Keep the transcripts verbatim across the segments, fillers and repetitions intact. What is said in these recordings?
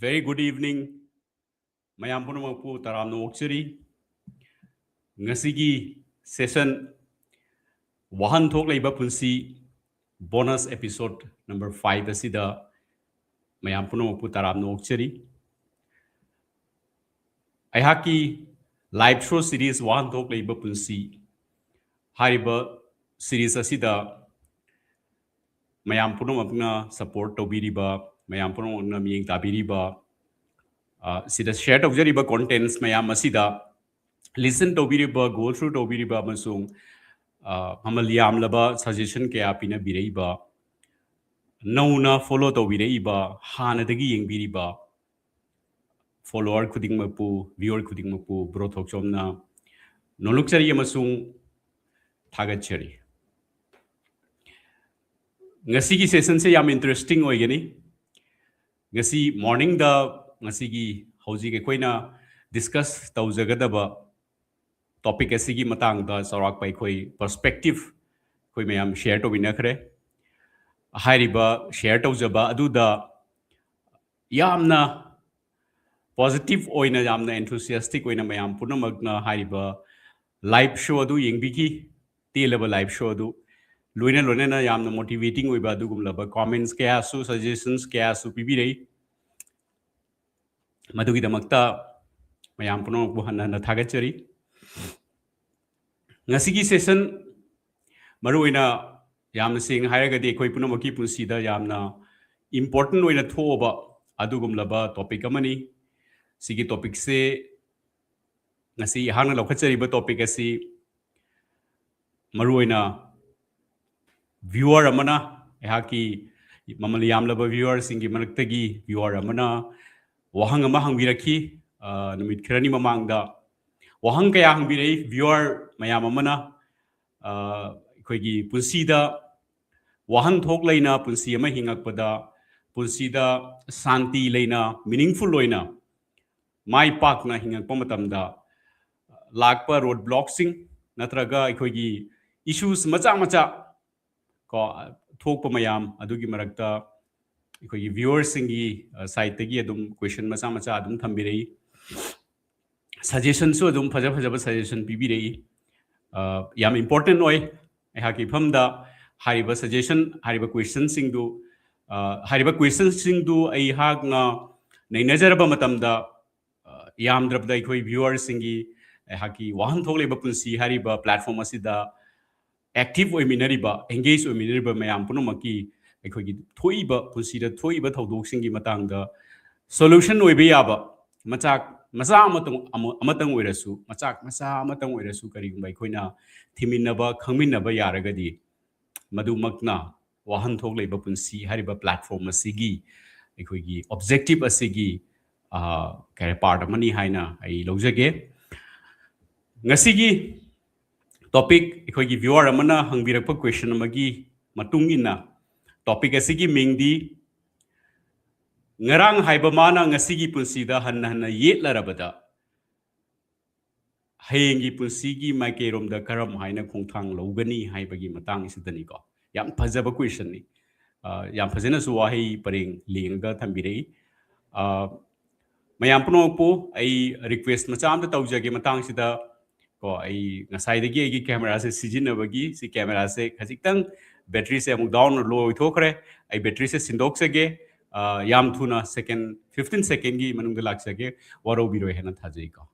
Very good evening. ꯃꯌꯥꯝ ꯄꯨꯝꯅꯃꯛꯄꯨ ꯇꯔꯥꯝꯅ ꯑꯣꯛꯆꯔꯤ꯫ ꯉꯁꯤꯒꯤ session ꯋꯥꯍꯟꯊꯣꯛ ꯂꯩꯕ ꯄꯨꯟꯁꯤ bonus episode number five ꯑꯁꯤꯗ ꯃꯌꯥꯝ ꯄꯨꯝꯅꯃꯛꯄꯨ ꯇꯔꯥꯝꯅ ꯑꯣꯛꯆꯔꯤ꯫ ꯑꯩꯍꯥꯛꯀꯤ live show series ꯋꯥꯍꯟꯊꯣꯛ ꯂꯩꯕ ꯄꯨꯟꯁꯤ ꯍꯥꯏꯔꯤꯕ series ꯑꯁꯤꯗ ꯃꯌꯥꯝ ꯄꯨꯝꯅꯃꯛꯅ support ꯇꯧꯕꯤꯔꯤꯕ, ꯃꯌꯥꯝ ꯄꯨꯝꯅꯃꯛꯅ ꯃꯤꯠꯌꯦꯡ ꯇꯥꯕꯤꯔꯤꯕ, ꯑ, ꯁꯤꯗ share ꯇꯧꯖꯔꯤꯕ contents ꯃꯌꯥꯝ ꯑꯁꯤꯗ listen ꯇꯧꯕꯤꯔꯤꯕ, go through ꯇꯧꯕꯤꯔꯤꯕ ꯑꯃꯁꯨꯡ, ꯑ, ꯃꯃꯜ ꯌꯥꯝꯂꯕ suggestion ꯀꯌꯥ ꯄꯤꯅꯕꯤꯔꯛꯏꯕ, ꯅꯧꯅ follow ꯇꯧꯕꯤꯔꯛꯏꯕ, ꯍꯥꯟꯅꯗꯒꯤ ꯌꯦꯡꯕꯤꯔꯤꯕ follower ꯈꯨꯗꯤꯡꯃꯛꯄꯨ, viewer ꯈꯨꯗꯤꯡꯃꯛꯄꯨ bro ꯊꯣꯛꯆꯣꯝꯅ ꯅꯣꯂꯨꯛꯆꯔꯤ ꯑꯃꯁꯨꯡ ꯊꯥꯒꯠꯆꯔꯤ꯫ ꯉꯁꯤꯒꯤ sessionꯁꯦ ꯌꯥꯝ interesting ꯑꯣꯏꯒꯅꯤ꯫ ꯉꯁꯤ morningꯗ ꯉꯁꯤꯒꯤ ꯍꯧꯖꯤꯛ ꯑꯩꯈꯣꯏꯅ discuss ꯇꯧꯖꯒꯗꯕ topic ꯑꯁꯤꯒꯤ ꯃꯇꯥꯡꯗ ꯆꯥꯎꯔꯥꯛꯄ ꯑꯩꯈꯣꯏ perspective ꯑꯩꯈꯣꯏ ꯃꯌꯥꯝ share ꯇꯧꯃꯤꯟꯅꯈ꯭ꯔꯦ꯫ ꯍꯥꯏꯔꯤꯕ share ꯇꯧꯖꯕ ꯑꯗꯨꯗ ꯌꯥꯝꯅ positive ꯑꯣꯏꯅ, ꯌꯥꯝꯅ enthusiastic ꯑꯣꯏꯅ ꯃꯌꯥꯝ ꯄꯨꯝꯅꯃꯛꯅ ꯍꯥꯏꯔꯤꯕ live show ꯑꯗꯨ ꯌꯦꯡꯕꯤꯈꯤ꯫ ꯇꯦꯜꯂꯕ live show ꯑꯗꯨ ꯂꯣꯏꯅ ꯂꯣꯏꯅꯅ ꯌꯥꯝꯅ motivating ꯑꯣꯏꯕ ꯑꯗꯨꯒꯨꯝꯂꯕ comments ꯀꯌꯥꯁꯨ, suggestions ꯀꯌꯥꯁꯨ ꯄꯤꯕꯤꯔꯛꯏ꯫ ꯃꯗꯨꯒꯤꯗꯃꯛꯇ ꯃꯌꯥꯝ ꯄꯨꯝꯅꯃꯛꯄꯨ ꯍꯟꯅ ꯍꯟꯅ ꯊꯥꯒꯠꯆꯔꯤ꯫ ꯉꯁꯤꯒꯤ session ꯃꯔꯨꯑꯣꯏꯅ ꯌꯥꯝꯅ ꯁꯦꯡꯅ ꯍꯥꯏꯔꯒꯗꯤ ꯑꯩꯈꯣꯏ ꯄꯨꯝꯅꯃꯛꯀꯤ ꯄꯨꯟꯁꯤꯗ ꯌꯥꯝꯅ important ꯑꯣꯏꯅ ꯊꯣꯛꯑꯕ ꯑꯗꯨꯒꯨꯝꯂꯕ topic ꯑꯃꯅꯤ꯫ ꯁꯤꯒꯤ topicꯁꯦ ꯉꯁꯤ ꯑꯩꯍꯥꯛꯅ ꯂꯧꯈꯠꯆꯔꯤꯕ topic ꯑꯁꯤ ꯃꯔꯨꯑꯣꯏꯅ viewer ꯑꯃꯅ, ꯑꯩꯍꯥꯛꯀꯤ ꯃꯃꯜ ꯌꯥꯝꯂꯕ viewerꯁꯤꯡꯒꯤ ꯃꯔꯛꯇꯒꯤ viewer ꯑꯃꯅ ꯋꯥꯍꯪ ꯑꯃ ꯍꯪꯕꯤꯔꯛꯈꯤ, ꯑ, ꯅꯨꯃꯤꯠ ꯈꯔꯅꯤ ꯃꯃꯥꯡꯗ꯫ ꯋꯥꯍꯪ ꯀꯌꯥ ꯍꯪꯕꯤꯔꯛꯏ viewer ꯃꯌꯥꯝ ꯑꯃꯅ, ꯑ, ꯑꯩꯈꯣꯏꯒꯤ ꯄꯨꯟꯁꯤꯗ ꯋꯥꯍꯟꯊꯣꯛ ꯂꯩꯅ ꯄꯨꯟꯁꯤ ꯑꯃ ꯍꯤꯡꯉꯛꯄꯗ, ꯄꯨꯟꯁꯤꯗ ꯁꯥꯟꯇꯤ ꯂꯩꯅ, meaningful ꯑꯣꯏꯅ, ꯃꯥꯏ ꯄꯥꯛꯅ ꯍꯤꯡꯉꯛꯄ ꯃꯇꯝꯗ ꯂꯥꯛꯄ road blockꯁꯤꯡ ꯅꯠꯇ꯭ꯔꯒ ꯑꯩꯈꯣꯏꯒꯤ issues ꯃꯆꯥ ꯃꯆꯥ ꯀꯣ, ꯊꯣꯛꯄ ꯃꯌꯥꯝ ꯑꯗꯨꯒꯤ ꯃꯔꯛꯇ ꯑꯩꯈꯣꯏꯒꯤ viewerꯁꯤꯡꯒꯤ sideꯇꯒꯤ ꯑꯗꯨꯝ question ꯃꯆꯥ ꯃꯆꯥ ꯑꯗꯨꯝ ꯊꯝꯕꯤꯔꯛꯏ꯫ Suggestionꯁꯨ ꯑꯗꯨꯝ ꯐꯖ ꯐꯖꯕ suggestion ꯄꯤꯕꯤꯔꯛꯏ꯫ ꯑ, ꯌꯥꯝ important ꯑꯣꯏ꯫ ꯑꯩꯍꯥꯛꯀꯤ ꯏꯐꯝꯗ ꯍꯥꯏꯔꯤꯕ suggestion, ꯍꯥꯏꯔꯤꯕ questionꯁꯤꯡꯗꯨ, ꯑ, ꯍꯥꯏꯔꯤꯕ questionꯁꯤꯡꯗꯨ ꯑꯩꯍꯥꯛꯅ ꯅꯩꯅꯖꯔꯕ ꯃꯇꯝꯗ, ꯑ, ꯌꯥꯝꯗ꯭ꯔꯕꯗ ꯑꯩꯈꯣꯏ viewerꯁꯤꯡꯒꯤ, ꯑꯩꯍꯥꯛꯀꯤ ꯋꯥꯍꯟꯊꯣꯛ ꯂꯩꯕ ꯄꯨꯟꯁꯤ ꯍꯥꯏꯔꯤꯕ platform ꯑꯁꯤꯗ active ꯑꯣꯏꯃꯤꯟꯅꯔꯤꯕ, engage ꯑꯣꯏꯃꯤꯟꯅꯔꯤꯕ ꯃꯌꯥꯝ ꯄꯨꯝꯅꯃꯛꯀꯤ ꯑꯩꯈꯣꯏꯒꯤ ꯊꯣꯛꯏꯕ, ꯄꯨꯟꯁꯤꯗ ꯊꯣꯛꯏꯕ ꯊꯧꯗꯣꯛꯁꯤꯡꯒꯤ ꯃꯇꯥꯡꯗ solution ꯑꯣꯏꯕ ꯌꯥꯕ ꯃꯆꯥꯛ ꯃꯆꯥ ꯑꯃꯇꯪ, ꯑꯃ-, ꯑꯃꯇꯪ ꯑꯣꯏꯔꯁꯨ, ꯃꯆꯥꯛ ꯃꯆꯥ ꯑꯃꯇꯪ ꯑꯣꯏꯔꯁꯨ, ꯀꯔꯤꯒꯨꯝꯕ ꯑꯩꯈꯣꯏꯅ ꯊꯤꯃꯤꯟꯅꯕ, ꯈꯪꯃꯤꯟꯅꯕ ꯌꯥꯔꯒꯗꯤ, ꯃꯗꯨꯃꯛꯅ ꯋꯥꯍꯟꯊꯣꯛ ꯂꯩꯕ ꯄꯨꯟꯁꯤ ꯍꯥꯏꯔꯤꯕ platform ꯑꯁꯤꯒꯤ, ꯑꯩꯈꯣꯏꯒꯤ objective ꯑꯁꯤꯒꯤ, ꯑ, ꯀꯩ ꯍꯥꯏ, part ꯑꯃꯅꯤ ꯍꯥꯏꯅ ꯑꯩ ꯂꯧꯖꯒꯦ꯫ ꯉꯁꯤꯒꯤ topic, ꯑꯩꯈꯣꯏꯒꯤ viewer ꯑꯃꯅ ꯍꯪꯕꯤꯔꯛꯄ question ꯑꯃꯒꯤ ꯃꯇꯨꯡ ꯏꯟꯅ, topic ꯑꯁꯤꯒꯤ ꯃꯤꯡꯗꯤ "ꯉꯔꯥꯡ ꯍꯥꯏꯕ ꯃꯥꯅ ꯉꯁꯤꯒꯤ ꯄꯨꯟꯁꯤꯗ ꯍꯟꯅ ꯍꯟꯅ ꯌꯦꯠꯂꯔꯕꯗ, ꯍꯌꯦꯡꯒꯤ ꯄꯨꯟꯁꯤꯒꯤ ꯃꯥꯏꯀꯩꯔꯣꯝꯗ ꯀꯔꯝ ꯍꯥꯏꯅ ꯈꯣꯡꯊꯥꯡ ꯂꯧꯒꯅꯤ?" ꯍꯥꯏꯕꯒꯤ ꯃꯇꯥꯡꯁꯤꯗꯅꯤꯀꯣ꯫ ꯌꯥꯝ ꯐꯖꯕ questionꯅꯤ꯫ ꯑ, ꯌꯥꯝ ꯐꯖꯅꯁꯨ ꯋꯥꯍꯩ ꯄꯔꯦꯡ ꯂꯦꯡꯉꯒ ꯊꯝꯕꯤꯔꯛꯏ꯫ ꯑ, ꯃꯌꯥꯝ ꯄꯨꯝꯅꯃꯛꯄꯨ ꯑꯩ request ꯃꯆꯥ ꯑꯃꯇ ꯇꯧꯖꯒꯦ ꯃꯇꯥꯡꯁꯤꯗ꯫ ꯀꯣ, ꯑꯩ ꯉꯁꯥꯏꯗꯒꯤ ꯑꯩꯒꯤ cameraꯁꯦ ꯁꯤꯖꯤꯟꯅꯕꯒꯤ, ꯁꯤ cameraꯁꯦ ꯈꯖꯤꯛꯇꯪ batteryꯁꯦ ꯑꯃꯨꯛ down, low ꯑꯣꯏꯊꯣꯛꯈ꯭ꯔꯦ꯫ ꯑꯩ batteryꯁꯦ ꯁꯤꯟꯗꯣꯛꯆꯒꯦ꯫ ꯑ, ꯌꯥꯝ ꯊꯨꯅ second, fifteen secondꯒꯤ ꯃꯅꯨꯡꯗ ꯂꯥꯛꯆꯒꯦ꯫ ꯋꯥꯔꯧꯕꯤꯔꯣꯏ ꯍꯥꯏꯅ ꯊꯥꯖꯩꯀꯣ꯫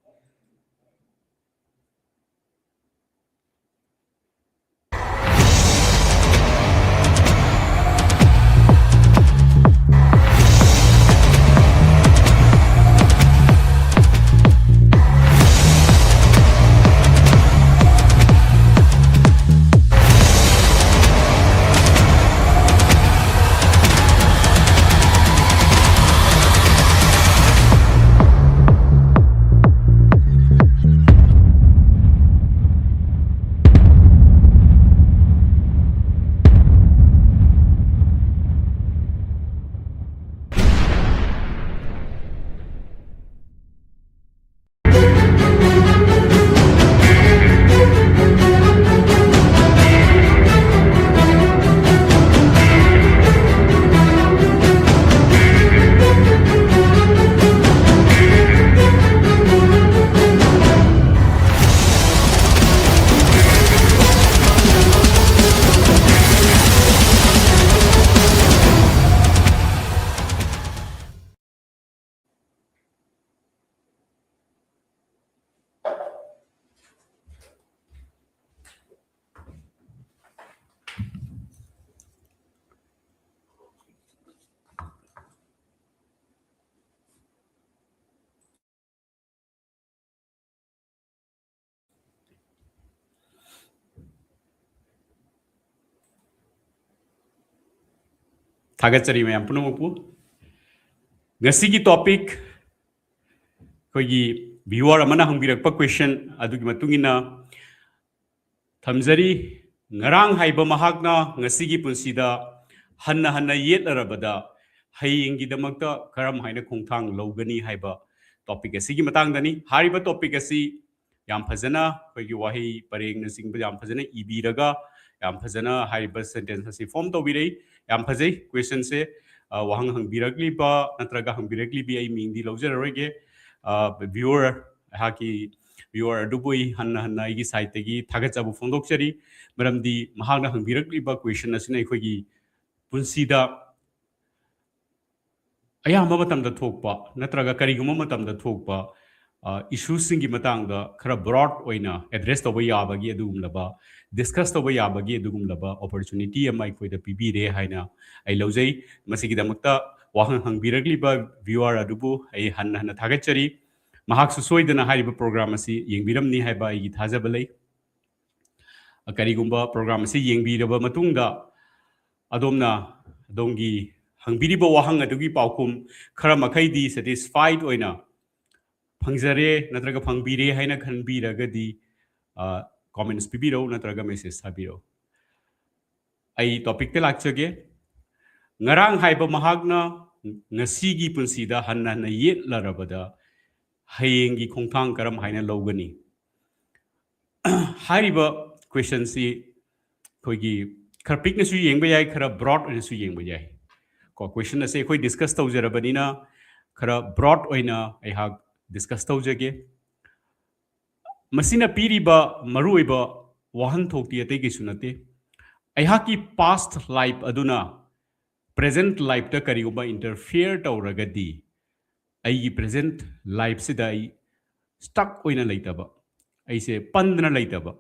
ꯊꯥꯒꯠꯆꯔꯤ ꯃꯌꯥꯝ ꯄꯨꯝꯅꯃꯛꯄꯨ꯫ ꯉꯁꯤꯒꯤ topic ꯑꯩꯈꯣꯏꯒꯤ viewer ꯑꯃꯅ ꯍꯪꯕꯤꯔꯛꯄ question ꯑꯗꯨꯒꯤ ꯃꯇꯨꯡ ꯏꯟꯅ ꯊꯝꯖꯔꯤ꯫ ꯉꯔꯥꯡ ꯍꯥꯏꯕ ꯃꯍꯥꯛꯅ ꯉꯁꯤꯒꯤ ꯄꯨꯟꯁꯤꯗ ꯍꯟꯅ ꯍꯟꯅ ꯌꯦꯠꯂꯔꯕꯗ ꯍꯌꯦꯡꯒꯤꯗꯃꯛꯇ ꯀꯔꯝ ꯍꯥꯏꯅ ꯈꯣꯡꯊꯥꯡ ꯂꯧꯒꯅꯤ ꯍꯥꯏꯕ topic ꯑꯁꯤꯒꯤ ꯃꯇꯥꯡꯗꯅꯤ꯫ ꯍꯥꯏꯔꯤꯕ topic ꯑꯁꯤ ꯌꯥꯝ ꯐꯖꯅ ꯑꯩꯈꯣꯏꯒꯤ ꯋꯥꯍꯩ ꯄꯔꯦꯡꯅꯆꯤꯡꯕ ꯌꯥꯝ ꯐꯖꯅ ꯏꯕꯤꯔꯒ ꯌꯥꯝ ꯐꯖꯅ ꯍꯥꯏꯔꯤꯕ sentence ꯑꯁꯤ form ꯇꯧꯕꯤꯔꯛꯏ꯫ ꯌꯥꯝ ꯐꯖꯩ questionꯁꯦ꯫ ꯑ, ꯋꯥꯍꯪ ꯍꯪꯕꯤꯔꯛꯂꯤꯕ ꯅꯠꯇ꯭ꯔꯒ ꯍꯪꯕꯤꯔꯛꯂꯤꯕꯤ ꯑꯩ ꯃꯤꯡꯗꯤ ꯂꯧꯖꯔꯔꯣꯏꯒꯦ꯫ ꯑ, viewer, ꯑꯩꯍꯥꯛꯀꯤ viewer ꯑꯗꯨꯕꯨ ꯑꯩ ꯍꯟꯅ ꯍꯟꯅ ꯑꯩꯒꯤ sideꯇꯒꯤ ꯊꯥꯒꯠꯆꯕ ꯐꯣꯡꯗꯣꯛꯆꯔꯤ꯫ ꯃꯔꯝꯗꯤ ꯃꯍꯥꯛꯅ ꯍꯪꯕꯤꯔꯛꯂꯤꯕ question ꯑꯁꯤꯅ ꯑꯩꯈꯣꯏꯒꯤ ꯄꯨꯟꯁꯤꯗ ꯑꯌꯥꯝꯕ ꯃꯇꯝꯗ ꯊꯣꯛꯄ ꯅꯠꯇ꯭ꯔꯒ ꯀꯔꯤꯒꯨꯝꯕ ꯃꯇꯝꯗ ꯊꯣꯛꯄ, ꯑ, issueꯁꯤꯡꯒꯤ ꯃꯇꯥꯡꯗ ꯈꯔ broad ꯑꯣꯏꯅ address ꯇꯧꯕ ꯌꯥꯕꯒꯤ ꯑꯗꯨꯒꯨꯝꯂꯕ, discuss ꯇꯧꯕ ꯌꯥꯕꯒꯤ ꯑꯗꯨꯒꯨꯝꯂꯕ opportunity ꯑꯃ ꯑꯩꯈꯣꯏꯗ ꯄꯤꯕꯤꯔꯦ ꯍꯥꯏꯅ ꯑꯩ ꯂꯧꯖꯩ꯫ ꯃꯁꯤꯒꯤꯗꯃꯛꯇ ꯋꯥꯍꯪ ꯍꯪꯕꯤꯔꯛꯂꯤꯕ viewer ꯑꯗꯨꯕꯨ ꯑꯩ ꯍꯟꯅ ꯍꯟꯅ ꯊꯥꯒꯠꯆꯔꯤ꯫ ꯃꯍꯥꯛꯁꯨ ꯁꯣꯏꯗꯅ ꯍꯥꯏꯔꯤꯕ program ꯑꯁꯤ ꯌꯦꯡꯕꯤꯔꯝꯅꯤ ꯍꯥꯏꯕ ꯑꯩꯒꯤ ꯊꯥꯖꯕ ꯂꯩ꯫ ꯀꯔꯤꯒꯨꯝꯕ program ꯑꯁꯤ ꯌꯦꯡꯕꯤꯔꯕ ꯃꯇꯨꯡꯗ ꯑꯗꯣꯝꯅ ꯑꯗꯣꯝꯒꯤ ꯍꯪꯕꯤꯔꯤꯕ ꯋꯥꯍꯪ ꯑꯗꯨꯒꯤ ꯄꯥꯎꯈꯨꯝ ꯈꯔ ꯃꯈꯩꯗꯤ satisfied ꯑꯣꯏꯅ ꯐꯪꯖꯔꯦ ꯅꯠꯇ꯭ꯔꯒ ꯐꯪꯕꯤꯔꯦ ꯍꯥꯏꯅ ꯈꯟꯕꯤꯔꯒꯗꯤ, ꯑ, comments ꯄꯤꯕꯤꯔꯛꯎ ꯅꯠꯇ꯭ꯔꯒ message ꯊꯥꯕꯤꯔꯛꯎ꯫ ꯑꯩ topicꯇ ꯂꯥꯛꯆꯒꯦ꯫ ꯉꯔꯥꯡ ꯍꯥꯏꯕ ꯃꯍꯥꯛꯅ ꯉꯁꯤꯒꯤ ꯄꯨꯟꯁꯤꯗ ꯍꯟꯅ ꯍꯟꯅ ꯌꯦꯠꯂꯔꯕꯗ ꯍꯌꯦꯡꯒꯤ ꯈꯣꯡꯊꯥꯡ ꯀꯔꯝ ꯍꯥꯏꯅ ꯂꯧꯒꯅꯤ? ꯍꯥꯏꯔꯤꯕ questionꯁꯤ ꯑꯩꯈꯣꯏꯒꯤ ꯈꯔ ꯄꯤꯛꯅꯁꯨ ꯌꯦꯡꯕ ꯌꯥꯏ, ꯈꯔ broad ꯑꯣꯏꯅꯁꯨ ꯌꯦꯡꯕ ꯌꯥꯏ꯫ ꯀꯣ, question ꯑꯁꯤ ꯑꯩꯈꯣꯏ discuss ꯇꯧꯖꯔꯕꯅꯤꯅ ꯈꯔ broad ꯑꯣꯏꯅ ꯑꯩꯍꯥꯛ discuss ꯇꯧꯖꯒꯦ꯫ ꯃꯁꯤꯅ ꯄꯤꯔꯤꯕ ꯃꯔꯨꯑꯣꯏꯕ ꯋꯥꯍꯟꯊꯣꯛꯇꯤ ꯑꯇꯩ ꯀꯩꯁꯨ ꯅꯠꯇꯦ꯫ ꯑꯩꯍꯥꯛꯀꯤ past life ꯑꯗꯨꯅ present lifeꯇ ꯀꯔꯤꯒꯨꯝꯕ interfere ꯇꯧꯔꯒꯗꯤ ꯑꯩꯒꯤ present lifeꯁꯤꯗ ꯑꯩ stuck ꯑꯣꯏꯅ ꯂꯩꯇꯕ, ꯑꯩꯁꯦ ꯄꯟꯗꯅ ꯂꯩꯇꯕ,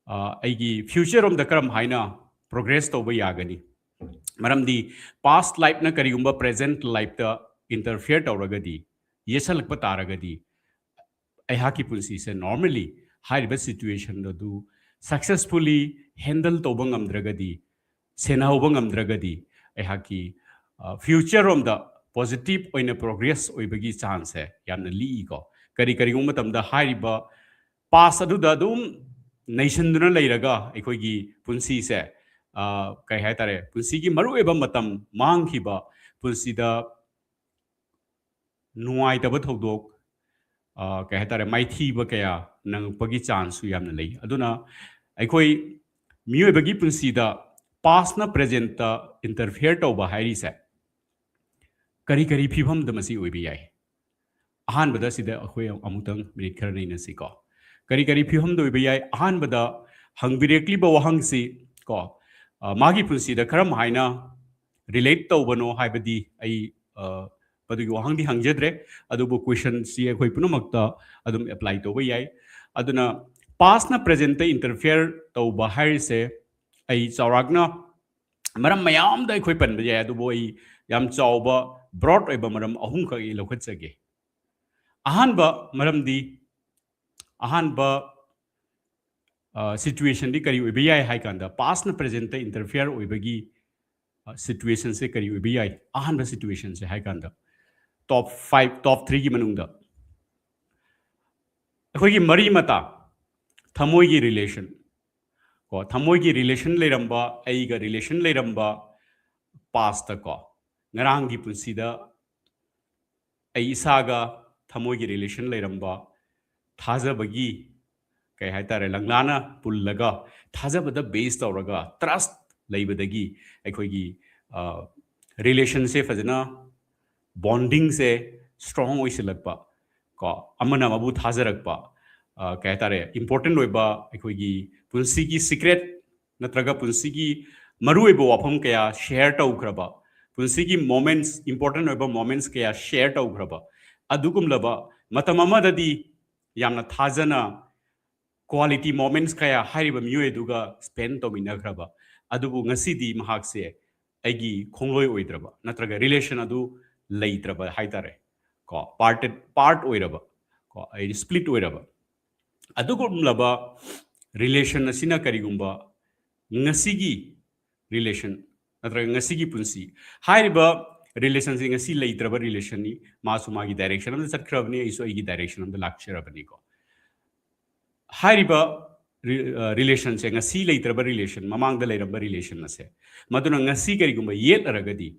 ꯑ, ꯑꯩꯒꯤ future ꯔꯣꯝꯗ ꯀꯔꯝ ꯍꯥꯏꯅ progress ꯇꯧꯕ ꯌꯥꯒꯅꯤ? ꯃꯔꯝꯗꯤ past lifeꯅ ꯀꯔꯤꯒꯨꯝꯕ present lifeꯇ interfere ꯇꯧꯔꯒꯗꯤ, ꯌꯦꯠꯁꯜꯂꯛꯄ ꯇꯥꯔꯒꯗꯤ, ꯑꯩꯍꯥꯛꯀꯤ ꯄꯨꯟꯁꯤꯁꯦ normally ꯍꯥꯏꯔꯤꯕ situation ꯑꯗꯨ successfully handle ꯇꯧꯕ ꯉꯝꯗ꯭ꯔꯒꯗꯤ, ꯁꯦꯟꯅꯍꯧꯕ ꯉꯝꯗ꯭ꯔꯒꯗꯤ, ꯑꯩꯍꯥꯛꯀꯤ ꯐ꯭ꯌꯨꯆꯔ ꯔꯣꯝꯗ ꯄꯣꯖꯤꯇꯤꯚ ꯑꯣꯏꯅ ꯄ꯭ꯔꯣꯒ꯭ꯔꯦꯁ ꯑꯣꯏꯕꯒꯤ ꯆꯥꯟꯁꯁꯦ ꯌꯥꯝꯅ ꯂꯤꯛꯏꯀꯣ꯫ ꯀꯔꯤ ꯀꯔꯤꯒꯨꯝꯕ ꯃꯇꯝꯗ ꯍꯥꯏꯔꯤꯕ ꯄꯥꯁ ꯑꯗꯨꯗ ꯑꯗꯨꯝ ꯅꯩꯁꯤꯟꯗꯨꯅ ꯂꯩꯔꯒ ꯑꯩꯈꯣꯏꯒꯤ ꯄꯨꯟꯁꯤꯁꯦ ꯀꯩ ꯍꯥꯏꯇꯥꯔꯦ, ꯄꯨꯟꯁꯤꯒꯤ ꯃꯔꯨꯑꯣꯏꯕ ꯃꯇꯝ ꯃꯥꯡꯈꯤꯕ, ꯄꯨꯟꯁꯤꯗ ꯅꯨꯡꯉꯥꯏꯇꯕ ꯊꯧꯗꯣꯛ, ꯀꯩ ꯍꯥꯏꯇꯥꯔꯦ, ꯃꯥꯏꯊꯤꯕ ꯀꯌꯥ ꯅꯪꯉꯛꯄꯒꯤ ꯆꯥꯟꯁꯁꯨ ꯌꯥꯝꯅ ꯂꯩ꯫ ꯑꯗꯨꯅ ꯑꯩꯈꯣꯏ ꯃꯤꯑꯣꯏꯕꯒꯤ ꯄꯨꯟꯁꯤꯗ ꯄꯥꯁꯅ ꯄ꯭ꯔꯦꯖꯦꯟꯇ ꯏꯟꯇꯔꯐꯤꯌꯔ ꯇꯧꯕ ꯍꯥꯏꯔꯤꯁꯦ ꯀꯔꯤ ꯀꯔꯤ ꯐꯤꯕꯝꯗ ꯃꯁꯤ ꯑꯣꯏꯕ ꯌꯥꯏ? ꯑꯍꯥꯟꯕꯗ ꯁꯤꯗ ꯑꯩꯈꯣꯏ ꯑꯃꯨꯛꯇꯪ ꯃꯤꯅꯤꯠ ꯈꯔ ꯅꯩꯅꯁꯤꯀꯣ꯫ ꯀꯔꯤ ꯀꯔꯤ ꯐꯤꯕꯝꯗ ꯑꯣꯏꯕ ꯌꯥꯏ? ꯑꯍꯥꯟꯕꯗ ꯍꯪꯕꯤꯔꯛꯂꯤꯕ ꯋꯥꯍꯪꯁꯤ ꯀꯣ, ꯃꯥꯒꯤ ꯄꯨꯟꯁꯤꯗ ꯀꯔꯝ ꯍꯥꯏꯅ ꯔꯤꯂꯦꯠ ꯇꯧꯕꯅꯣ ꯍꯥꯏꯕꯗꯤ ꯑꯩ ꯃꯗꯨꯒꯤ ꯋꯥꯍꯪꯗꯤ ꯍꯪꯖꯗ꯭ꯔꯦ, ꯑꯗꯨꯕꯨ ꯀꯣꯏꯁꯟꯁꯤ ꯑꯩꯈꯣꯏ ꯄꯨꯝꯅꯃꯛꯇ ꯑꯗꯨꯝ ꯑꯦꯄ꯭ꯂꯥꯏ ꯇꯧꯕ ꯌꯥꯏ꯫ ꯑꯗꯨꯅ ꯄꯥꯁꯅ ꯄ꯭ꯔꯦꯖꯦꯟꯇ ꯏꯟꯇꯔꯐꯤꯌꯔ ꯇꯧꯕ ꯍꯥꯏꯔꯤꯁꯦ ꯑꯩ ꯆꯥꯎꯔꯥꯛꯅ ꯃꯔꯝ ꯃꯌꯥꯝꯗ ꯑꯩꯈꯣꯏ ꯄꯟꯕ ꯌꯥꯏ, ꯑꯗꯨꯕꯨ ꯑꯩ ꯌꯥꯝ ꯆꯥꯎꯕ ꯕ꯭ꯔꯣꯗ ꯑꯣꯏꯕ ꯃꯔꯝ ꯑꯍꯨꯝꯈꯛ ꯑꯩ ꯂꯧꯈꯠꯆꯒꯦ꯫ ꯑꯍꯥꯟꯕ ꯃꯔꯝꯗꯤ, ꯑꯍꯥꯟꯕ ꯁꯤꯆꯨꯋꯦꯁꯟꯗꯤ ꯀꯔꯤ ꯑꯣꯏꯕ ꯌꯥꯏ ꯍꯥꯏ ꯀꯥꯟꯗ, ꯄꯥꯁꯅ ꯄ꯭ꯔꯦꯖꯦꯟꯇ ꯏꯟꯇꯔꯐꯤꯌꯔ ꯑꯣꯏꯕꯒꯤ ꯁꯤꯆꯨꯋꯦꯁꯟꯁꯦ ꯀꯔꯤ ꯑꯣꯏꯕ ꯌꯥꯏ? ꯑꯍꯥꯟꯕ ꯁꯤꯆꯨꯋꯦꯁꯟꯁꯦ ꯍꯥꯏ ꯀꯥꯟꯗ, ꯇꯣꯞ ꯐꯥꯏꯚ, ꯇꯣꯞ ꯊ꯭ꯔꯤꯒꯤ ꯃꯅꯨꯡꯗ ꯑꯩꯈꯣꯏꯒꯤ ꯃꯔꯤ ꯃꯇꯥ, ꯊꯃꯣꯏꯒꯤ ꯔꯤꯂꯦꯁꯟ ꯀꯣ, ꯊꯃꯣꯏꯒꯤ ꯔꯤꯂꯦꯁꯟ ꯂꯩꯔꯝꯕ, ꯑꯩꯒ ꯔꯤꯂꯦꯁꯟ ꯂꯩꯔꯝꯕ ꯄꯥꯁꯇ ꯀꯣ, ꯉꯔꯥꯡꯒꯤ ꯄꯨꯟꯁꯤꯗ ꯑꯩ ꯏꯁꯥꯒ ꯊꯃꯣꯏꯒꯤ ꯔꯤꯂꯦꯁꯟ ꯂꯩꯔꯝꯕ, ꯊꯥꯖꯕꯒꯤ ꯀꯩ ꯍꯥꯏꯇꯥꯔꯦ, ꯂꯪꯂꯥꯅ ꯄꯨꯜꯂꯒ, ꯊꯥꯖꯕꯗ ꯕꯦꯁ ꯇꯧꯔꯒ, ꯇ꯭ꯔꯁ ꯂꯩꯕꯗꯒꯤ ꯑꯩꯈꯣꯏꯒꯤ ꯔꯤꯂꯦꯁꯟꯁꯦ ꯐꯖꯅ, ꯕꯣꯟꯗꯤꯡꯁꯦ ꯁ꯭ꯇꯔꯣꯡ ꯑꯣꯏꯁꯤꯜꯂꯛꯄ ꯀꯣ, ꯑꯃꯅ ꯑꯃꯕꯨ ꯊꯥꯖꯔꯛꯄ, ꯀꯩ ꯍꯥꯏꯇꯥꯔꯦ, ꯏꯝꯄꯣꯔꯇꯦꯟ ꯑꯣꯏꯕ ꯑꯩꯈꯣꯏꯒꯤ ꯄꯨꯟꯁꯤꯒꯤ ꯁꯤꯀ꯭ꯔꯦꯠ ꯅꯠꯇ꯭ꯔꯒ ꯄꯨꯟꯁꯤꯒꯤ ꯃꯔꯨꯑꯣꯏꯕ ꯋꯥꯐꯝ ꯀꯌꯥ ꯁꯦꯌꯔ ꯇꯧꯈ꯭ꯔꯕ, ꯄꯨꯟꯁꯤꯒꯤ ꯃꯣꯃꯦꯟꯠꯁ, ꯏꯝꯄꯣꯔꯇꯦꯟ ꯑꯣꯏꯕ ꯃꯣꯃꯦꯟꯠꯁ ꯀꯌꯥ ꯁꯦꯌꯔ ꯇꯧꯈ꯭ꯔꯕ, ꯑꯗꯨꯒꯨꯝꯂꯕ ꯃꯇꯝ ꯑꯃꯗꯗꯤ ꯌꯥꯝꯅ ꯊꯥꯖꯅ ꯀ꯭ꯋꯥꯂꯤꯇꯤ ꯃꯣꯃꯦꯟꯠꯁ ꯀꯌꯥ ꯍꯥꯏꯔꯤꯕ ꯃꯤꯑꯣꯏ ꯑꯗꯨꯒ ꯁ꯭ꯄꯦꯟ ꯇꯧꯃꯤꯟꯅꯈ꯭ꯔꯕ, ꯑꯗꯨꯕꯨ ꯉꯁꯤꯗꯤ ꯃꯍꯥꯛꯁꯦ ꯑꯩꯒꯤ ꯈꯣꯡꯂꯣꯏ ꯑꯣꯏꯗ꯭ꯔꯕ ꯅꯠꯇ꯭ꯔꯒ ꯔꯤꯂꯦꯁꯟ ꯑꯗꯨ ꯂꯩꯇ꯭ꯔꯕ ꯍꯥꯏꯇꯥꯔꯦ ꯀꯣ, ꯄꯥꯔꯇꯦꯠ, ꯄꯥꯔꯠ ꯑꯣꯏꯔꯕ ꯀꯣ, ꯑꯩ ꯁ꯭ꯄ꯭ꯂꯤꯠ ꯑꯣꯏꯔꯕ꯫ ꯑꯗꯨꯒꯨꯝꯂꯕ ꯔꯤꯂꯦꯁꯟ ꯑꯁꯤꯅ ꯀꯔꯤꯒꯨꯝꯕ ꯉꯁꯤꯒꯤ ꯔꯤꯂꯦꯁꯟ ꯅꯠꯇ꯭ꯔꯒ ꯉꯁꯤꯒꯤ ꯄꯨꯟꯁꯤ꯫ ꯍꯥꯏꯔꯤꯕ relationꯁꯤ ꯉꯁꯤ ꯂꯩꯇ꯭ꯔꯕ relationꯅꯤ꯫ ꯃꯥꯁꯨ ꯃꯥꯒꯤ direction ꯑꯃꯗ ꯆꯠꯈ꯭ꯔꯕꯅꯤ, ꯑꯩꯁꯨ ꯑꯩꯒꯤ direction ꯑꯃꯗ ꯂꯥꯛꯆꯔꯕꯅꯤꯀꯣ꯫ ꯍꯥꯏꯔꯤꯕ ꯔꯤ-, ꯑ, relationꯁꯦ ꯉꯁꯤ ꯂꯩꯇ꯭ꯔꯕ relation, ꯃꯃꯥꯡꯗ ꯂꯩꯔꯝꯕ relation ꯑꯁꯦ, ꯃꯗꯨꯅ ꯉꯁꯤ ꯀꯔꯤꯒꯨꯝꯕ ꯌꯦꯠꯂꯔꯒꯗꯤ,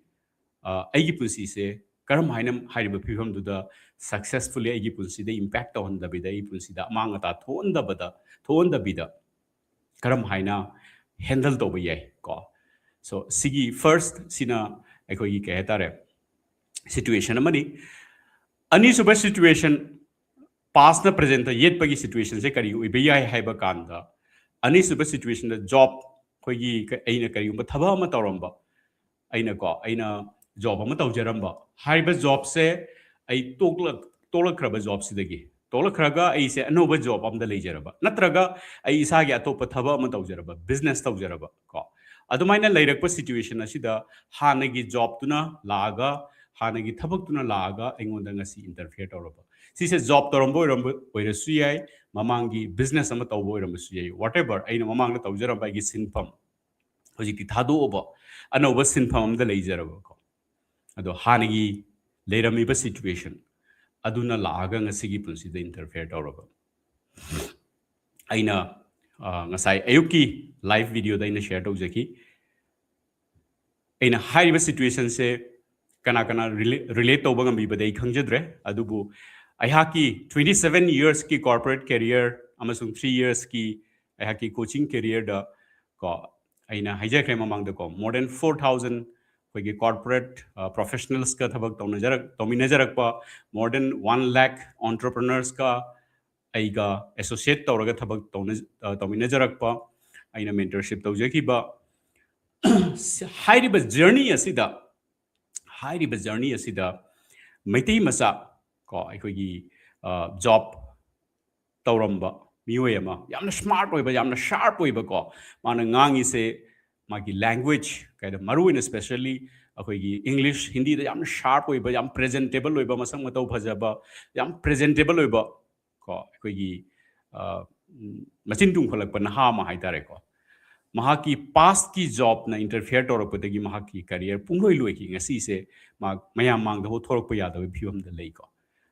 ꯑ, ꯑꯩꯒꯤ ꯄꯨꯟꯁꯤꯁꯦ ꯀꯔꯝ ꯍꯥꯏꯅ ꯍꯥꯏꯔꯤꯕ ꯐꯤꯕꯝꯗꯨꯗ successfully ꯑꯩꯒꯤ ꯄꯨꯟꯁꯤꯗ impact ꯇꯧꯍꯟꯗꯕꯤꯗ, ꯑꯩꯒꯤ ꯄꯨꯟꯁꯤꯗ ꯑꯃꯥꯡ ꯑꯇꯥ ꯊꯣꯛꯍꯟꯗꯕꯗ, ꯊꯣꯛꯍꯟꯗꯕꯤꯗ ꯀꯔꯝ ꯍꯥꯏꯅ handle ꯇꯧꯕ ꯌꯥꯏ ꯀꯣ? So, ꯁꯤꯒꯤ first ꯁꯤꯅ ꯑꯩꯈꯣꯏꯒꯤ ꯀꯩ ꯍꯥꯏꯇꯥꯔꯦ, situation ꯑꯃꯅꯤ꯫ ꯑꯅꯤꯁꯨꯕ situation, pastꯅ presentꯇ ꯌꯦꯠꯄꯒꯤ situationꯁꯦ ꯀꯔꯤ ꯑꯣꯏꯕ ꯌꯥꯏ ꯍꯥꯏꯕ ꯀꯥꯟꯗ, ꯑꯅꯤꯁꯨꯕ situationꯗ job, ꯑꯩꯈꯣꯏꯒꯤ ꯀ-, ꯑꯩꯅ ꯀꯔꯤꯒꯨꯝꯕ ꯊꯕꯛ ꯑꯃ ꯇꯧꯔꯝꯕ, ꯑꯩꯅꯀꯣ, ꯑꯩꯅ job ꯑꯃ ꯇꯧꯖꯔꯝꯕ, ꯍꯥꯏꯔꯤꯕ jobꯁꯦ ꯑꯩ ꯇꯣꯛꯂꯛ-, ꯇꯣꯛꯂꯛꯈ꯭ꯔꯕ jobꯁꯤꯗꯒꯤ, ꯇꯣꯛꯂꯛꯈ꯭ꯔꯒ ꯑꯩꯁꯦ ꯑꯅꯧꯕ job ꯑꯃꯗ ꯂꯩꯖꯔꯕ, ꯅꯠꯇ꯭ꯔꯒ ꯑꯩ ꯏꯁꯥꯒꯤ ꯑꯇꯣꯞꯄ ꯊꯕꯛ ꯑꯃ ꯇꯧꯖꯔꯕ, business ꯇꯧꯖꯔꯕ ꯀꯣ, ꯑꯗꯨꯃꯥꯏꯅ ꯂꯩꯔꯛꯄ situation ꯑꯁꯤꯗ ꯍꯥꯟꯅꯒꯤ jobꯇꯨꯅ ꯂꯥꯛꯑꯒ, ꯍꯥꯟꯅꯒꯤ ꯊꯕꯛꯇꯨꯅ ꯂꯥꯛꯑꯒ ꯑꯩꯉꯣꯟꯗ ꯉꯁꯤ interfere ꯇꯧꯔꯕ, ꯁꯤꯁꯦ job ꯇꯧꯔꯝꯕ ꯑꯣꯏꯔꯝꯕ ꯑꯣꯏꯔꯁꯨ ꯌꯥꯏ, ꯃꯃꯥꯡꯒꯤ business ꯑꯃ ꯇꯧꯕ ꯑꯣꯏꯔꯝꯕꯁꯨ ꯌꯥꯏ, whatever, ꯑꯩꯅ ꯃꯃꯥꯡꯗ ꯇꯧꯖꯔꯝꯕ ꯑꯩꯒꯤ ꯁꯤꯟꯐꯝ ꯍꯧꯖꯤꯛꯇꯤ ꯊꯥꯗꯣꯛꯑꯕ, ꯑꯅꯧꯕ ꯁꯤꯟꯐꯝ ꯑꯃꯗ ꯂꯩꯖꯔꯕꯀꯣ, ꯑꯗꯣ ꯍꯥꯟꯅꯒꯤ ꯂꯩꯔꯝꯃꯤꯕ situation ꯑꯗꯨꯅ ꯂꯥꯛꯑꯒ ꯉꯁꯤꯒꯤ ꯄꯨꯟꯁꯤꯗ interfere ꯇꯧꯔꯕ꯫ ꯑꯩꯅ, ꯑ, ꯉꯁꯥꯏ ꯑꯌꯨꯛꯀꯤ live videoꯗ ꯑꯩꯅ share ꯇꯧꯖꯈꯤ꯫ ꯑꯩꯅ ꯍꯥꯏꯔꯤꯕ situationꯁꯦ ꯀꯅꯥ ꯀꯅꯥ rela-, relate ꯇꯧꯕ ꯉꯝꯕꯤꯕꯗꯤ ꯑꯩ ꯈꯪꯖꯗ꯭ꯔꯦ, ꯑꯗꯨꯕꯨ ꯑꯩꯍꯥꯛꯀꯤ twenty seven yearsꯀꯤ corporate career ꯑꯃꯁꯨꯡ three yearsꯀꯤ ꯑꯩꯍꯥꯛꯀꯤ coaching careerꯗ ꯀꯣ, ꯑꯩꯅ ꯍꯥꯏꯖꯈ꯭ꯔꯦ ꯃꯃꯥꯡꯗꯀꯣ, more than four thousand ꯑꯩꯈꯣꯏꯒꯤ corporate, ꯑ, professionalsꯀ ꯊꯕꯛ ꯇꯧꯅꯖꯔꯛ-, ꯇꯧꯃꯤꯟꯅꯖꯔꯛꯄ, more than one lakh entrepreneursꯀ ꯑꯩꯒ associate ꯇꯧꯔꯒ ꯊꯕꯛ ꯇꯧꯅ-, ꯑ, ꯇꯧꯃꯤꯟꯅꯖꯔꯛꯄ, ꯑꯩꯅ mentorship ꯇꯧꯖꯈꯤꯕ, ꯍꯥꯏꯔꯤꯕ journey ꯑꯁꯤꯗ, ꯍꯥꯏꯔꯤꯕ journey ꯑꯁꯤꯗ ꯃꯩꯇꯩ ꯃꯆꯥ ꯀꯣ, ꯑꯩꯈꯣꯏꯒꯤ, ꯑ, job ꯇꯧꯔꯝꯕ ꯃꯤꯑꯣꯏ ꯑꯃ, ꯌꯥꯝꯅ smart ꯑꯣꯏꯕ, ꯌꯥꯝꯅ sharp ꯑꯣꯏꯕꯀꯣ, ꯃꯥꯅ ꯉꯥꯡꯉꯤꯁꯦ, ꯃꯥꯒꯤ language ꯀꯩꯗ, ꯃꯔꯨ ꯑꯣꯏꯅ specially ꯑꯩꯈꯣꯏꯒꯤ English, ꯍꯤꯟꯗꯤꯗ ꯌꯥꯝꯅ sharp ꯑꯣꯏꯕ, ꯌꯥꯝ presentable ꯑꯣꯏꯕ, ꯃꯁꯛ ꯃꯇꯧ ꯐꯖꯕ, ꯌꯥꯝ presentable ꯑꯣꯏꯕ ꯀꯣ, ꯑꯩꯈꯣꯏꯒꯤ, ꯑ, ꯎꯝ, ꯃꯆꯤꯟ ꯇꯨꯝꯈꯠꯂꯛꯄ ꯅꯍꯥ ꯑꯃ ꯍꯥꯏꯇꯥꯔꯦꯀꯣ, ꯃꯍꯥꯛꯀꯤ ꯄꯥꯁꯀꯤ ꯖꯣꯕꯅ ꯏꯟꯇꯔꯐꯤꯌꯔ ꯇꯧꯔꯛꯄꯗꯒꯤ ꯃꯍꯥꯛꯀꯤ ꯀꯦꯔꯤꯌꯔ ꯄꯨꯡꯂꯣꯏ ꯂꯣꯏꯈꯤ꯫ ꯉꯁꯤꯁꯦ ꯃꯍꯥꯛ ꯃꯌꯥꯝ ꯃꯥꯡꯗ ꯍꯣ-, ꯊꯣꯔꯛꯄ ꯌꯥꯗꯕꯒꯤ ꯐꯤꯕꯝꯗ ꯂꯩꯀꯣ꯫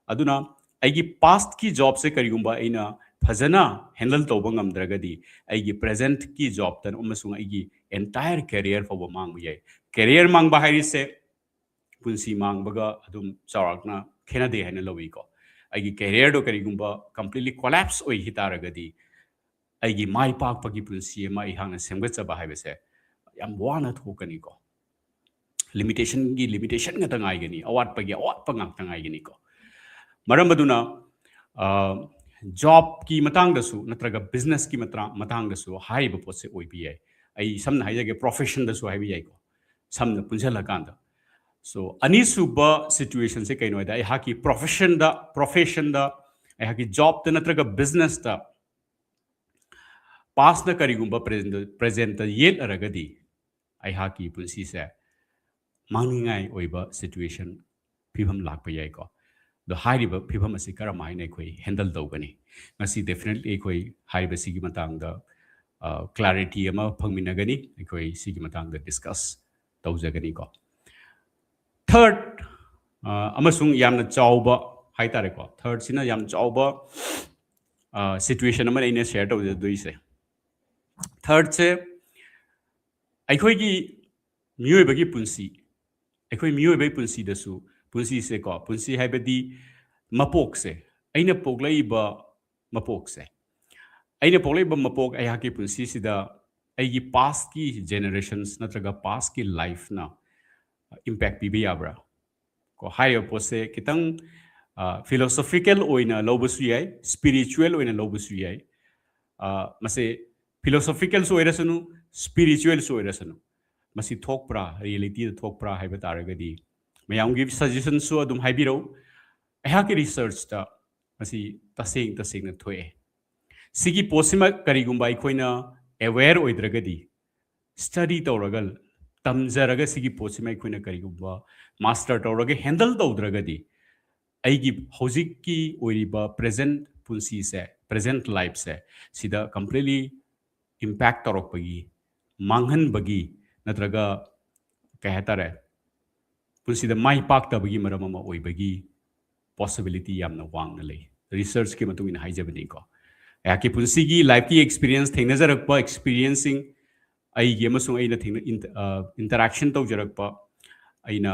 ꯑꯗꯨꯅ ꯑꯩꯒꯤ ꯄꯥꯁꯀꯤ ꯖꯣꯕꯁꯦ ꯀꯔꯤꯒꯨꯝꯕ ꯑꯩꯅ ꯐꯖꯅ ꯍꯦꯟꯗꯜ ꯇꯧꯕ ꯉꯝꯗ꯭ꯔꯒꯗꯤ ꯑꯩꯒꯤ ꯄ꯭ꯔꯦꯖꯦꯟꯠꯀꯤ ꯖꯣꯕꯇ ꯑꯃꯁꯨꯡ ꯑꯩꯒꯤ ꯑꯦꯟꯇꯥꯌꯔ ꯀꯦꯔꯤꯌꯔ ꯐꯥꯎꯕ ꯃꯥꯡꯕ ꯌꯥꯏ꯫ ꯀꯦꯔꯤꯌꯔ ꯃꯥꯡꯕ ꯍꯥꯏꯔꯤꯁꯦ ꯄꯨꯟꯁꯤ ꯃꯥꯡꯕꯒ ꯑꯗꯨꯝ ꯆꯥꯎꯔꯥꯛꯅ ꯈꯦꯠꯅꯗꯦ ꯍꯥꯏꯅ ꯂꯧꯏꯀꯣ꯫ ꯑꯩꯒꯤ ꯀꯦꯔꯤꯌꯔꯗꯣ ꯀꯔꯤꯒꯨꯝꯕ ꯀꯝꯄ꯭ꯂꯤꯠꯂꯤ ꯀꯣꯂꯦꯞꯁ ꯑꯣꯏꯈꯤ ꯇꯥꯔꯒꯗꯤ ꯑꯩꯒꯤ ꯃꯥꯏ ꯄꯥꯛꯄꯒꯤ ꯄꯨꯟꯁꯤ ꯑꯃ ꯑꯩꯍꯥꯛꯅ ꯁꯦꯝꯒꯠꯆꯕ ꯍꯥꯏꯕꯁꯦ ꯌꯥꯝ ꯋꯥꯅ ꯊꯣꯛꯀꯅꯤꯀꯣ꯫ ꯂꯤꯃꯤꯇꯦꯁꯟꯒꯤ ꯂꯤꯃꯤꯇꯦꯁꯟ ꯉꯥꯛꯇ ꯉꯥꯏꯒꯅꯤ, ꯑꯋꯥꯠꯄꯒꯤ ꯑꯋꯥꯠꯄ ꯉꯥꯛꯇ ꯉꯥꯏꯒꯅꯤꯀꯣ꯫ ꯃꯔꯝ ꯑꯗꯨꯅ ꯖꯣꯕꯀꯤ ꯃꯇꯥꯡꯗꯁꯨ ꯅꯠꯇ꯭ꯔꯒ ꯕꯤꯖꯤꯅꯦꯁꯀꯤ ꯃꯇꯥꯡꯗꯁꯨ ꯍꯥꯏꯔꯤꯕ ꯄꯣꯠꯁꯦ ꯑꯣꯏꯕ ꯌꯥꯏ꯫ ꯑꯩ ꯁꯝꯅ ꯍꯥꯏꯖꯒꯦ, ꯄ꯭ꯔꯣꯐꯦꯁꯟꯗꯁꯨ ꯍꯥꯏꯕ ꯌꯥꯏꯀꯣ, ꯁꯝꯅ ꯄꯨꯟꯁꯤꯜꯂꯀꯥꯟꯗ꯫ ꯁꯣ ꯑꯅꯤꯁꯨꯕ ꯁꯤꯆꯨꯋꯦꯁꯟꯁꯦ ꯀꯩꯅꯣ ꯍꯥꯏꯗ, ꯑꯩꯍꯥꯛꯀꯤ ꯄ꯭ꯔꯣꯐꯦꯁꯟꯗ ꯄ꯭ꯔꯣꯐꯦꯁꯟꯗ ꯑꯩꯍꯥꯛꯀꯤ ꯖꯣꯕꯇ ꯅꯠꯇ꯭ꯔꯒ ꯕꯤꯖꯤꯅꯦꯁꯇ ꯄꯥꯁꯅ ꯀꯔꯤꯒꯨꯝꯕ ꯄ꯭ꯔꯦꯖꯦꯟꯇ ꯌꯦꯠꯂꯔꯒꯗꯤ ꯑꯩꯍꯥꯛꯀꯤ ꯄꯨꯟꯁꯤꯁꯦ ꯃꯥꯡꯅꯤꯡꯉꯥꯏ ꯑꯣꯏꯕ ꯁꯤꯆꯨꯋꯦꯁꯟ, ꯐꯤꯕꯝ ꯂꯥꯛꯄ ꯌꯥꯏꯀꯣ꯫ ꯑꯗꯣ ꯍꯥꯏꯔꯤꯕ ꯐꯤꯕꯝ ꯑꯁꯤ ꯀꯔꯝ ꯍꯥꯏꯅ ꯑꯩꯈꯣꯏ ꯍꯦꯟꯗꯜ ꯇꯧꯒꯅꯤ? ꯉꯁꯤ ꯗꯦꯐꯤꯅꯦꯠꯂꯤ ꯑꯩꯈꯣꯏ ꯍꯥꯏꯔꯤꯕꯁꯤꯒꯤ ꯃꯇꯥꯡꯗ ꯀ꯭ꯂꯥꯔꯤꯇꯤ ꯑꯃ ꯐꯪꯃꯤꯟꯅꯒꯅꯤ꯫ ꯑꯩꯈꯣꯏ ꯁꯤꯒꯤ ꯃꯇꯥꯡꯗ ꯗꯤꯁꯀꯁ ꯇꯧꯖꯒꯅꯤꯀꯣ꯫ ꯊꯔꯗ ꯑꯃꯁꯨꯡ ꯌꯥꯝꯅ ꯆꯥꯎꯕ ꯍꯥꯏꯇꯥꯔꯦꯀꯣ, ꯊꯔꯗꯁꯤꯅ ꯌꯥꯝ ꯆꯥꯎꯕ ꯁꯤꯆꯨꯋꯦꯁꯟ ꯑꯃꯅ ꯑꯩꯅ ꯁꯦꯌꯔ ꯇꯧꯖꯗꯣꯏꯁꯦ꯫ ꯊꯔꯗꯁꯦ ꯑꯩꯈꯣꯏꯒꯤ ꯃꯤꯑꯣꯏꯕꯒꯤ ꯄꯨꯟꯁꯤ, ꯑꯩꯈꯣꯏ ꯃꯤꯑꯣꯏꯕꯒꯤ ꯄꯨꯟꯁꯤꯗꯁꯨ, ꯄꯨꯟꯁꯤꯁꯦꯀꯣ, ꯄꯨꯟꯁꯤ ꯍꯥꯏꯕꯗꯤ ꯃꯄꯣꯛꯁꯦ, ꯑꯩꯅ ꯄꯣꯛꯂꯛꯏꯕ ꯃꯄꯣꯛꯁꯦ, ꯑꯩꯅ ꯄꯣꯛꯂꯛꯏꯕ ꯃꯄꯣꯛ, ꯑꯩꯍꯥꯛꯀꯤ ꯄꯨꯟꯁꯤꯁꯤꯗ ꯑꯩꯒꯤ ꯄꯥꯁꯀꯤ ꯖꯦꯅꯦꯔꯦꯁꯟꯁ ꯅꯠꯇ꯭ꯔꯒ ꯄꯥꯁꯀꯤ ꯂꯥꯏꯐꯅ ꯏꯝꯄꯦꯛ ꯄꯤꯕ ꯌꯥꯕ꯭ꯔꯥ? ꯀꯣ, ꯍꯥꯏꯔꯤꯕ ꯄꯣꯠꯁꯦ ꯈꯤꯇꯪ ꯐꯤꯂꯣꯁꯣꯐꯤꯀꯦꯜ ꯑꯣꯏꯅ ꯂꯧꯕꯁꯨ ꯌꯥꯏ, ꯁ꯭ꯄꯤꯔꯤꯆꯨꯋꯦꯜ ꯑꯣꯏꯅ ꯂꯧꯕꯁꯨ ꯌꯥꯏ꯫ ꯃꯁꯦ ꯐꯤꯂꯣꯁꯣꯐꯤꯀꯦꯜꯁꯨ ꯑꯣꯏꯔꯁꯅꯨ, ꯁ꯭ꯄꯤꯔꯤꯆꯨꯋꯦꯜꯁꯨ ꯑꯣꯏꯔꯁꯅꯨ, ꯃꯁꯤ ꯊꯣꯛꯄ꯭ꯔꯥ, ꯔꯤꯌꯦꯂꯤꯇꯤꯗ ꯊꯣꯛꯄ꯭ꯔꯥ ꯍꯥꯏꯕ ꯇꯥꯔꯒꯗꯤ ꯃꯌꯥꯝꯒꯤ ꯁꯖꯦꯁꯟꯁꯨ ꯑꯗꯨꯝ ꯍꯥꯏꯕꯤꯔꯛꯎ꯫ ꯑꯩꯍꯥꯛꯀꯤ ꯔꯤꯁꯔꯆꯇ ꯃꯁꯤ ꯇꯁꯦꯡ ꯇꯁꯦꯡꯅ ꯊꯣꯛꯑꯦ꯫ ꯁꯤꯒꯤ ꯄꯣꯠꯁꯤꯃ ꯀꯔꯤꯒꯨꯝꯕ ꯑꯩꯈꯣꯏꯅ ꯑꯦꯋꯦꯌꯔ ꯑꯣꯏꯗ꯭ꯔꯒꯗꯤ, ꯁ꯭ꯇꯗꯤ ꯇꯧꯔꯒ, ꯇꯝꯖꯔꯒ ꯁꯤꯒꯤ ꯄꯣꯠꯁꯤꯃ ꯑꯩꯈꯣꯏꯅ ꯀꯔꯤꯒꯨꯝꯕ ꯃꯥꯁꯇꯔ ꯇꯧꯔꯒ ꯍꯦꯟꯗꯜ ꯇꯧꯗ꯭ꯔꯒꯗꯤ, ꯑꯩꯒꯤ ꯍꯧꯖꯤꯛꯀꯤ ꯑꯣꯏꯔꯤꯕ ꯄ꯭ꯔꯦꯖꯦꯟꯠ ꯄꯨꯟꯁꯤꯁꯦ, ꯄ꯭ꯔꯦꯖꯦꯟꯠ ꯂꯥꯏꯐꯁꯦ, ꯁꯤꯗ ꯀꯝꯄ꯭ꯂꯤꯠꯂꯤ ꯏꯝꯄꯦꯛ ꯇꯧꯔꯛꯄꯒꯤ, ꯃꯥꯡꯍꯟꯕꯒꯤ, ꯅꯠꯇ꯭ꯔꯒ ꯀꯩ ꯍꯥꯏꯇꯥꯔꯦ, ꯄꯨꯟꯁꯤꯗ ꯃꯥꯏ ꯄꯥꯛꯇꯕꯒꯤ ꯃꯔꯝ ꯑꯃ ꯑꯣꯏꯕꯒꯤ ꯄꯣꯁꯤꯕꯤꯂꯤꯇꯤ ꯌꯥꯝꯅ ꯋꯥꯡꯅ ꯂꯩ, ꯔꯤꯁꯔꯆꯀꯤ ꯃꯇꯨꯡ ꯏꯟꯅ ꯍꯥꯏꯖꯕꯅꯤꯀꯣ꯫ ꯑꯩꯍꯥꯛꯀꯤ ꯄꯨꯟꯁꯤꯒꯤ ꯂꯥꯏꯐꯀꯤ ꯑꯦꯛꯁꯄꯤꯔꯤꯌꯦꯟꯁ, ꯊꯦꯡꯅꯖꯔꯛꯄ ꯑꯦꯛꯁꯄꯤꯔꯤꯌꯦꯟꯁꯁꯤꯡ, ꯑꯩꯒꯤ ꯑꯃꯁꯨꯡ ꯑꯩꯅ ꯊꯦꯡꯅ ꯏꯟꯇꯔꯦꯛꯁꯟ ꯇꯧꯖꯔꯛꯄ, ꯑꯩꯅ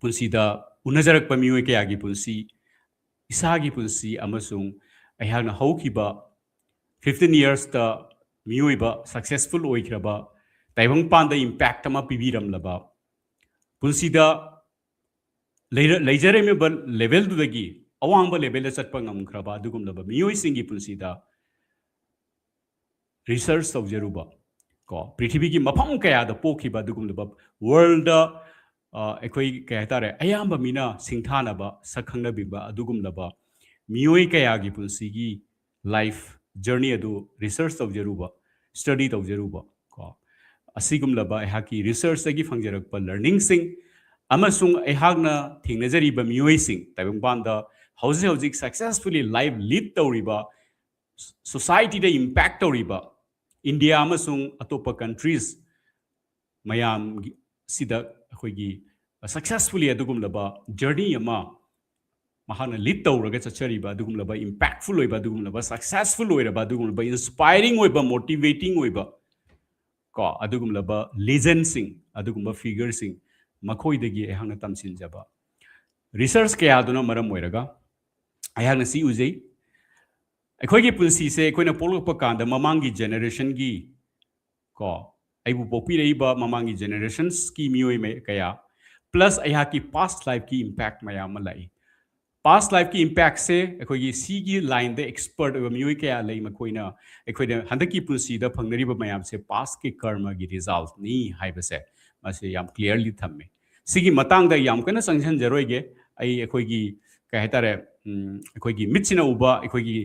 ꯄꯨꯟꯁꯤꯗ ꯎꯅꯖꯔꯛꯄ ꯃꯤꯑꯣꯏ ꯀꯌꯥꯒꯤ ꯄꯨꯟꯁꯤ, ꯏꯁꯥꯒꯤ ꯄꯨꯟꯁꯤ ꯑꯃꯁꯨꯡ ꯑꯩꯍꯥꯛꯅ ꯍꯧꯈꯤꯕ ꯐꯤꯐꯇꯤꯟ ꯌꯔꯁꯇ ꯃꯤꯑꯣꯏꯕ ꯁꯛꯁꯦꯁꯐꯨꯜ ꯑꯣꯏꯈ꯭ꯔꯕ, ꯇꯥꯏꯕꯪꯄꯥꯟꯗ ꯏꯝꯄꯦꯛ ꯑꯃ ꯄꯤꯕꯤꯔꯝꯂꯕ, ꯄꯨꯟꯁꯤꯗ ꯂꯩꯔ- ꯂꯩꯖꯔꯝꯃꯤꯕ ꯂꯦꯚꯦꯜꯗꯨꯗꯒꯤ ꯑꯋꯥꯡꯕ ꯂꯦꯚꯦꯜꯗ ꯆꯠꯄ ꯉꯝꯈ꯭ꯔꯕ ꯑꯗꯨꯒꯨꯝꯂꯕ ꯃꯤꯑꯣꯏꯁꯤꯡꯒꯤ ꯄꯨꯟꯁꯤꯗ ꯔꯤꯁꯔꯆ ꯇꯧꯖꯔꯨꯕ, ꯀꯣ, ꯄ꯭ꯔꯤꯊꯤꯕꯤꯒꯤ ꯃꯐꯝ ꯀꯌꯥꯗ ꯄꯣꯛꯈꯤꯕ ꯑꯗꯨꯒꯨꯝꯂꯕ, ꯋꯥꯔꯜꯗ ꯑꯩꯈꯣꯏ ꯀꯩ ꯍꯥꯏꯇꯥꯔꯦ, ꯑꯌꯥꯝꯕ ꯃꯤꯅ ꯁꯤꯡꯊꯥꯅꯕ, ꯁꯛ ꯈꯪꯅꯕꯤꯕ ꯑꯗꯨꯒꯨꯝꯂꯕ ꯃꯤꯑꯣꯏ ꯀꯌꯥꯒꯤ ꯄꯨꯟꯁꯤꯒꯤ ꯂꯥꯏꯐ ꯖꯔꯅꯤ ꯑꯗꯨ ꯔꯤꯁꯔꯆ ꯇꯧꯖꯔꯨꯕ, ꯁ꯭ꯇꯗꯤ ꯇꯧꯖꯔꯨꯕ, ꯀꯣ, ꯑꯁꯤꯒꯨꯝꯂꯕ ꯑꯩꯍꯥꯛꯀꯤ ꯔꯤꯁꯔꯆꯇꯒꯤ ꯐꯪꯖꯔꯛꯄ ꯂꯔꯅꯤꯡꯁꯤꯡ ꯑꯃꯁꯨꯡ ꯑꯩꯍꯥꯛꯅ ꯊꯦꯡꯅꯖꯔꯤꯕ ꯃꯤꯑꯣꯏꯁꯤꯡ, ꯇꯥꯏꯕꯪꯄꯥꯟꯗ ꯍꯧꯖꯤꯛ ꯍꯧꯖꯤꯛ ꯁꯛꯁꯦꯁꯐꯨꯜꯂꯤ ꯂꯥꯏꯐ ꯂꯤꯗ ꯇꯧꯔꯤꯕ, ꯁꯣꯁꯥꯏꯇꯤꯗ ꯏꯝꯄꯦꯛ ꯇꯧꯔꯤꯕ, ꯏꯟꯗꯤꯌꯥ ꯑꯃꯁꯨꯡ ꯑꯇꯣꯞꯄ ꯀꯟꯇ꯭ꯔꯤꯁ ꯃꯌꯥꯝꯒꯤ ꯁꯤꯗ ꯑꯩꯈꯣꯏꯒꯤ ꯁꯛꯁꯦꯁꯐꯨꯜꯂꯤ ꯑꯗꯨꯒꯨꯝꯂꯕ ꯖꯔꯅꯤ ꯑꯃ ꯃꯍꯥꯛꯅ ꯂꯤꯗ ꯇꯧꯔꯒ ꯆꯠꯆꯔꯤꯕ ꯑꯗꯨꯒꯨꯝꯂꯕ, ꯏꯝꯄꯦꯛꯐꯨꯜ ꯑꯣꯏꯕ ꯑꯗꯨꯒꯨꯝꯂꯕ, ꯁꯛꯁꯦꯁꯐꯨꯜ ꯑꯣꯏꯔꯕ ꯑꯗꯨꯒꯨꯝꯂꯕ, ꯏꯟꯁꯄꯥꯏꯔꯤꯡ ꯑꯣꯏꯕ, ꯃꯣꯇꯤꯚꯦꯇꯤꯡ ꯑꯣꯏꯕ, ꯀꯣ, ꯑꯗꯨꯒꯨꯝꯂꯕ ꯂꯤꯖꯦꯟꯁꯤꯡ, ꯑꯗꯨꯒꯨꯝꯕ ꯐꯤꯒꯔꯁꯤꯡ, ꯃꯈꯣꯏꯗꯒꯤ ꯑꯩꯍꯥꯛꯅ ꯇꯝꯁꯤꯟꯖꯕ ꯔꯤꯁꯔꯆ ꯀꯌꯥꯗꯨꯅ ꯃꯔꯝ ꯑꯣꯏꯔꯒ ꯑꯩꯍꯥꯛꯅ ꯁꯤ ꯎꯖꯩ꯫ ꯑꯩꯈꯣꯏꯒꯤ ꯄꯨꯟꯁꯤꯁꯦ ꯑꯩꯈꯣꯏꯅ ꯄꯣꯛꯂꯛꯄ ꯀꯥꯟꯗ ꯃꯃꯥꯡꯒꯤ ꯖꯦꯅꯦꯔꯦꯁꯟꯒꯤ, ꯀꯣ, ꯑꯩꯕꯨ ꯄꯣꯛꯄꯤꯔꯛꯏꯕ ꯃꯃꯥꯡꯒꯤ ꯖꯦꯅꯦꯔꯦꯁꯟꯁꯀꯤ ꯃꯤꯑꯣꯏ ꯃꯌꯥ-, ꯀꯌꯥ, ꯄ꯭ꯂꯁ ꯑꯩꯍꯥꯛꯀꯤ ꯄꯥꯁ ꯂꯥꯏꯐꯀꯤ ꯏꯝꯄꯦꯛ ꯃꯌꯥꯝ ꯑꯃ ꯂꯥꯛꯏ꯫ ꯄꯥꯁ ꯂꯥꯏꯐꯀꯤ ꯏꯝꯄꯦꯛꯁꯦ ꯑꯩꯈꯣꯏꯒꯤ ꯁꯤꯒꯤ ꯂꯥꯏꯟꯗ ꯑꯦꯛꯁꯄꯔꯠ ꯑꯣꯏꯕ ꯃꯤꯑꯣꯏ ꯀꯌꯥ ꯂꯩ, ꯃꯈꯣꯏꯅ ꯑꯩꯈꯣꯏꯗ ꯍꯟꯗꯛꯀꯤ ꯄꯨꯟꯁꯤꯗ ꯐꯪꯅꯔꯤꯕ ꯃꯌꯥꯝꯁꯦ ꯄꯥꯁꯀꯤ ꯀꯔꯃꯒꯤ ꯔꯤꯖꯜꯠꯅꯤ ꯍꯥꯏꯕꯁꯦ ꯃꯁꯤ ꯌꯥꯝ ꯀ꯭ꯂꯤꯌꯔꯂꯤ ꯊꯝꯃꯦ꯫ ꯁꯤꯒꯤ ꯃꯇꯥꯡꯗ ꯌꯥꯝ ꯀꯟꯅ ꯆꯪꯁꯤꯟꯖꯔꯣꯏꯒꯦ꯫ ꯑꯩ ꯑꯩꯈꯣꯏꯒꯤ ꯀꯩ ꯍꯥꯏꯇꯥꯔꯦ, ꯎꯝ, ꯑꯩꯈꯣꯏꯒꯤ ꯃꯤꯠꯁꯤꯅ ꯎꯕ ꯑꯩꯈꯣꯏꯒꯤ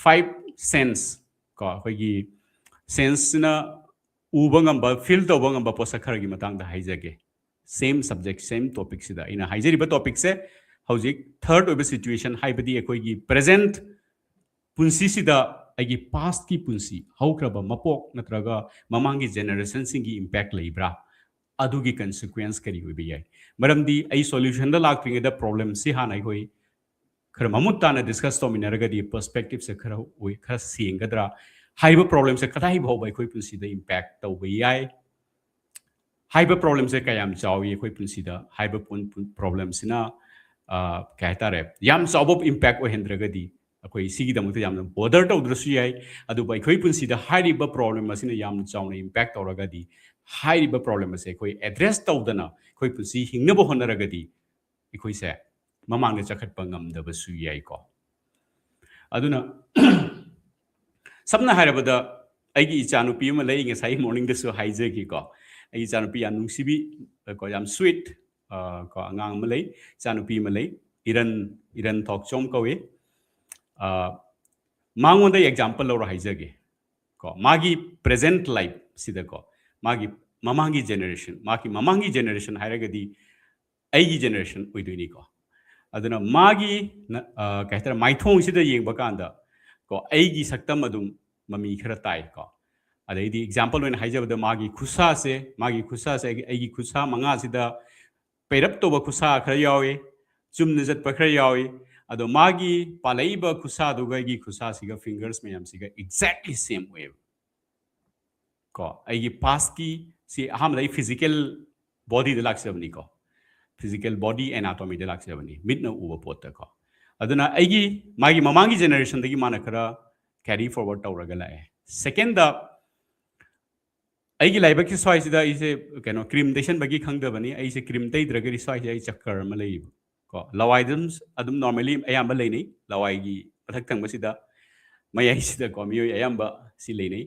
ꯐꯥꯏꯚ ꯁꯦꯟꯁ, ꯀꯣ, ꯑꯩꯈꯣꯏꯒꯤ ꯁꯦꯟꯁꯁꯤꯅ ꯎꯕ ꯉꯝꯕ, ꯐꯤꯜ ꯇꯧꯕ ꯉꯝꯕ ꯄꯣꯠꯁꯛ ꯈꯔꯒꯤ ꯃꯇꯥꯡꯗ ꯍꯥꯏꯖꯒꯦ꯫ ꯁꯦꯝ ꯁꯕꯖꯦꯛ, ꯁꯦꯝ ꯇꯣꯄꯤꯛꯁꯤꯗ ꯑꯩꯅ ꯍꯥꯏꯖꯔꯤꯕ ꯇꯣꯄꯤꯛꯁꯦ ꯍꯧꯖꯤꯛ ꯊꯔꯗ ꯑꯣꯏꯕ ꯁꯤꯆꯨꯋꯦꯁꯟ, ꯍꯥꯏꯕꯗꯤ ꯑꯩꯈꯣꯏꯒꯤ ꯄ꯭ꯔꯖꯦꯟꯠ ꯄꯨꯟꯁꯤꯁꯤꯗ ꯑꯩꯒꯤ past ꯀꯤ ꯄꯨꯟꯁꯤ, ꯍꯧꯈ꯭ꯔꯕ ꯃꯄꯣꯛ ꯅꯠꯇ꯭ꯔꯒ ꯃꯃꯥꯡꯒꯤ generation ꯁꯤꯡꯒꯤ impact ꯂꯩꯕ꯭ꯔꯥ? ꯑꯗꯨꯒꯤ consequence ꯀꯔꯤ ꯑꯣꯏꯕ ꯌꯥꯏ? ꯃꯔꯝꯗꯤ ꯑꯩ solution ꯗ ꯂꯥꯛꯇ꯭ꯔꯤꯉꯩꯗ problem ꯁꯤ ꯍꯥꯟꯅ ꯑꯩꯈꯣꯏ ꯈꯔ ꯃꯃꯨꯠ ꯇꯥꯅ discuss ꯇꯧꯃꯤꯟꯅꯔꯒꯗꯤ perspective ꯁꯦ ꯈꯔ ꯑꯣꯏ-, ꯈꯔ ꯁꯦꯡꯒꯗ꯭ꯔꯥ? ꯍꯥꯏꯔꯤꯕ problem ꯁꯦ ꯀꯗꯥꯏ ꯐꯥꯎꯕ ꯑꯩꯈꯣꯏ ꯄꯨꯟꯁꯤꯗ impact ꯇꯧꯕ ꯌꯥꯏ? ꯍꯥꯏꯔꯤꯕ problem ꯁꯦ ꯀꯌꯥꯝ ꯆꯥꯎꯏ ꯑꯩꯈꯣꯏ ꯄꯨꯟꯁꯤꯗ? ꯍꯥꯏꯔꯤꯕ ꯄꯨꯟ-, ꯄꯨꯟ-, problem ꯁꯤꯅ, ꯑ, ꯀꯩ ꯍꯥꯏꯇꯥꯔꯦ, ꯌꯥꯝ ꯆꯥꯎꯕ impact ꯑꯣꯏꯍꯟꯗ꯭ꯔꯒꯗꯤ ꯑꯩꯈꯣꯏ ꯁꯤꯒꯤꯗꯃꯛꯇ ꯌꯥꯝꯅ bother ꯇꯧꯗ꯭ꯔꯁꯨ ꯌꯥꯏ꯫ ꯑꯗꯨꯕꯨ ꯑꯩꯈꯣꯏ ꯄꯨꯟꯁꯤꯗ ꯍꯥꯏꯔꯤꯕ problem ꯑꯁꯤꯅ ꯌꯥꯝꯅ ꯆꯥꯎꯅ impact ꯇꯧꯔꯒꯗꯤ, ꯍꯥꯏꯔꯤꯕ problem ꯑꯁꯦ ꯑꯩꯈꯣꯏ address ꯇꯧꯗꯅ ꯑꯩꯈꯣꯏ ꯄꯨꯟꯁꯤ ꯍꯤꯡꯅꯕ ꯍꯣꯠꯅꯔꯒꯗꯤ ꯑꯩꯈꯣꯏꯁꯦ ꯃꯃꯥꯡꯗ ꯆꯈꯠꯄ ꯉꯝꯗꯕꯁꯨ ꯌꯥꯏꯀꯣ꯫ ꯑꯗꯨꯅ ꯁꯝꯅ ꯍꯥꯏꯔꯕꯗ, ꯑꯩꯒꯤ ꯏꯆꯥꯅꯨꯄꯤ ꯑꯃ ꯂꯩ, ꯉꯁꯥꯏ morning ꯗꯁꯨ ꯍꯥꯏꯖꯈꯤꯀꯣ꯫ ꯑꯩꯒꯤ ꯏꯆꯥꯅꯨꯄꯤ ꯌꯥꯝ ꯅꯨꯡꯁꯤꯕꯤ, ꯀꯣ, ꯌꯥꯝ sweet, ꯑ, ꯀꯣ, ꯑꯉꯥꯡ ꯑꯃ ꯂꯩ, ꯏꯆꯥꯅꯨꯄꯤ ꯑꯃ ꯂꯩ, ꯏꯔꯟ, ꯏꯔꯟ ꯊꯣꯛꯆꯣꯝ ꯀꯧꯏ꯫ ꯑ, ꯃꯉꯣꯟꯗ example ꯂꯧꯔ ꯍꯥꯏꯖꯒꯦ꯫ ꯀꯣ, ꯃꯥꯒꯤ present life ꯁꯤꯗꯀꯣ, ꯃꯥꯒꯤ ꯃꯃꯥꯡꯒꯤ generation, ꯃꯥꯒꯤ ꯃꯃꯥꯡꯒꯤ generation ꯍꯥꯏꯔꯒꯗꯤ ꯑꯩꯒꯤ generation ꯑꯣꯏꯗꯣꯏꯅꯤꯀꯣ꯫ ꯑꯗꯨꯅ ꯃꯥꯒꯤ ꯅ-, ꯑ, ꯀꯩ ꯍꯥꯏꯇꯥꯔꯦ, ꯃꯥꯏꯊꯣꯡꯁꯤꯗ ꯌꯦꯡꯕ ꯀꯥꯟꯗ ꯀꯣ, ꯑꯩꯒꯤ ꯁꯛꯇꯝ ꯑꯗꯨꯝ ꯃꯃꯤ ꯈꯔ ꯇꯥꯏꯀꯣ꯫ ꯑꯗꯩꯗꯤ example ꯑꯣꯏꯅ ꯍꯥꯏꯖꯕꯗ, ꯃꯥꯒꯤ ꯈꯨꯠꯁꯥꯁꯦ, ꯃꯥꯒꯤ ꯈꯨꯠꯁꯥꯁꯦ ꯑꯩꯒꯤ, ꯑꯩꯒꯤ ꯈꯨꯠꯁꯥ ꯃꯉꯥꯁꯤꯗ ꯄꯩꯔꯞ ꯇꯧꯕ ꯈꯨꯠꯁꯥ ꯈꯔ ꯌꯥꯎꯏ, ꯆꯨꯝꯅ ꯆꯠꯄ ꯈꯔ ꯌꯥꯎꯏ꯫ ꯑꯗꯣ ꯃꯥꯒꯤ ꯄꯥꯜꯂꯛꯏꯕ ꯈꯨꯠꯁꯥꯗꯨꯒ ꯑꯩꯒꯤ ꯈꯨꯠꯁꯥꯁꯤꯒ, fingers ꯃꯌꯥꯝꯁꯤꯒ exactly same ꯑꯣꯏꯌꯦꯕ꯫ ꯀꯣ, ꯑꯩꯒꯤ past ꯀꯤ ꯁꯤ ꯑꯍꯥꯟꯕꯗ ꯑꯩ physical body ꯗ ꯂꯥꯛꯆꯕꯅꯤꯀꯣ, physical body anatomy ꯗ ꯂꯥꯛꯆꯕꯅꯤ, ꯃꯤꯠꯅ ꯎꯕ ꯄꯣꯠꯇꯀꯣ꯫ ꯑꯗꯨꯅ ꯑꯩꯒꯤ, ꯃꯥꯒꯤ ꯃꯃꯥꯡꯒꯤ generation ꯗꯒꯤ ꯃꯥꯅ ꯈꯔ carry forward ꯇꯧꯔꯒ ꯂꯥꯛꯑꯦ꯫ Second ꯗ, ꯑꯩꯒꯤ ꯂꯥꯏꯕꯛꯀꯤ ꯁ꯭ꯋꯥꯏꯁꯤꯗ ꯑꯩꯁꯦ, ꯀꯩꯅꯣ, cream ꯇꯩꯁꯟꯕꯒꯤ ꯈꯪꯗꯕꯅꯤ, ꯑꯩꯁꯦ cream ꯇꯩꯗ꯭ꯔꯒꯗꯤ ꯁ꯭ꯋꯥꯏꯁꯦ ꯑꯩ ꯆꯀꯔ ꯑꯃ ꯂꯩꯌꯦꯕ ꯀꯣ꯫ ꯂꯋꯥꯏꯗ ꯑꯗꯨꯝ, ꯑꯗꯨꯝ normally ꯑꯌꯥꯝꯕ ꯂꯩꯅꯩ, ꯂꯋꯥꯏꯒꯤ ꯃꯊꯛ ꯊꯪꯕꯁꯤꯗ, ꯃꯌꯥꯏꯁꯤꯗꯀꯣ, ꯃꯤꯑꯣꯏ ꯑꯌꯥꯝꯕ ꯁꯤ ꯂꯩꯅꯩ꯫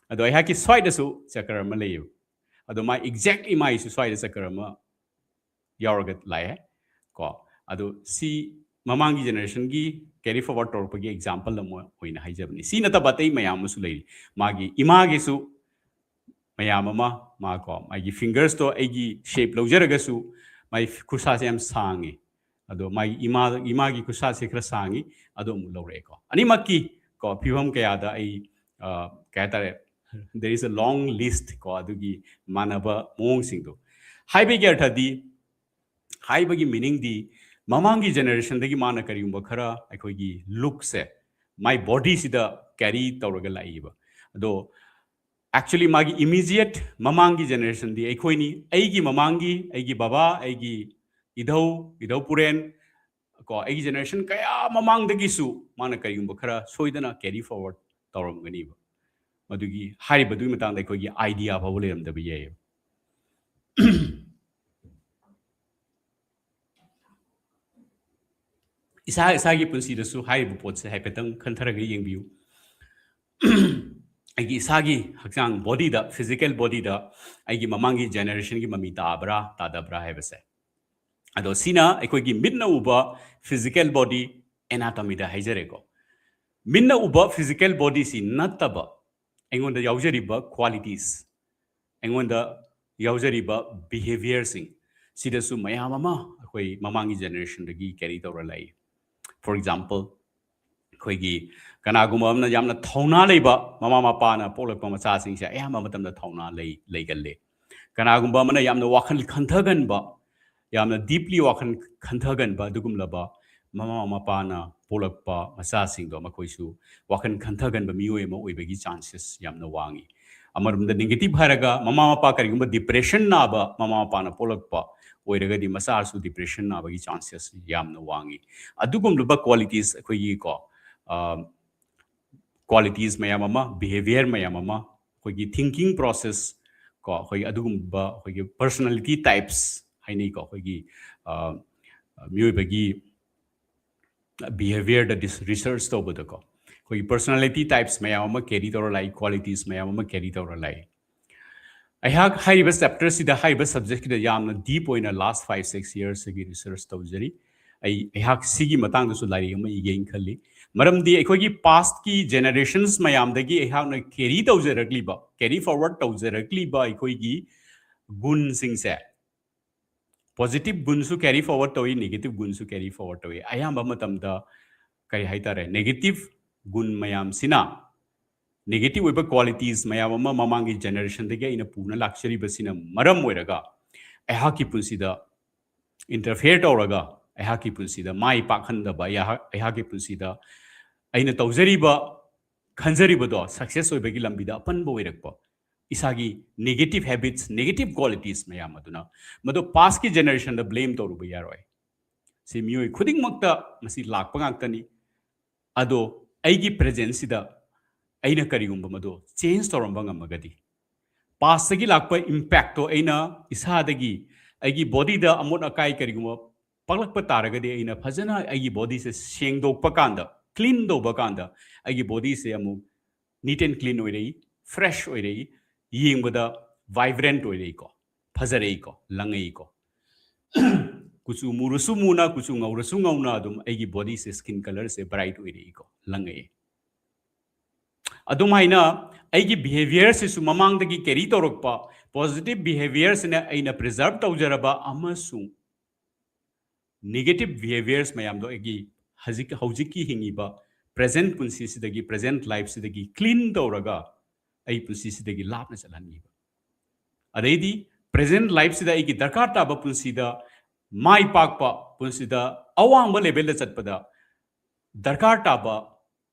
ꯑꯗꯣ ꯑꯩꯍꯥꯛꯀꯤ ꯁ꯭ꯋꯥꯏꯗꯁꯨ ꯆꯀꯔ ꯑꯃ ꯂꯩꯌꯦꯕ꯫ ꯑꯗꯣ ꯃꯥ exactly ꯃꯥꯏꯁꯨ ꯁ꯭ꯋꯥꯏꯗ ꯆꯀꯔ ꯑꯃ ꯌꯥꯎꯔꯒ ꯂꯥꯛꯑꯦ ꯀꯣ꯫ ꯑꯗꯣ ꯁꯤ ꯃꯃꯥꯡꯒꯤ generation ꯒꯤ carry forward ꯇꯧꯔꯛꯄꯒꯤ example ꯑꯃ ꯑꯣꯏꯅ ꯍꯥꯏꯖꯕꯅꯤ꯫ ꯁꯤ ꯅꯠꯇꯕ ꯑꯇꯩ ꯃꯌꯥꯝ ꯑꯃꯁꯨ ꯂꯩꯔꯤ꯫ ꯃꯥꯒꯤ ꯏꯃꯥꯒꯤꯁꯨ ꯃꯌꯥꯝ ꯑꯃ, ꯃꯥ ꯀꯣ, ꯃꯥꯒꯤ fingers ꯇꯣ ꯑꯩꯒꯤ shape ꯂꯧꯖꯔꯒꯁꯨ ꯃꯥꯒꯤ ꯈꯨꯠꯁꯥꯁꯦ ꯌꯥꯝ ꯁꯥꯡꯉꯤ꯫ ꯑꯗꯣ ꯃꯥꯒꯤ ꯏꯃꯥ, ꯏꯃꯥꯒꯤ ꯈꯨꯠꯁꯥꯁꯦ ꯈꯔ ꯁꯥꯡꯉꯤ, ꯑꯗꯨ ꯑꯃꯨꯛ ꯂꯧꯔꯛꯑꯦꯀꯣ꯫ ꯑꯅꯤꯃꯛꯀꯤ ꯀꯣ, ꯐꯤꯕꯝ ꯀꯌꯥꯗ ꯑꯩ, ꯑ, ꯀꯩ ꯍꯥꯏꯇꯥꯔꯦ, there is a long list ꯀꯣ, ꯑꯗꯨꯒꯤ ꯃꯥꯟꯅꯕ ꯃꯑꯣꯡꯁꯤꯡꯗꯣ꯫ ꯍꯥꯏꯕꯒꯤ ꯑꯔꯊꯗꯤ, ꯍꯥꯏꯕꯒꯤ meaningꯗꯤ, ꯃꯃꯥꯡꯒꯤ generationꯗꯒꯤ ꯃꯥꯅ ꯀꯔꯤꯒꯨꯝꯕ ꯈꯔ ꯑꯩꯈꯣꯏꯒꯤ lookꯁꯦ, my bodyꯁꯤꯗ carry ꯇꯧꯔꯒ ꯂꯥꯛꯏꯕ꯫ ꯑꯗꯣ actually ꯃꯥꯒꯤ immediate ꯃꯃꯥꯡꯒꯤ generationꯗꯤ ꯑꯩꯈꯣꯏꯅꯤ, ꯑꯩꯒꯤ ꯃꯃꯥꯡꯒꯤ, ꯑꯩꯒꯤ ꯕꯕꯥ, ꯑꯩꯒꯤ ꯏꯙꯧ, ꯏꯙꯧ ꯄꯨꯔꯦꯟ, ꯀꯣ, ꯑꯩꯒꯤ generation ꯀꯌꯥ ꯃꯃꯥꯡꯗꯒꯤꯁꯨ ꯃꯥꯅ ꯀꯔꯤꯒꯨꯝꯕ ꯈꯔ ꯁꯣꯏꯗꯅ carry forward ꯇꯧꯔꯝꯒꯅꯤꯕ꯫ ꯃꯗꯨꯒꯤ, ꯍꯥꯏꯔꯤꯕꯗꯨꯒꯤ ꯃꯇꯥꯡꯗ ꯑꯩꯈꯣꯏꯒꯤ idea ꯐꯥꯎꯕ ꯂꯩꯔꯝꯗꯕ ꯌꯥꯏꯌꯦꯕ꯫ ꯏꯁꯥ ꯏꯁꯥꯒꯤ ꯄꯨꯟꯁꯤꯗꯁꯨ ꯍꯥꯏꯔꯤꯕ ꯄꯣꯠꯁꯦ ꯍꯥꯏꯐꯦꯠꯇꯪ ꯈꯟꯊꯔꯒ ꯌꯦꯡꯕꯤꯌꯨ꯫ ꯑꯩꯒꯤ ꯏꯁꯥꯒꯤ ꯍꯛꯆꯥꯡ bodyꯗ, physical bodyꯗ ꯑꯩꯒꯤ ꯃꯃꯥꯡꯒꯤ generationꯒꯤ ꯃꯃꯤ ꯇꯥꯕ꯭ꯔꯥ ꯇꯥꯗꯕ꯭ꯔꯥ ꯍꯥꯏꯕꯁꯦ꯫ ꯑꯗꯣ ꯁꯤꯅ ꯑꯩꯈꯣꯏꯒꯤ ꯃꯤꯠꯅ ꯎꯕ physical body anatomyꯗ ꯍꯥꯏꯖꯔꯦꯀꯣ꯫ ꯃꯤꯠꯅ ꯎꯕ physical bodyꯁꯤ ꯅꯠꯇꯕ ꯑꯩꯉꯣꯟꯗ ꯌꯥꯎꯖꯔꯤꯕ qualities, ꯑꯩꯉꯣꯟꯗ ꯌꯥꯎꯖꯔꯤꯕ behaviourꯁꯤꯡ, ꯁꯤꯗꯁꯨ ꯃꯌꯥꯝ ꯑꯃ ꯑꯩꯈꯣꯏ ꯃꯃꯥꯡꯒꯤ generationꯗꯒꯤ carry ꯇꯧꯔ ꯂꯥꯛꯏ꯫ For example, ꯑꯩꯈꯣꯏꯒꯤ ꯀꯅꯥꯒꯨꯝꯕ ꯑꯃꯅ ꯌꯥꯝꯅ ꯊꯧꯅꯥ ꯂꯩꯕ ꯃꯃꯥ ꯃꯄꯥꯅ ꯄꯣꯛꯂꯛꯄ ꯃꯆꯥꯁꯤꯡꯁꯦ ꯑꯌꯥꯝꯕ ꯃꯇꯝꯗ ꯊꯧꯅꯥ ꯂꯩ, ꯂꯩꯒꯜꯂꯦ꯫ ꯀꯅꯥꯒꯨꯝꯕ ꯑꯃꯅ ꯌꯥꯝꯅ ꯋꯥꯈꯜ ꯈꯟꯊꯒꯟꯕ, ꯌꯥꯝꯅ deeply ꯋꯥꯈꯜ ꯈꯟꯊꯒꯟꯕ ꯑꯗꯨꯒꯨꯝꯂꯕ ꯃꯃꯥ ꯃꯄꯥꯅ ꯄꯣꯛꯂꯛꯄ ꯃꯆꯥꯁꯤꯡꯗꯣ, ꯃꯈꯣꯏꯁꯨ ꯋꯥꯈꯜ ꯈꯟꯊꯒꯟꯕ ꯃꯤꯑꯣꯏ ꯑꯃ ꯑꯣꯏꯕꯒꯤ chances ꯌꯥꯝꯅ ꯋꯥꯡꯉꯤ꯫ ꯑꯃꯔꯣꯝꯗ negative ꯍꯥꯏꯔꯒ, ꯃꯃꯥ ꯃꯄꯥ ꯀꯔꯤꯒꯨꯝꯕ depression ꯅꯥꯕ ꯃꯃꯥ ꯃꯄꯥꯅ ꯄꯣꯛꯂꯛꯄ ꯑꯣꯏꯔꯒꯗꯤ, ꯃꯆꯥꯁꯨ depression ꯅꯥꯕꯒꯤ chances ꯌꯥꯝꯅ ꯋꯥꯡꯉꯤ꯫ ꯑꯗꯨꯒꯨꯝꯂꯕ qualities ꯑꯩꯈꯣꯏꯒꯤꯀꯣ, ꯑ, qualities ꯃꯌꯥꯝ ꯑꯃ, behaviour ꯃꯌꯥꯝ ꯑꯃ, ꯑꯩꯈꯣꯏꯒꯤ thinking process ꯀꯣ, ꯑꯩꯈꯣꯏꯒꯤ ꯑꯗꯨꯒꯨꯝꯕ ꯑꯩꯈꯣꯏꯒꯤ personality types ꯍꯥꯏꯅꯩꯀꯣ, ꯑꯩꯈꯣꯏꯒꯤ, ꯑ, ꯃꯤꯑꯣꯏꯕꯒꯤ behaviourꯗ dis-, research ꯇꯧꯕꯗꯀꯣ, ꯑꯩꯈꯣꯏꯒꯤ personality types ꯃꯌꯥꯝ ꯑꯃ carry ꯇꯧꯔ ꯂꯥꯛꯏ, qualities ꯃꯌꯥꯝ ꯑꯃ carry ꯇꯧꯔ ꯂꯥꯛꯏ꯫ ꯑꯩꯍꯥꯛ ꯍꯥꯏꯔꯤꯕ chapterꯁꯤꯗ, ꯍꯥꯏꯔꯤꯕ subjectꯁꯤꯗ ꯌꯥꯝꯅ deep ꯑꯣꯏꯅ last five six yearsꯇꯒꯤ research ꯇꯧꯖꯔꯤ꯫ ꯑꯩ, ꯑꯩꯍꯥꯛ ꯁꯤꯒꯤ ꯃꯇꯥꯡꯗꯁꯨ ꯂꯥꯏꯔꯤꯛ ꯑꯃ ꯏꯒꯦꯅ ꯈꯜꯂꯤ꯫ ꯃꯔꯝꯗꯤ ꯑꯩꯈꯣꯏꯒꯤ pastꯀꯤ generations ꯃꯌꯥꯝꯗꯒꯤ ꯑꯩꯍꯥꯛꯅ carry ꯇꯧꯖꯔꯛꯂꯤꯕ, carry forward ꯇꯧꯖꯔꯛꯂꯤꯕ ꯑꯩꯈꯣꯏꯒꯤ ꯒꯨꯟꯁꯤꯡꯁꯦ, positive ꯒꯨꯟꯁꯨ carry forward ꯇꯧꯏ, negative ꯒꯨꯟꯁꯨ carry forward ꯇꯧꯏ꯫ ꯑꯌꯥꯝꯕ ꯃꯇꯝꯗ ꯀꯔꯤ ꯍꯥꯏꯇꯥꯔꯦ, negative ꯒꯨꯟ ꯃꯌꯥꯝꯁꯤꯅ, negative ꯑꯣꯏꯕ qualities ꯃꯌꯥꯝ ꯑꯃ ꯃꯃꯥꯡꯒꯤ generationꯗꯒꯤ ꯑꯩꯅ ꯄꯨꯅ ꯂꯥꯛꯆꯔꯤꯕꯁꯤꯅ ꯃꯔꯝ ꯑꯣꯏꯔꯒ ꯑꯩꯍꯥꯛꯀꯤ ꯄꯨꯟꯁꯤꯗ interfere ꯇꯧꯔꯒ ꯑꯩꯍꯥꯛꯀꯤ ꯄꯨꯟꯁꯤꯗ ꯃꯥꯏ ꯄꯥꯛꯍꯟꯗꯕ, ꯑꯩꯍꯥꯛ-, ꯑꯩꯍꯥꯛꯀꯤ ꯄꯨꯟꯁꯤꯗ ꯑꯩꯅ ꯇꯧꯖꯔꯤꯕ, ꯈꯟꯖꯔꯤꯕꯗꯣ success ꯑꯣꯏꯕꯒꯤ ꯂꯝꯕꯤꯗ ꯑꯄꯟꯕ ꯑꯣꯏꯔꯛꯄ, ꯏꯁꯥꯒꯤ negative habits, negative qualities ꯃꯌꯥꯝ ꯑꯗꯨꯅ ꯃꯗꯨ pastꯀꯤ generationꯗ blame ꯇꯧꯔꯨꯕ ꯌꯥꯔꯣꯏ꯫ ꯁꯤ ꯃꯤꯑꯣꯏ ꯈꯨꯗꯤꯡꯃꯛꯇ ꯃꯁꯤ ꯂꯥꯛꯄ ꯉꯥꯛꯇꯅꯤ꯫ ꯑꯗꯣ ꯑꯩꯒꯤ presentꯁꯤꯗ ꯑꯩꯅ ꯀꯔꯤꯒꯨꯝꯕ ꯃꯗꯨ change ꯇꯧꯔꯝꯕ ꯉꯝꯃꯒꯗꯤ, pastꯇꯒꯤ ꯂꯥꯛꯄ impactꯇꯣ ꯑꯩꯅ ꯏꯁꯥꯗꯒꯤ, ꯑꯩꯒꯤ bodyꯗ ꯑꯃꯣꯠ ꯑꯀꯥꯏ ꯀꯔꯤꯒꯨꯝꯕ ꯄꯛꯂꯛꯄ ꯇꯥꯔꯒꯗꯤ, ꯑꯩꯅ ꯐꯖꯅ ꯑꯩꯒꯤ bodyꯁꯦ ꯁꯦꯡꯗꯣꯛꯄ ꯀꯥꯟꯗ, clean ꯇꯧꯕ ꯀꯥꯟꯗ, ꯑꯩꯒꯤ bodyꯁꯦ ꯑꯃꯨꯛ neat and clean ꯑꯣꯏꯔꯛꯏ, fresh ꯑꯣꯏꯔꯛꯏ, ꯌꯦꯡꯕꯗ vibrant ꯑꯣꯏꯔꯛꯏꯀꯣ, ꯐꯖꯔꯛꯏꯀꯣ, ꯂꯪꯉꯛꯏꯀꯣ꯫ ꯀꯨꯆꯨ ꯃꯨꯔꯁꯨ ꯃꯨꯅ, ꯀꯨꯆꯨ ꯉꯧꯔꯁꯨ ꯉꯧꯅ ꯑꯗꯨꯝ ꯑꯩꯒꯤ bodyꯁꯦ, skin colorꯁꯦ bright ꯑꯣꯏꯔꯛꯏꯀꯣ, ꯂꯪꯉꯛꯏ꯫ ꯑꯗꯨꯝꯍꯥꯏꯅ ꯑꯩꯒꯤ behaviourꯁꯤꯁꯨ ꯃꯃꯥꯡꯗꯒꯤ carry ꯇꯧꯔꯛꯄ positive behaviourꯁꯤꯅ ꯑꯩꯅ preserve ꯇꯧꯖꯔꯕ ꯑꯃꯁꯨꯡ negative behaviours ꯃꯌꯥꯝꯗꯣ ꯑꯩꯒꯤ ꯍꯧꯖꯤꯛ, ꯍꯧꯖꯤꯛꯀꯤ ꯍꯤꯡꯉꯤꯕ present ꯄꯨꯟꯁꯤꯁꯤꯗꯒꯤ, present lifeꯁꯤꯗꯒꯤ clean ꯇꯧꯔꯒ ꯑꯩ ꯄꯨꯟꯁꯤꯁꯤꯗꯒꯤ ꯂꯥꯞꯅ ꯆꯠꯍꯟꯈꯤꯕ꯫ ꯑꯗꯩꯗꯤ present lifeꯁꯤꯗ ꯑꯩꯒꯤ ꯗꯔꯀꯥꯔ ꯇꯥꯕ ꯄꯨꯟꯁꯤꯗ ꯃꯥꯏ ꯄꯥꯛꯄ, ꯄꯨꯟꯁꯤꯗ ꯑꯋꯥꯡꯕ levelꯗ ꯆꯠꯄꯗ ꯗꯔꯀꯥꯔ ꯇꯥꯕ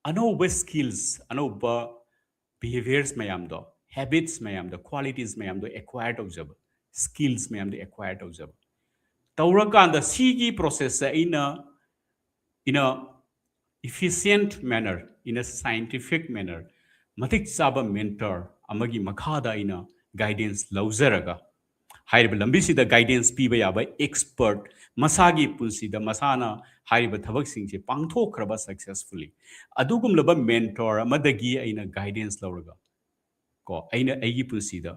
ꯑꯅꯧꯕ skills, ꯑꯅꯧꯕ behaviours ꯃꯌꯥꯝꯗꯣ, habits ꯃꯌꯥꯝꯗꯣ, qualities ꯃꯌꯥꯝꯗꯣ acquire ꯇꯧꯖꯕ, skills ꯃꯌꯥꯝꯗꯣ acquire ꯇꯧꯖꯕ꯫ ꯇꯧꯔꯀꯥꯟꯗ ꯁꯤꯒꯤ processꯁꯦ ꯑꯩꯅ in a efficient manner, in a scientific manner, ꯃꯇꯤꯛ ꯆꯥꯕ mentor ꯑꯃꯒꯤ ꯃꯈꯥꯗ ꯑꯩꯅ guidance ꯂꯧꯖꯔꯒ, ꯍꯥꯏꯔꯤꯕ ꯂꯝꯕꯤꯁꯤꯗ guidance ꯄꯤꯕ ꯌꯥꯕ expert, ꯃꯁꯥꯒꯤ ꯄꯨꯟꯁꯤꯗ ꯃꯁꯥꯅ ꯍꯥꯏꯔꯤꯕ ꯊꯕꯛꯁꯤꯡꯁꯦ ꯄꯥꯡꯊꯣꯛꯈ꯭ꯔꯕ successfully, ꯑꯗꯨꯒꯨꯝꯂꯕ mentor ꯑꯃꯗꯒꯤ ꯑꯩꯅ guidance ꯂꯧꯔꯒ, ꯀꯣ, ꯑꯩꯅ ꯑꯩꯒꯤ ꯄꯨꯟꯁꯤꯗ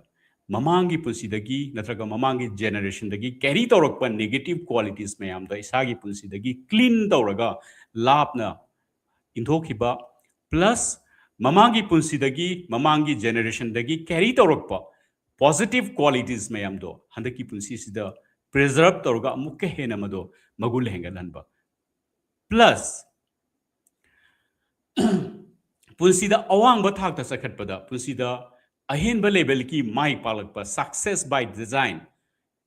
ꯃꯃꯥꯡꯒꯤ ꯄꯨꯟꯁꯤꯗꯒꯤ ꯅꯠꯇ꯭ꯔꯒ ꯃꯃꯥꯡꯒꯤ generationꯗꯒꯤ carry ꯇꯧꯔꯛꯄ negative qualities ꯃꯌꯥꯝꯗꯣ ꯏꯁꯥꯒꯤ ꯄꯨꯟꯁꯤꯗꯒꯤ clean ꯇꯧꯔꯒ ꯂꯥꯞꯅ ꯏꯟꯊꯣꯛꯈꯤꯕ, plus ꯃꯃꯥꯡꯒꯤ ꯄꯨꯟꯁꯤꯗꯒꯤ, ꯃꯃꯥꯡꯒꯤ generationꯗꯒꯤ carry ꯇꯧꯔꯛꯄ positive qualities ꯃꯌꯥꯝꯗꯣ ꯍꯟꯗꯛꯀꯤ ꯄꯨꯟꯁꯤꯁꯤꯗ preserve ꯇꯧꯔꯒ ꯑꯃꯨꯛꯀ ꯍꯦꯟꯅ ꯃꯗꯣ ꯃꯒꯨꯟ ꯍꯦꯟꯒꯠꯍꯟꯕ, plus ꯄꯨꯟꯁꯤꯗ ꯑꯋꯥꯡꯕ ꯊꯥꯛꯇ ꯆꯈꯠꯄꯗ, ꯄꯨꯟꯁꯤꯗ ꯑꯍꯦꯟꯕ ꯂꯦꯚꯦꯜꯒꯤ ꯃꯥꯏ ꯄꯥꯛꯂꯛꯄ, success by design,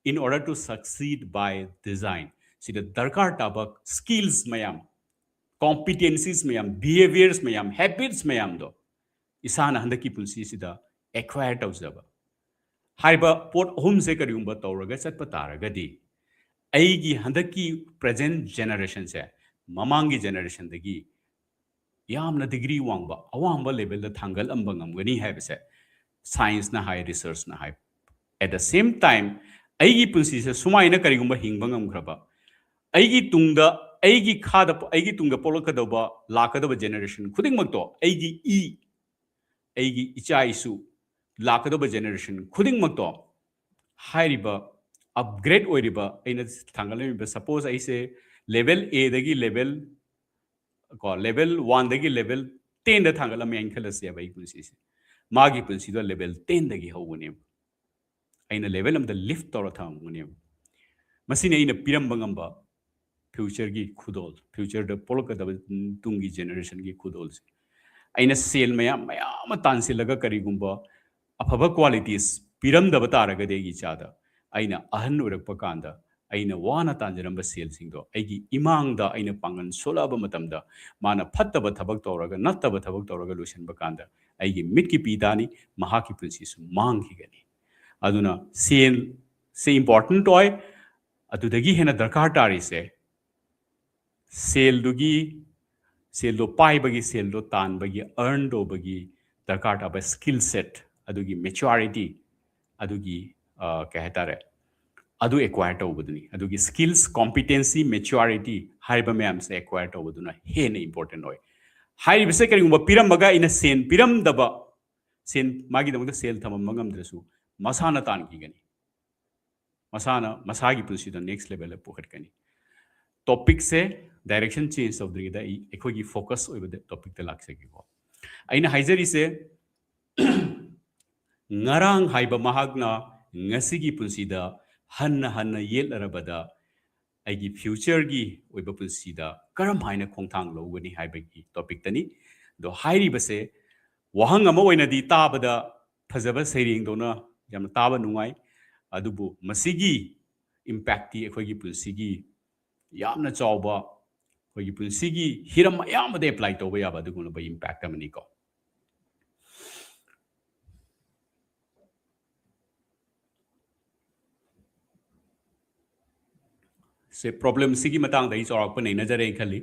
in order to succeed by design, ꯁꯤꯗ ꯗꯔꯀꯥꯔ ꯇꯥꯕ skills ꯃꯌꯥꯝ, competencies ꯃꯌꯥꯝ, behaviors ꯃꯌꯥꯝ, habits ꯃꯌꯥꯝꯗꯣ ꯏꯁꯥꯅ ꯍꯟꯗꯛꯀꯤ ꯄꯨꯟꯁꯤꯁꯤꯗ acquire ꯇꯧꯖꯕ꯫ ꯍꯥꯏꯔꯤꯕ ꯄꯣꯠ ꯑꯍꯨꯝꯁꯦ ꯀꯔꯤꯒꯨꯝꯕ ꯇꯧꯔꯒ ꯆꯠꯄ ꯇꯥꯔꯒꯗꯤ, ꯑꯩꯒꯤ ꯍꯟꯗꯛꯀꯤ present generation ꯁꯦ ꯃꯃꯥꯡꯒꯤ generation ꯗꯒꯤ ꯌꯥꯝꯅ degree ꯋꯥꯡꯕ, ꯑꯋꯥꯡꯕ level ꯗ ꯊꯥꯡꯒꯠꯂꯝꯕ ꯉꯝꯒꯅꯤ ꯍꯥꯏꯕꯁꯦ science ꯅ ꯍꯥꯏ, research ꯅ ꯍꯥꯏ꯫ At the same time, ꯑꯩꯒꯤ ꯄꯨꯟꯁꯤꯁꯦ ꯁꯨꯃꯥꯏꯅ ꯀꯔꯤꯒꯨꯝꯕ ꯍꯤꯡꯕ ꯉꯝꯈ꯭ꯔꯕ, ꯑꯩꯒꯤ ꯇꯨꯡꯗ, ꯑꯩꯒꯤ ꯈꯥꯗ, ꯑꯩꯒꯤ ꯇꯨꯡꯗ ꯄꯣꯛꯂꯛꯀꯗꯧꯕ, ꯂꯥꯛꯀꯗꯧꯕ generation ꯈꯨꯗꯤꯡꯃꯛꯇꯣ, ꯑꯩꯒꯤ ꯏ, ꯑꯩꯒꯤ ꯏꯆꯥ ꯏꯁꯨ, ꯂꯥꯛꯀꯗꯧꯕ generation ꯈꯨꯗꯤꯡꯃꯛꯇꯣ, ꯍꯥꯏꯔꯤꯕ upgrade ꯑꯣꯏꯔꯤꯕ, ꯑꯩꯅ ꯊꯥꯡꯒꯠꯂꯝꯃꯤꯕ, suppose ꯑꯩꯁꯦ level A ꯗꯒꯤ level, ꯀꯣ, level one ꯗꯒꯤ level ten ꯗ ꯊꯥꯡꯒꯠꯂꯝꯃꯦ ꯍꯥꯏꯅ ꯈꯜꯂꯁꯦꯕ, ꯑꯩ ꯄꯨꯟꯁꯤꯁꯦ, ꯃꯥꯒꯤ ꯄꯨꯟꯁꯤꯗꯣ level ten ꯗꯒꯤ ꯍꯧꯕꯅꯦꯕ꯫ ꯑꯩꯅ level ꯑꯃꯗ lift ꯇꯧꯔ ꯊꯝꯃꯝꯒꯅꯦꯕ꯫ ꯃꯁꯤꯅꯤ ꯑꯩꯅ ꯄꯤꯔꯝꯕ ꯉꯝꯕ future ꯒꯤ ꯈꯨꯗꯣꯜ, future ꯗ ꯄꯣꯛꯂꯛꯀꯗꯕ ꯇꯨꯡꯒꯤ generation ꯒꯤ ꯈꯨꯗꯣꯜꯁꯦ꯫ ꯑꯩꯅ ꯁꯦꯜ ꯃꯌꯥꯝ, ꯃꯌꯥꯝ ꯑꯃ ꯇꯥꯟꯁꯤꯜꯂꯒ ꯀꯔꯤꯒꯨꯝꯕ ꯑꯐꯕ qualities ꯄꯤꯔꯝꯗꯕ ꯇꯥꯔꯒꯗꯤ ꯑꯩꯒꯤ ꯏꯆꯥꯗ, ꯑꯩꯅ ꯑꯍꯟ ꯑꯣꯏꯔꯛꯄ ꯀꯥꯟꯗ ꯑꯩꯅ ꯋꯥꯅ ꯇꯥꯟꯖꯔꯝꯕ ꯁꯦꯜꯁꯤꯡꯗꯣ ꯑꯩꯒꯤ ꯏꯃꯥꯡꯗ ꯑꯩꯅ ꯄꯥꯡꯒꯜ ꯁꯣꯜꯂꯛꯑꯕ ꯃꯇꯝꯗ, ꯃꯥꯅ ꯐꯠꯇꯕ ꯊꯕꯛ ꯇꯧꯔꯒ, ꯅꯠꯇꯕ ꯊꯕꯛ ꯇꯧꯔꯒ ꯂꯣꯏꯁꯤꯟꯕ ꯀꯥꯟꯗ ꯑꯩꯒꯤ ꯃꯤꯠꯀꯤ ꯄꯤ ꯇꯥꯅꯤ, ꯃꯍꯥꯛꯀꯤ ꯄꯨꯟꯁꯤꯁꯨ ꯃꯥꯡꯈꯤꯒꯅꯤ꯫ ꯑꯗꯨꯅ ꯁꯦꯜꯁꯦ important ꯑꯣꯏ꯫ ꯑꯗꯨꯗꯒꯤ ꯍꯦꯟꯅ ꯗꯔꯀꯥꯔ ꯇꯥꯔꯤꯁꯦ ꯁꯦꯜꯗꯨꯒꯤ, ꯁꯦꯜꯗꯣ ꯄꯥꯏꯕꯒꯤ, ꯁꯦꯜꯗꯣ ꯇꯥꯟꯕꯒꯤ, earn ꯇꯧꯕꯒꯤ ꯗꯔꯀꯥꯔ ꯇꯥꯕ skill set, ꯑꯗꯨꯒꯤ maturity, ꯑꯗꯨꯒꯤ, ꯑ, ꯀꯩ ꯍꯥꯏꯇꯥꯔꯦ, ꯑꯗꯨ acquire ꯇꯧꯕꯗꯨꯅꯤ꯫ ꯑꯗꯨꯒꯤ skills, competency, maturity ꯍꯥꯏꯔꯤꯕ ꯃꯌꯥꯝꯁꯦ acquire ꯇꯧꯕꯗꯨꯅ ꯍꯦꯟꯅ important ꯑꯣꯏ꯫ ꯍꯥꯏꯔꯤꯕꯁꯦ ꯀꯔꯤꯒꯨꯝꯕ ꯄꯤꯔꯝꯃꯒ ꯑꯩꯅ ꯁꯦꯜ ꯄꯤꯔꯝꯗꯕ, ꯁꯦꯜ, ꯃꯥꯒꯤꯗꯃꯛꯇ ꯁꯦꯜ ꯊꯝꯃꯝꯕ ꯉꯝꯗ꯭ꯔꯁꯨ ꯃꯁꯥꯅ ꯇꯥꯟꯈꯤꯒꯅꯤ, ꯃꯁꯥꯅ ꯃꯁꯥꯒꯤ ꯄꯨꯟꯁꯤꯗ next level ꯗ ꯄꯨꯈꯠꯀꯅꯤ꯫ Topic ꯁꯦ direction change ꯇꯧꯗ꯭ꯔꯤꯉꯩꯗ ꯑꯩ, ꯑꯩꯈꯣꯏꯒꯤ focus ꯑꯣꯏꯕ topic ꯇ ꯂꯥꯛꯆꯒꯦꯀꯣ꯫ ꯑꯩꯅ ꯍꯥꯏꯖꯔꯤꯁꯦ, ꯉꯔꯥꯡ ꯍꯥꯏꯕ ꯃꯍꯥꯛꯅ ꯉꯁꯤꯒꯤ ꯄꯨꯟꯁꯤꯗ ꯍꯟꯅ ꯍꯟꯅ ꯌꯦꯠꯂꯔꯕꯗ, ꯑꯩꯒꯤ future ꯒꯤ ꯑꯣꯏꯕ ꯄꯨꯟꯁꯤꯗ ꯀꯔꯝ ꯍꯥꯏꯅ ꯈꯣꯡꯊꯥꯡ ꯂꯧꯒꯅꯤ ꯍꯥꯏꯕꯒꯤ topic ꯇꯅꯤ꯫ ꯑꯗꯣ ꯍꯥꯏꯔꯤꯕꯁꯦ ꯋꯥꯍꯪ ꯑꯃ ꯑꯣꯏꯅꯗꯤ ꯇꯥꯕꯗ ꯐꯖꯕ ꯁꯩꯔꯦꯡꯗꯧꯅ ꯌꯥꯝꯅ ꯇꯥꯕ ꯅꯨꯡꯉꯥꯏ, ꯑꯗꯨꯕꯨ ꯃꯁꯤꯒꯤ impact ꯇꯤ ꯑꯩꯈꯣꯏꯒꯤ ꯄꯨꯟꯁꯤꯒꯤ ꯌꯥꯝꯅ ꯆꯥꯎꯕ, ꯑꯩꯈꯣꯏꯒꯤ ꯄꯨꯟꯁꯤꯒꯤ ꯍꯤꯔꯝ ꯑꯌꯥꯝꯕꯗ apply ꯇꯧꯕ ꯌꯥꯕ ꯑꯗꯨꯒꯨꯝꯂꯕ impact ꯑꯃꯅꯤꯀꯣ꯫ ꯁꯦ problem ꯁꯤꯒꯤ ꯃꯇꯥꯡꯗ ꯑꯩ ꯆꯥꯎꯔꯥꯛꯄ ꯅꯩꯅꯖꯔꯦꯅ ꯈꯜꯂꯤ꯫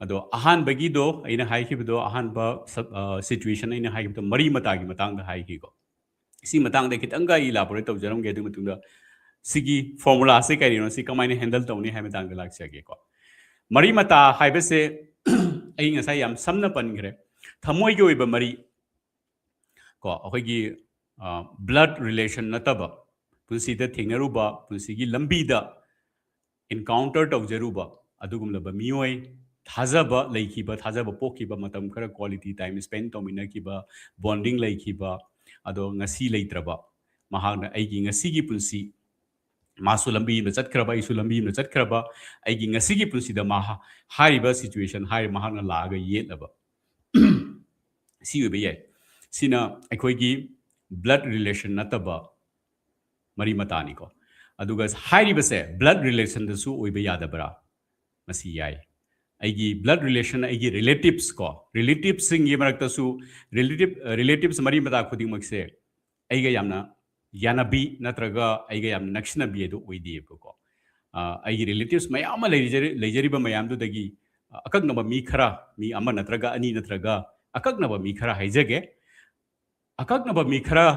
ꯑꯗꯣ ꯑꯍꯥꯟꯕꯒꯤꯗꯣ ꯑꯩꯅ ꯍꯥꯏꯈꯤꯕꯗꯣ, ꯑꯍꯥꯟꯕ ꯁꯕ-, ꯑ, situation ꯑꯩꯅ ꯍꯥꯏꯈꯤꯕꯗꯣ ꯃꯔꯤ ꯃꯇꯥꯒꯤ ꯃꯇꯥꯡꯗ ꯍꯥꯏꯈꯤꯀꯣ꯫ ꯁꯤ ꯃꯇꯥꯡꯗ ꯈꯤꯇꯪꯒ ꯑꯩ elaborate ꯇꯧꯖꯔꯝꯒꯦ, ꯑꯗꯨꯒꯤ ꯃꯇꯨꯡꯗ ꯁꯤꯒꯤ formula ꯁꯦ ꯀꯔꯤꯅꯣ, ꯁꯤ ꯀꯃꯥꯏꯅ handle ꯇꯧꯅꯤ ꯍꯥꯏꯕ ꯃꯇꯥꯡꯗ ꯂꯥꯛꯆꯒꯦꯀꯣ꯫ ꯃꯔꯤ ꯃꯇꯥ ꯍꯥꯏꯕꯁꯦ ꯑꯩ ꯉꯁꯥꯏ ꯌꯥꯝ ꯁꯝꯅ ꯄꯟꯈ꯭ꯔꯦ꯫ ꯊꯃꯣꯏꯒꯤ ꯑꯣꯏꯕ ꯃꯔꯤ ꯀꯣ, ꯑꯩꯈꯣꯏꯒꯤ, ꯑ, blood relation ꯅꯠꯇꯕ, ꯄꯨꯟꯁꯤꯗ ꯊꯦꯡꯅꯔꯨꯕ, ꯄꯨꯟꯁꯤꯒꯤ ꯂꯝꯕꯤꯗ encounter ꯇꯧꯖꯔꯨꯕ ꯑꯗꯨꯒꯨꯝꯂꯕ ꯃꯤꯑꯣꯏ, ꯊꯥꯖꯕ ꯂꯩꯈꯤꯕ, ꯊꯥꯖꯕ ꯄꯣꯛꯈꯤꯕ, ꯃꯇꯝ ꯈꯔ quality time spend ꯇꯧꯃꯤꯟꯅꯈꯤꯕ, bonding ꯂꯩꯈꯤꯕ, ꯑꯗꯣ ꯉꯁꯤ ꯂꯩꯇ꯭ꯔꯕ, ꯃꯍꯥꯛꯅ ꯑꯩꯒꯤ ꯉꯁꯤꯒꯤ ꯄꯨꯟꯁꯤ, ꯃꯥꯁꯨ ꯂꯝꯕꯤ ꯑꯃꯗ ꯆꯠꯈ꯭ꯔꯕ, ꯑꯩꯁꯨ ꯂꯝꯕꯤ ꯑꯃꯗ ꯆꯠꯈ꯭ꯔꯕ, ꯑꯩꯒꯤ ꯉꯁꯤꯒꯤ ꯄꯨꯟꯁꯤꯗ ꯃꯍꯥ-, ꯍꯥꯏꯔꯤꯕ situation ꯍꯥꯏꯔꯤꯕ ꯃꯍꯥꯛꯅ ꯂꯥꯛꯑꯒ ꯌꯦꯠꯂꯕ꯫ ꯁꯤ ꯑꯣꯏꯕ ꯌꯥꯏ꯫ ꯁꯤꯅ ꯑꯩꯈꯣꯏꯒꯤ blood relation ꯅꯠꯇꯕ ꯃꯔꯤ ꯃꯇꯥꯅꯤꯀꯣ꯫ ꯑꯗꯨꯒ ꯍꯥꯏꯔꯤꯕꯁꯦ blood relation ꯗꯁꯨ ꯑꯣꯏꯕ ꯌꯥꯗꯕ꯭ꯔꯥ? ꯃꯁꯤ ꯌꯥꯏ꯫ ꯑꯩꯒꯤ blood relation, ꯑꯩꯒꯤ relatives ꯀꯣ, relatives ꯁꯤꯡꯒꯤ ꯃꯔꯛꯇꯁꯨ relative, relatives ꯃꯔꯤ ꯃꯇꯥ ꯈꯨꯗꯤꯡꯃꯛꯁꯦ ꯑꯩꯒ ꯌꯥꯝꯅ ꯌꯥꯅꯕꯤ ꯅꯠꯇ꯭ꯔꯒ ꯑꯩꯒ ꯌꯥꯝꯅ ꯅꯛꯁꯤꯟꯅꯕꯤ ꯑꯗꯨ ꯑꯣꯏꯗꯦꯕꯀꯣ꯫ ꯑ, ꯑꯩꯒꯤ relatives ꯃꯌꯥꯝ ꯑꯃ ꯂꯩꯖꯔꯤ-, ꯂꯩꯖꯔꯤꯕ ꯃꯌꯥꯝꯗꯨꯗꯒꯤ, ꯑ, ꯑꯀꯛꯅꯕ ꯃꯤ ꯈꯔ, ꯃꯤ ꯑꯃ ꯅꯠꯇ꯭ꯔꯒ ꯑꯅꯤ ꯅꯠꯇ꯭ꯔꯒ ꯑꯀꯛꯅꯕ ꯃꯤ ꯈꯔ ꯍꯥꯏꯖꯒꯦ꯫ ꯑꯀꯛꯅꯕ ꯃꯤ ꯈꯔ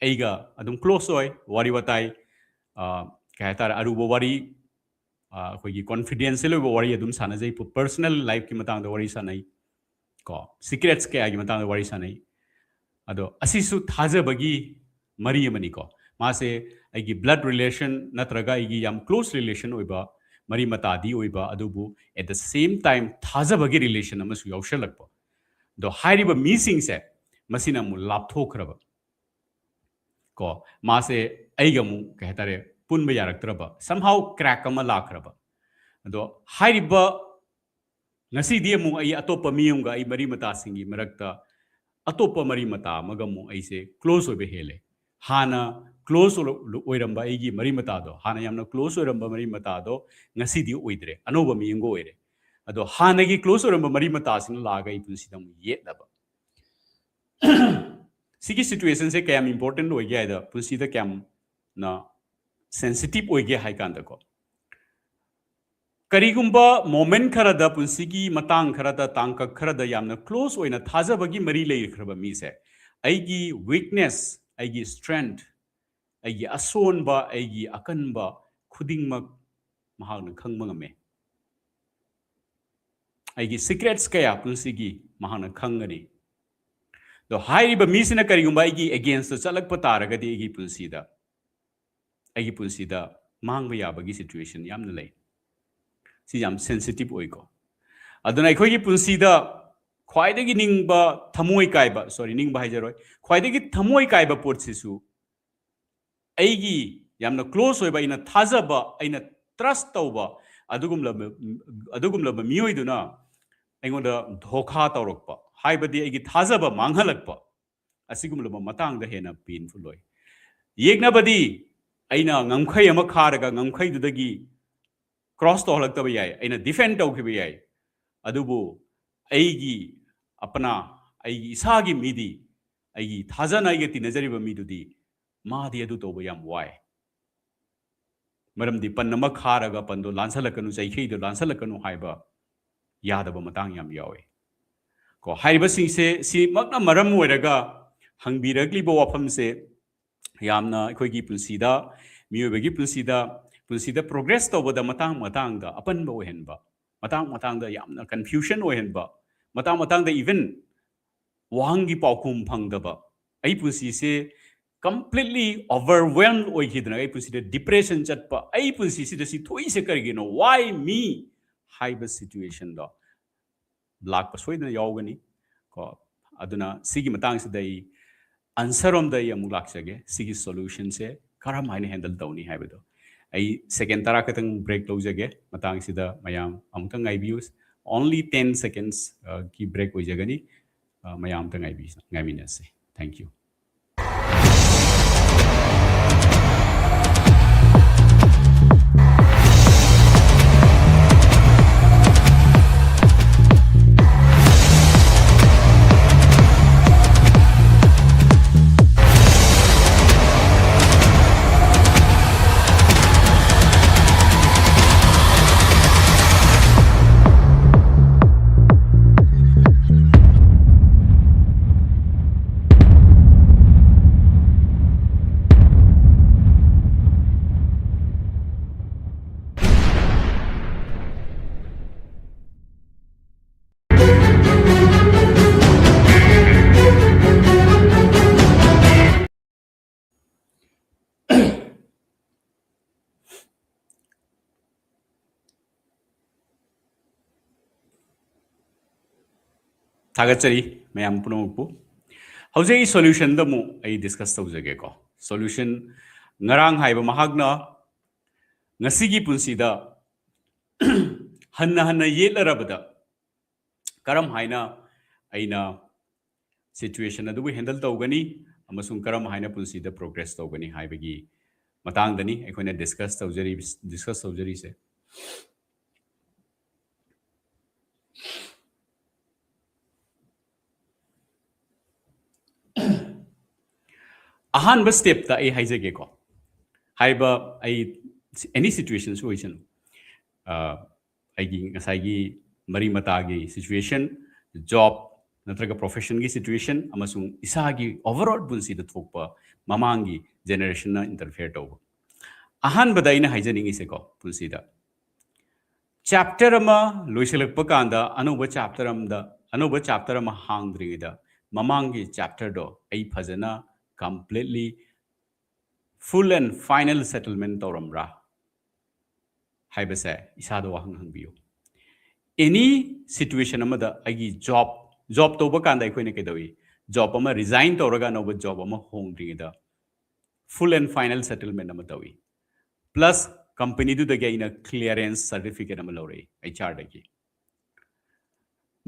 ꯑꯩꯒ ꯑꯗꯨꯝ close ꯑꯣꯏ, ꯋꯥꯔꯤ ꯋꯥꯇꯥꯏ, ꯑ, ꯀꯩ ꯍꯥꯏꯇꯥꯔꯦ, ꯑꯔꯨꯕ ꯋꯥꯔꯤ, ꯑ, ꯑꯩꯈꯣꯏꯒꯤ confidential ꯑꯣꯏꯕ ꯋꯥꯔꯤ ꯑꯗꯨꯝ ꯁꯥꯟꯅꯖꯩ, personal life ꯀꯤ ꯃꯇꯥꯡꯗ ꯋꯥꯔꯤ ꯁꯥꯟꯅꯩ ꯀꯣ, secrets ꯀꯌꯥꯒꯤ ꯃꯇꯥꯡꯗ ꯋꯥꯔꯤ ꯁꯥꯟꯅꯩ꯫ ꯑꯗꯣ ꯑꯁꯤꯁꯨ ꯊꯥꯖꯕꯒꯤ ꯃꯔꯤ ꯑꯃꯅꯤꯀꯣ꯫ ꯃꯥꯁꯦ ꯑꯩꯒꯤ blood relation ꯅꯠꯇ꯭ꯔꯒ ꯑꯩꯒꯤ ꯌꯥꯝ close relation ꯑꯣꯏꯕ ꯃꯔꯤ ꯃꯇꯥꯗꯤ ꯑꯣꯏꯕ, ꯑꯗꯨꯕꯨ at the same time ꯊꯥꯖꯕꯒꯤ relation ꯑꯃꯁꯨ ꯌꯥꯎꯁꯜꯂꯛꯄ꯫ ꯑꯗꯣ ꯍꯥꯏꯔꯤꯕ ꯃꯤꯁꯤꯡꯁꯦ ꯃꯁꯤꯅ ꯑꯃꯨꯛ ꯂꯥꯞꯊꯣꯛꯈ꯭ꯔꯕ ꯀꯣ, ꯃꯥꯁꯦ ꯑꯩꯒ ꯑꯃꯨꯛ, ꯀꯩ ꯍꯥꯏꯇꯥꯔꯦ, ꯄꯨꯟꯕ ꯌꯥꯔꯛꯇ꯭ꯔꯕ, somehow crack ꯑꯃ ꯂꯥꯛꯈ꯭ꯔꯕ꯫ ꯑꯗꯣ ꯍꯥꯏꯔꯤꯕ, ꯉꯁꯤꯗꯤ ꯑꯃꯨꯛ ꯑꯩ ꯑꯇꯣꯞꯄ ꯃꯤ ꯑꯃꯒ, ꯑꯩ ꯃꯔꯤ ꯃꯇꯥꯁꯤꯡꯒꯤ ꯃꯔꯛꯇ ꯑꯇꯣꯞꯄ ꯃꯔꯤ ꯃꯇꯥ ꯑꯃꯒ ꯑꯃꯨꯛ ꯑꯩꯁꯦ ꯀ꯭ꯂꯣꯁ ꯑꯣꯏꯕ ꯍꯦꯜꯂꯦ꯫ ꯍꯥꯟꯅ ꯀ꯭ꯂꯣꯁ ꯑꯣꯏꯔꯝꯕ ꯑꯩꯒꯤ ꯃꯔꯤ ꯃꯇꯥꯗꯣ, ꯍꯥꯟꯅ ꯌꯥꯝꯅ ꯀ꯭ꯂꯣꯁ ꯑꯣꯏꯔꯝꯕ ꯃꯔꯤ ꯃꯇꯥꯗꯣ ꯉꯁꯤꯗꯤ ꯑꯣꯏꯗ꯭ꯔꯦ, ꯑꯅꯧꯕ ꯃꯤ ꯑꯃꯒ ꯑꯣꯏꯔꯦ꯫ ꯑꯗꯣ ꯍꯥꯟꯅꯒꯤ ꯀ꯭ꯂꯣꯁ ꯑꯣꯏꯔꯝꯕ ꯃꯔꯤ ꯃꯇꯥꯁꯤꯡꯅ ꯂꯥꯛꯑꯒ ꯑꯩ ꯄꯨꯟꯁꯤꯗ ꯑꯃꯨꯛ ꯌꯦꯠꯂꯕ꯫ ꯁꯤꯒꯤ ꯁꯤꯆꯨꯋꯦꯁꯟꯁꯦ ꯀꯌꯥꯝ ꯏꯝꯄꯣꯔꯇꯦꯟ ꯑꯣꯏꯒꯦ ꯍꯥꯏꯗ, ꯄꯨꯟꯁꯤꯗ ꯀꯌꯥꯝꯅ ꯁꯦꯟꯁꯤꯇꯤꯞ ꯑꯣꯏꯒꯦ ꯍꯥꯏ ꯀꯥꯟꯗꯀꯣ, ꯀꯔꯤꯒꯨꯝꯕ ꯃꯣꯃꯦꯟ ꯈꯔꯗ, ꯄꯨꯟꯁꯤꯒꯤ ꯃꯇꯥꯡ ꯈꯔꯗ, ꯇꯥꯡꯀꯛ ꯈꯔꯗ ꯌꯥꯝꯅ ꯀ꯭ꯂꯣꯁ ꯑꯣꯏꯅ ꯊꯥꯖꯕꯒꯤ ꯃꯔꯤ ꯂꯩꯈ꯭ꯔꯕ ꯃꯤꯁꯦ, ꯑꯩꯒꯤ ꯋꯤꯛꯅꯦꯁ, ꯑꯩꯒꯤ ꯁ꯭ꯇꯔꯦꯡꯊ, ꯑꯩꯒꯤ ꯑꯁꯣꯟꯕ, ꯑꯩꯒꯤ ꯑꯀꯟꯕ ꯈꯨꯗꯤꯡꯃꯛ ꯃꯍꯥꯛꯅ ꯈꯪꯕ ꯉꯝꯃꯦ꯫ ꯑꯩꯒꯤ ꯁꯤꯀ꯭ꯔꯦꯠꯁ ꯀꯌꯥ ꯄꯨꯟꯁꯤꯒꯤ ꯃꯍꯥꯛꯅ ꯈꯪꯒꯅꯤ꯫ ꯑꯗꯣ ꯍꯥꯏꯔꯤꯕ ꯃꯤꯁꯤꯅ ꯀꯔꯤꯒꯨꯝꯕ ꯑꯩꯒꯤ ꯑꯦꯒꯦꯟꯁꯇ ꯆꯠꯂꯛꯄ ꯇꯥꯔꯒꯗꯤ, ꯑꯩꯒꯤ ꯄꯨꯟꯁꯤꯗ, ꯑꯩꯒꯤ ꯄꯨꯟꯁꯤꯗ ꯃꯥꯡꯕ ꯌꯥꯕꯒꯤ ꯁꯤꯆꯨꯋꯦꯁꯟ ꯌꯥꯝꯅ ꯂꯩ꯫ ꯁꯤ ꯌꯥꯝ ꯁꯦꯟꯁꯤꯇꯤꯞ ꯑꯣꯏꯀꯣ꯫ ꯑꯗꯨꯅ ꯑꯩꯈꯣꯏꯒꯤ ꯄꯨꯟꯁꯤꯗ ꯈ꯭ꯋꯥꯏꯗꯒꯤ ꯅꯤꯡꯕ, ꯊꯃꯣꯏ ꯀꯥꯏꯕ, ꯁꯣꯔꯤ, ꯅꯤꯡꯕ ꯍꯥꯏꯖꯔꯣꯏ, ꯈ꯭ꯋꯥꯏꯗꯒꯤ ꯊꯃꯣꯏ ꯀꯥꯏꯕ ꯄꯣꯠꯁꯤꯁꯨ ꯑꯩꯒꯤ ꯌꯥꯝꯅ ꯀ꯭ꯂꯣꯁ ꯑꯣꯏꯕ, ꯑꯩꯅ ꯊꯥꯖꯕ, ꯑꯩꯅ ꯇ꯭ꯔꯁ ꯇꯧꯕ ꯑꯗꯨꯒꯨꯝꯂꯕ, ꯑꯗꯨꯒꯨꯝꯂꯕ ꯃꯤꯑꯣꯏꯗꯨꯅ ꯑꯩꯉꯣꯟꯗ ꯙꯣꯈꯥ ꯇꯧꯔꯛꯄ, ꯍꯥꯏꯕꯗꯤ ꯑꯩꯒꯤ ꯊꯥꯖꯕ ꯃꯥꯡꯍꯜꯂꯛꯄ, ꯑꯁꯤꯒꯨꯝꯂꯕ ꯃꯇꯥꯡꯗ ꯍꯦꯟꯅ ꯄꯦꯟꯐꯨꯜ ꯑꯣꯏ꯫ ꯌꯦꯛꯅꯕꯗꯤ, ꯑꯩꯅ ꯉꯝꯈꯩ ꯑꯃ ꯈꯥꯔꯒ ꯉꯝꯈꯩꯗꯨꯗꯒꯤ ꯀ꯭ꯔꯣꯁ ꯇꯧꯍꯜꯂꯛꯇꯕ ꯌꯥꯏ, ꯑꯩꯅ ꯗꯤꯐꯦꯟ ꯇꯧꯈꯤꯕ ꯌꯥꯏ, ꯑꯗꯨꯕꯨ ꯑꯩꯒꯤ ꯑꯄꯅꯥ, ꯑꯩꯒꯤ ꯏꯁꯥꯒꯤ ꯃꯤꯗꯤ, ꯑꯩꯒꯤ ꯊꯥꯖꯅ ꯑꯩꯒ ꯇꯤꯟꯅꯖꯔꯤꯕ ꯃꯤꯗꯨꯗꯤ, ꯃꯥꯗꯤ ꯑꯗꯨ ꯇꯧꯕ ꯌꯥꯝ ꯋꯥꯏ꯫ ꯃꯔꯝꯗꯤ ꯄꯟ ꯑꯃ ꯈꯥꯔꯒ ꯄꯟꯗꯣ ꯂꯥꯟꯁꯜꯂꯛꯀꯅꯨ, ꯆꯩꯈꯩꯗꯣ ꯂꯥꯟꯁꯜꯂꯛꯀꯅꯨ ꯍꯥꯏꯕ ꯌꯥꯗꯕ ꯃꯇꯥꯡ ꯌꯥꯝ ꯌꯥꯎꯏ꯫ ꯀꯣ, ꯍꯥꯏꯔꯤꯕꯁꯤꯡꯁꯦ, ꯁꯤꯃꯛꯅ ꯃꯔꯝ ꯑꯣꯏꯔꯒ ꯍꯪꯕꯤꯔꯛꯂꯤꯕ ꯋꯥꯐꯝꯁꯦ ꯌꯥꯝꯅ ꯑꯩꯈꯣꯏꯒꯤ ꯄꯨꯟꯁꯤꯗ, ꯃꯤꯑꯣꯏꯕꯒꯤ ꯄꯨꯟꯁꯤꯗ, ꯄꯨꯟꯁꯤꯗ ꯄ꯭ꯔꯣꯒ꯭ꯔꯦꯁ ꯇꯧꯕꯗ ꯃꯇꯥꯡ ꯃꯇꯥꯡꯗ ꯑꯄꯟꯕ ꯑꯣꯏꯍꯟꯕ, ꯃꯇꯥꯡ ꯃꯇꯥꯡꯗ ꯌꯥꯝꯅ ꯀꯟꯐ꯭ꯌꯨꯖꯟ ꯑꯣꯏꯍꯟꯕ, ꯃꯇꯥꯡ ꯃꯇꯥꯡꯗ ꯏꯚꯟ ꯋꯥꯍꯪꯒꯤ ꯄꯥꯎꯈꯨꯝ ꯐꯪꯗꯕ, ꯑꯩ ꯄꯨꯟꯁꯤꯁꯦ ꯀꯝꯄ꯭ꯂꯤꯠꯂꯤ ꯑꯣꯚꯔꯋꯦꯜꯝ ꯑꯣꯏꯈꯤꯗꯅ, ꯑꯩ ꯄꯨꯟꯁꯤꯗ ꯗꯤꯄ꯭ꯔꯦꯁꯟ ꯆꯠꯄ, ꯑꯩ ꯄꯨꯟꯁꯤꯁꯤꯗ ꯁꯤ ꯊꯣꯛꯏꯁꯦ ꯀꯔꯤꯒꯤꯅꯣ, ꯋꯥꯏ ꯃꯤ ꯍꯥꯏꯕ ꯁꯤꯆꯨꯋꯦꯁꯟꯗꯣ ꯂꯥꯛꯄ ꯁꯣꯏꯗꯅ ꯌꯥꯎꯒꯅꯤ꯫ ꯀꯣ, ꯑꯗꯨꯅ ꯁꯤꯒꯤ ꯃꯇꯥꯡꯁꯤꯗ ꯑꯩ ꯑꯟꯁꯔ ꯔꯣꯝꯗ ꯑꯩ ꯑꯃꯨꯛ ꯂꯥꯛꯆꯒꯦ꯫ ꯁꯤꯒꯤ ꯁꯣꯂꯨꯁꯟꯁꯦ ꯀꯔꯝ ꯍꯥꯏꯅ ꯍꯦꯟꯗꯜ ꯇꯧꯅꯤ ꯍꯥꯏꯕꯗꯣ꯫ ꯑꯩ ꯁꯦꯀꯦꯟ ꯇꯔꯥ ꯈꯛꯇꯪ ꯕ꯭ꯔꯦꯛ ꯂꯧꯖꯒꯦ꯫ ꯃꯇꯥꯡꯁꯤꯗ ꯃꯌꯥꯝ ꯑꯃꯨꯛꯇꯪ ꯉꯥꯏꯕꯤꯌꯨ꯫ Only ten seconds ꯀꯤ ꯕ꯭ꯔꯦꯛ ꯑꯣꯏꯖꯒꯅꯤ꯫ ꯑ, ꯃꯌꯥꯝ ꯑꯝꯇ ꯉꯥꯏꯕꯤ-, ꯉꯥꯏꯃꯤꯟꯅꯁꯤ꯫ Thank you. ꯊꯥꯒꯠꯆꯔꯤ ꯃꯌꯥꯝ ꯄꯨꯝꯅꯃꯛꯄꯨ꯫ ꯍꯧꯖꯤꯛ ꯑꯩ solution ꯗ ꯑꯃꯨꯛ ꯑꯩ discuss ꯇꯧꯖꯒꯦꯀꯣ꯫ Solution, ꯉꯔꯥꯡ ꯍꯥꯏꯕ ꯃꯍꯥꯛꯅ ꯉꯁꯤꯒꯤ ꯄꯨꯟꯁꯤꯗ ꯍꯟꯅ ꯍꯟꯅ ꯌꯦꯠꯂꯔꯕꯗ ꯀꯔꯝ ꯍꯥꯏꯅ ꯑꯩꯅ situation ꯑꯗꯨꯕꯨ handle ꯇꯧꯒꯅꯤ ꯑꯃꯁꯨꯡ ꯀꯔꯝ ꯍꯥꯏꯅ ꯄꯨꯟꯁꯤꯗ progress ꯇꯧꯒꯅꯤ ꯍꯥꯏꯕꯒꯤ ꯃꯇꯥꯡꯗꯅꯤ ꯑꯩꯈꯣꯏꯅ discuss ꯇꯧꯖꯔꯤ-, discuss ꯇꯧꯖꯔꯤꯁꯦ꯫ ꯑꯍꯥꯟꯕ step ꯇ ꯑꯩ ꯍꯥꯏꯖꯒꯦꯀꯣ꯫ ꯍꯥꯏꯕ ꯑꯩ any situations ꯑꯣꯏꯁꯅꯨ, ꯑ, ꯑꯩꯒꯤ ꯉꯁꯥꯏꯒꯤ ꯃꯔꯤ ꯃꯇꯥꯒꯤ situation, job ꯅꯠꯇ꯭ꯔꯒ profession ꯒꯤ situation ꯑꯃꯁꯨꯡ ꯏꯁꯥꯒꯤ overall ꯄꯨꯟꯁꯤꯗ ꯊꯣꯛꯄ ꯃꯃꯥꯡꯒꯤ generation ꯅ interfere ꯇꯧꯕ꯫ ꯑꯍꯥꯟꯕꯗ ꯑꯩꯅ ꯍꯥꯏꯖꯅꯤꯡꯉꯤꯁꯦꯀꯣ, ꯄꯨꯟꯁꯤꯗ chapter ꯑꯃ ꯂꯣꯏꯁꯤꯜꯂꯛꯄ ꯀꯥꯟꯗ ꯑꯅꯧꯕ chapter ꯑꯃꯗ, ꯑꯅꯧꯕ chapter ꯑꯃ ꯍꯥꯡꯗ꯭ꯔꯤꯉꯩꯗ ꯃꯃꯥꯡꯒꯤ chapter ꯗꯣ ꯑꯩ ꯐꯖꯅ completely full and final settlement ꯇꯧꯔꯝꯕ꯭ꯔꯥ ꯍꯥꯏꯕꯁꯦ ꯏꯁꯥꯗ ꯋꯥꯍꯪ ꯍꯪꯕꯤꯌꯨ꯫ Any situation ꯑꯃꯗ ꯑꯩꯒꯤ job, job ꯇꯧꯕ ꯀꯥꯟꯗ ꯑꯩꯈꯣꯏꯅ ꯀꯩꯗꯧꯏ? Job ꯑꯃ resign ꯇꯧꯔꯒ ꯑꯅꯧꯕ job ꯑꯃ ꯍꯣꯡꯗ꯭ꯔꯤꯉꯩꯗ full and final settlement ꯑꯃ ꯇꯧꯏ꯫ ꯄ꯭ꯂꯁ ꯀꯝꯄꯅꯤꯗꯨꯗꯒꯤ ꯑꯩꯅ ꯀ꯭ꯂꯤꯌꯥꯔꯦꯟꯁ ꯁꯥꯔꯇꯤꯐꯤꯀꯦꯠ ꯑꯃ ꯂꯧꯔꯛꯏ, ꯑꯩꯆ ꯑꯥꯔꯗꯒꯤ꯫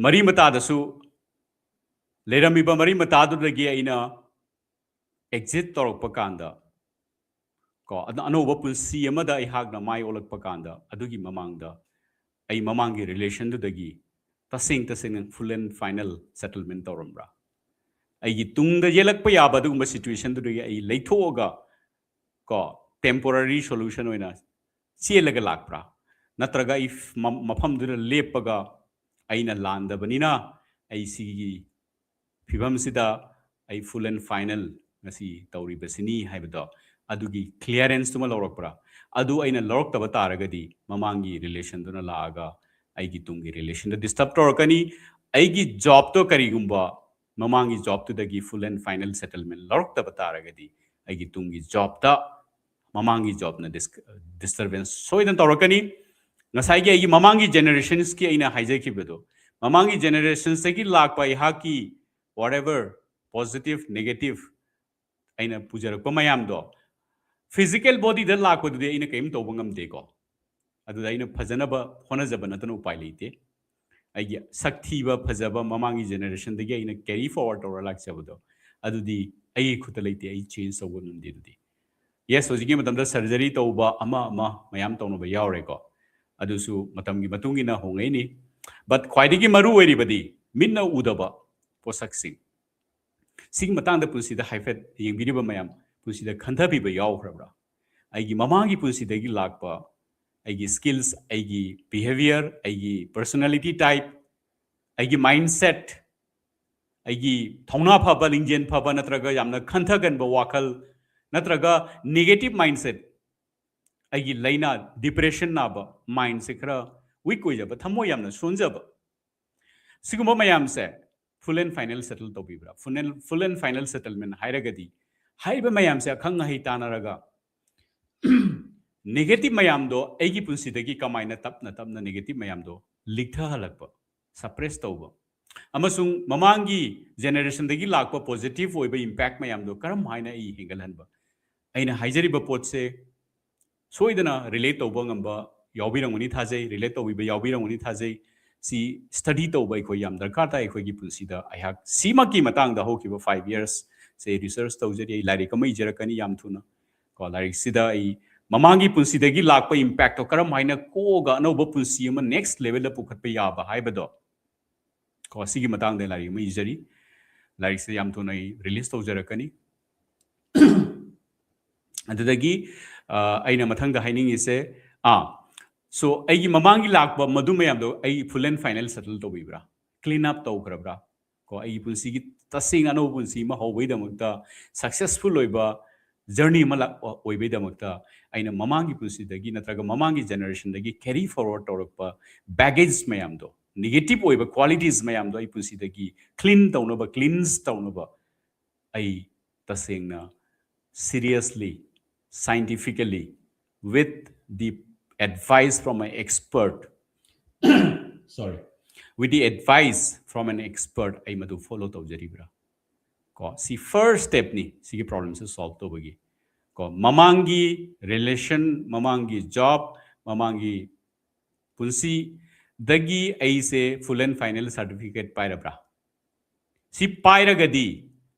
ꯃꯔꯤ ꯃꯇꯥꯗꯁꯨ, ꯂꯩꯔꯝꯃꯤꯕ ꯃꯔꯤ ꯃꯇꯥꯗꯨꯗꯒꯤ ꯑꯩꯅ ꯑꯦꯛꯖꯤꯠ ꯇꯧꯔꯛꯄ ꯀꯥꯟꯗ, ꯀꯣ, ꯑꯅ-, ꯑꯅꯧꯕ ꯄꯨꯟꯁꯤ ꯑꯃꯗ ꯑꯩꯍꯥꯛꯅ ꯃꯥꯏ ꯑꯣꯜꯂꯛꯄ ꯀꯥꯟꯗ, ꯑꯗꯨꯒꯤ ꯃꯃꯥꯡꯗ ꯑꯩ ꯃꯃꯥꯡꯒꯤ ꯔꯤꯂꯦꯁꯟꯗꯨꯗꯒꯤ ꯇꯁꯦꯡ ꯇꯁꯦꯡꯅ ꯐꯨꯜ ꯑꯦꯟ ꯐꯥꯏꯅꯦꯜ ꯁꯦꯇꯜꯃꯦꯟ ꯇꯧꯔꯝꯕ꯭ꯔꯥ? ꯑꯩꯒꯤ ꯇꯨꯡꯗ ꯌꯦꯜꯂꯛꯄ ꯌꯥꯕ ꯑꯗꯨꯒꯨꯝꯕ ꯁꯤꯆꯨꯋꯦꯁꯟꯗꯨꯗꯒꯤ ꯑꯩ ꯂꯩꯊꯣꯛꯑꯒ, ꯀꯣ, ꯇꯦꯝꯄꯣꯔꯔꯤ ꯁꯣꯂꯨꯁꯟ ꯑꯣꯏꯅ ꯆꯦꯜꯂꯒ ꯂꯥꯛꯄ꯭ꯔꯥ? ꯅꯠꯇ꯭ꯔꯒ ꯑꯩ ꯃ-, ꯃꯐꯝꯗꯨꯗ ꯂꯦꯞꯄꯒ ꯑꯩꯅ ꯂꯥꯟꯗꯕꯅꯤꯅ ꯑꯩ ꯁꯤꯒꯤ ꯐꯤꯕꯝꯁꯤꯗ ꯑꯩ ꯐꯨꯜ ꯑꯦꯟ ꯐꯥꯏꯅꯦꯜ ꯉꯁꯤ ꯇꯧꯔꯤꯕꯁꯤꯅꯤ ꯍꯥꯏꯕꯗꯣ, ꯑꯗꯨꯒꯤ ꯀ꯭ꯂꯤꯌꯥꯔꯦꯟꯁꯇꯨꯃ ꯂꯧꯔꯛꯄ꯭ꯔꯥ? ꯑꯗꯨ ꯑꯩꯅ ꯂꯧꯔꯛꯇꯕ ꯇꯥꯔꯒꯗꯤ ꯃꯃꯥꯡꯒꯤ ꯔꯤꯂꯦꯁꯟꯗꯨꯅ ꯂꯥꯛꯑꯒ ꯑꯩꯒꯤ ꯇꯨꯡꯒꯤ ꯔꯤꯂꯦꯁꯟꯗ ꯗꯤꯁꯇꯔꯕ ꯇꯧꯔꯛꯀꯅꯤ꯫ ꯑꯩꯒꯤ ꯖꯣꯕꯇꯣ ꯀꯔꯤꯒꯨꯝꯕ ꯃꯃꯥꯡꯒꯤ ꯖꯣꯕꯇꯨꯗꯒꯤ ꯐꯨꯜ ꯑꯦꯟ ꯐꯥꯏꯅꯦꯜ ꯁꯦꯇꯜꯃꯦꯟ ꯂꯧꯔꯛꯇꯕ ꯇꯥꯔꯒꯗꯤ ꯑꯩꯒꯤ ꯇꯨꯡꯒꯤ ꯖꯣꯕꯇ ꯃꯃꯥꯡꯒꯤ ꯖꯣꯕꯅ ꯗꯤꯁꯇꯔꯕꯦꯟꯁ ꯁꯣꯏꯗꯅ ꯇꯧꯔꯛꯀꯅꯤ꯫ ꯉꯁꯥꯏꯒꯤ ꯑꯩꯒꯤ ꯃꯃꯥꯡꯒꯤ ꯖꯦꯅꯦꯔꯦꯁꯟꯁꯀꯤ ꯑꯩꯅ ꯍꯥꯏꯖꯈꯤꯕꯗꯣ, ꯃꯃꯥꯡꯒꯤ ꯖꯦꯅꯦꯔꯦꯁꯟꯁꯇꯒꯤ ꯂꯥꯛꯄ ꯑꯩꯍꯥꯛꯀꯤ whatever positive negative ꯑꯩꯅ ꯄꯨꯖꯔꯛꯄ ꯃꯌꯥꯝꯗꯣ, ꯐꯤꯖꯤꯀꯦꯜ ꯕꯣꯗꯤꯗ ꯂꯥꯛꯄꯗꯨꯗꯤ ꯑꯩꯅ ꯀꯔꯤꯝ ꯇꯧꯕ ꯉꯝꯗꯦꯀꯣ꯫ ꯑꯗꯨꯗ ꯑꯩꯅ ꯐꯖꯅꯕ ꯍꯣꯠꯅꯖꯕ ꯅꯠꯇꯅ ꯎꯄꯥꯏ ꯂꯩꯇꯦ꯫ ꯑꯩꯒꯤ ꯁꯛ ꯊꯤꯕ ꯐꯖꯕ ꯃꯃꯥꯡꯒꯤ ꯖꯦꯅꯦꯔꯦꯁꯟꯗꯒꯤ ꯑꯩꯅ ꯀꯦꯔꯤ ꯐꯣꯔꯋꯥꯔꯗ ꯇꯧꯔ ꯂꯥꯛꯆꯕꯗꯣ, ꯑꯗꯨꯗꯤ ꯑꯩꯒꯤ ꯈꯨꯠꯇ ꯂꯩꯇꯦ, ꯑꯩ ꯆꯦꯟꯖ ꯇꯧꯕ ꯉꯝꯗꯦ꯫ ꯑꯗꯨꯗꯤ, ꯌꯦꯁ, ꯍꯧꯖꯤꯛꯀꯤ ꯃꯇꯝꯗ ꯁꯔꯖꯔꯤ ꯇꯧꯕ ꯑꯃ ꯑꯃ ꯃꯌꯥꯝ ꯇꯧꯅꯕ ꯌꯥꯎꯔꯦꯀꯣ, ꯑꯗꯨꯁꯨ ꯃꯇꯝꯒꯤ ꯃꯇꯨꯡ ꯏꯟꯅ ꯍꯣꯡꯉꯛꯏꯅꯤ꯫ ꯕꯠ ꯈ꯭ꯋꯥꯏꯗꯒꯤ ꯃꯔꯨ ꯑꯣꯏꯔꯤꯕꯗꯤ ꯃꯤꯠꯅ ꯎꯗꯕ ꯄꯣꯠꯁꯛꯁꯤꯡ, ꯁꯤꯒꯤ ꯃꯇꯥꯡꯗ ꯄꯨꯟꯁꯤꯗ ꯍꯥꯏꯐꯦꯠ ꯌꯦꯡꯕꯤꯔꯤꯕ ꯃꯌꯥꯝ ꯄꯨꯟꯁꯤꯗ ꯈꯟꯊꯕꯤꯕ ꯌꯥꯎꯈ꯭ꯔꯕ꯭ꯔꯥ? ꯑꯩꯒꯤ ꯃꯃꯥꯡꯒꯤ ꯄꯨꯟꯁꯤꯗꯒꯤ ꯂꯥꯛꯄ ꯑꯩꯒꯤ ꯁ꯭ꯀꯤꯜꯁ, ꯑꯩꯒꯤ ꯕꯤꯍꯦꯕꯤꯌꯔ, ꯑꯩꯒꯤ ꯄꯔꯁꯣꯅꯦꯂꯤꯇꯤ ꯇꯥꯏꯞ, ꯑꯩꯒꯤ ꯃꯥꯏꯟꯁꯦꯠ, ꯑꯩꯒꯤ ꯊꯧꯅꯥ ꯐꯕ, ꯂꯤꯡꯖꯦꯜ ꯐꯕ, ꯅꯠꯇ꯭ꯔꯒ ꯌꯥꯝꯅ ꯈꯟꯊꯒꯟꯕ ꯋꯥꯈꯜ, ꯅꯠꯇ꯭ꯔꯒ ꯅꯦꯒꯦꯇꯤꯞ ꯃꯥꯏꯟꯁꯦꯠ, ꯑꯩꯒꯤ ꯂꯥꯏꯅꯥ, ꯗꯤꯄ꯭ꯔꯦꯁꯟ ꯅꯥꯕ, ꯃꯥꯏꯟꯁꯦ ꯈꯔ ꯋꯤꯛ ꯑꯣꯏꯖꯕ, ꯊꯃꯣꯏ ꯌꯥꯝꯅ ꯁꯣꯟꯖꯕ, ꯁꯤꯒꯨꯝꯕ ꯃꯌꯥꯝꯁꯦ ꯐꯨꯜ ꯑꯦꯟ ꯐꯥꯏꯅꯦꯜ ꯁꯦꯇꯜ ꯇꯧꯕꯤꯕ꯭ꯔꯥ? Full and, full and final settlement ꯍꯥꯏꯔꯒꯗꯤ ꯍꯥꯏꯔꯤꯕ ꯃꯌꯥꯝꯁꯦ ꯑꯈꯪ ꯑꯍꯩ ꯇꯥꯟꯅꯔꯒ ꯅꯦꯒꯦꯇꯤꯞ ꯃꯌꯥꯝꯗꯣ ꯑꯩꯒꯤ ꯄꯨꯟꯁꯤꯗꯒꯤ ꯀꯃꯥꯏꯅ ꯇꯞꯅ ꯇꯞꯅ ꯅꯦꯒꯦꯇꯤꯞ ꯃꯌꯥꯝꯗꯣ ꯂꯤꯛꯊꯍꯜꯂꯛꯄ, ꯁꯄ꯭ꯔꯦꯁ ꯇꯧꯕ, ꯑꯃꯁꯨꯡ ꯃꯃꯥꯡꯒꯤ ꯖꯦꯅꯦꯔꯦꯁꯟꯗꯒꯤ ꯂꯥꯛꯄ ꯄꯣꯖꯤꯇꯤꯚ ꯑꯣꯏꯕ ꯏꯝꯄꯦꯛ ꯃꯌꯥꯝꯗꯣ ꯀꯔꯝ ꯍꯥꯏꯅ ꯑꯩ ꯍꯦꯟꯒꯠꯍꯟꯕ? ꯑꯩꯅ ꯍꯥꯏꯖꯔꯤꯕ ꯄꯣꯠꯁꯦ ꯁꯣꯏꯗꯅ relate ꯇꯧꯕ ꯉꯝꯕ ꯌꯥꯎꯕꯤꯔꯝꯒꯅꯤ ꯊꯥꯖꯩ, relate ꯇꯧꯕꯤꯕ ꯌꯥꯎꯕꯤꯔꯝꯒꯅꯤ ꯊꯥꯖꯩ꯫ ꯁꯤ study ꯇꯧꯕ ꯑꯩꯈꯣꯏ ꯌꯥꯝ ꯗꯔꯀꯥꯔ ꯇꯥꯏ ꯑꯩꯈꯣꯏꯒꯤ ꯄꯨꯟꯁꯤꯗ꯫ ꯑꯩꯍꯥꯛ ꯁꯤꯃꯛꯀꯤ ꯃꯇꯥꯡꯗ ꯍꯧꯈꯤꯕ five years ꯁꯦ research ꯇꯧꯖꯔꯤ꯫ ꯑꯩ ꯂꯥꯏꯔꯤꯛ ꯑꯃ ꯏꯖꯔꯛꯀꯅꯤ ꯌꯥꯝ ꯊꯨꯅ꯫ ꯀꯣ, ꯂꯥꯏꯔꯤꯛꯁꯤꯗ ꯑꯩ ꯃꯃꯥꯡꯒꯤ ꯄꯨꯟꯁꯤꯗꯒꯤ ꯂꯥꯛꯄ impactꯇꯣ ꯀꯔꯝ ꯍꯥꯏꯅ ꯀꯣꯛꯑꯒ ꯑꯅꯧꯕ ꯄꯨꯟꯁꯤ ꯑꯃ next levelꯗ ꯄꯨꯈꯠꯄ ꯌꯥꯕ ꯍꯥꯏꯕꯗꯣ, ꯀꯣ, ꯁꯤꯒꯤ ꯃꯇꯥꯡꯗ ꯂꯥꯏꯔꯤꯛ ꯑꯃ ꯏꯖꯔꯤ꯫ ꯂꯥꯏꯔꯤꯛꯁꯦ ꯌꯥꯝ ꯊꯨꯅ ꯑꯩ release ꯇꯧꯖꯔꯛꯀꯅꯤ꯫ ꯑꯗꯨꯗꯒꯤ, ꯑ, ꯑꯩꯅ ꯃꯊꯪꯗ ꯍꯥꯏꯅꯤꯡꯉꯤꯁꯦ, ꯑꯥ, so ꯑꯩꯒꯤ ꯃꯃꯥꯡꯒꯤ ꯂꯥꯛꯄ ꯃꯗꯨ ꯃꯌꯥꯝꯗꯣ ꯑꯩ full and final settle ꯇꯧꯕꯤꯕ꯭ꯔꯥ? Clean up ꯇꯧꯈ꯭ꯔꯕ꯭ꯔꯥ? ꯀꯣ, ꯑꯩꯒꯤ ꯄꯨꯟꯁꯤꯒꯤ ꯇꯁꯦꯡꯅ ꯑꯅꯧꯕ ꯄꯨꯟꯁꯤ ꯑꯃ ꯍꯧꯕꯒꯤꯗꯃꯛꯇ, successful ꯑꯣꯏꯕ journey ꯑꯃ ꯂꯥꯛ-, ꯑꯣꯏꯕꯒꯤꯗꯃꯛꯇ ꯑꯩꯅ ꯃꯃꯥꯡꯒꯤ ꯄꯨꯟꯁꯤꯗꯒꯤ ꯅꯠꯇ꯭ꯔꯒ ꯃꯃꯥꯡꯒꯤ generationꯗꯒꯤ carry forward ꯇꯧꯔꯛꯄ baggage ꯃꯌꯥꯝꯗꯣ, negative ꯑꯣꯏꯕ qualities ꯃꯌꯥꯝꯗꯣ ꯑꯩ ꯄꯨꯟꯁꯤꯗꯒꯤ clean ꯇꯧꯅꯕ, cleanse ꯇꯧꯅꯕ ꯑꯩ ꯇꯁꯦꯡꯅ seriously, scientifically, with the advice from an expert, sorry, with the advice from an expert, ꯑꯩ ꯃꯗꯨ follow ꯇꯧꯖꯔꯤꯕ꯭ꯔꯥ? ꯀꯣ, ꯁꯤ first stepꯅꯤ ꯁꯤꯒꯤ problemꯁꯦ solve ꯇꯧꯕꯒꯤ꯫ ꯀꯣ, ꯃꯃꯥꯡꯒꯤ relation, ꯃꯃꯥꯡꯒꯤ job, ꯃꯃꯥꯡꯒꯤ ꯄꯨꯟꯁꯤꯗꯒꯤ ꯑꯩꯁꯦ full and final certificate ꯄꯥꯏꯔꯕ꯭ꯔꯥ? ꯁꯤ ꯄꯥꯏꯔꯒꯗꯤ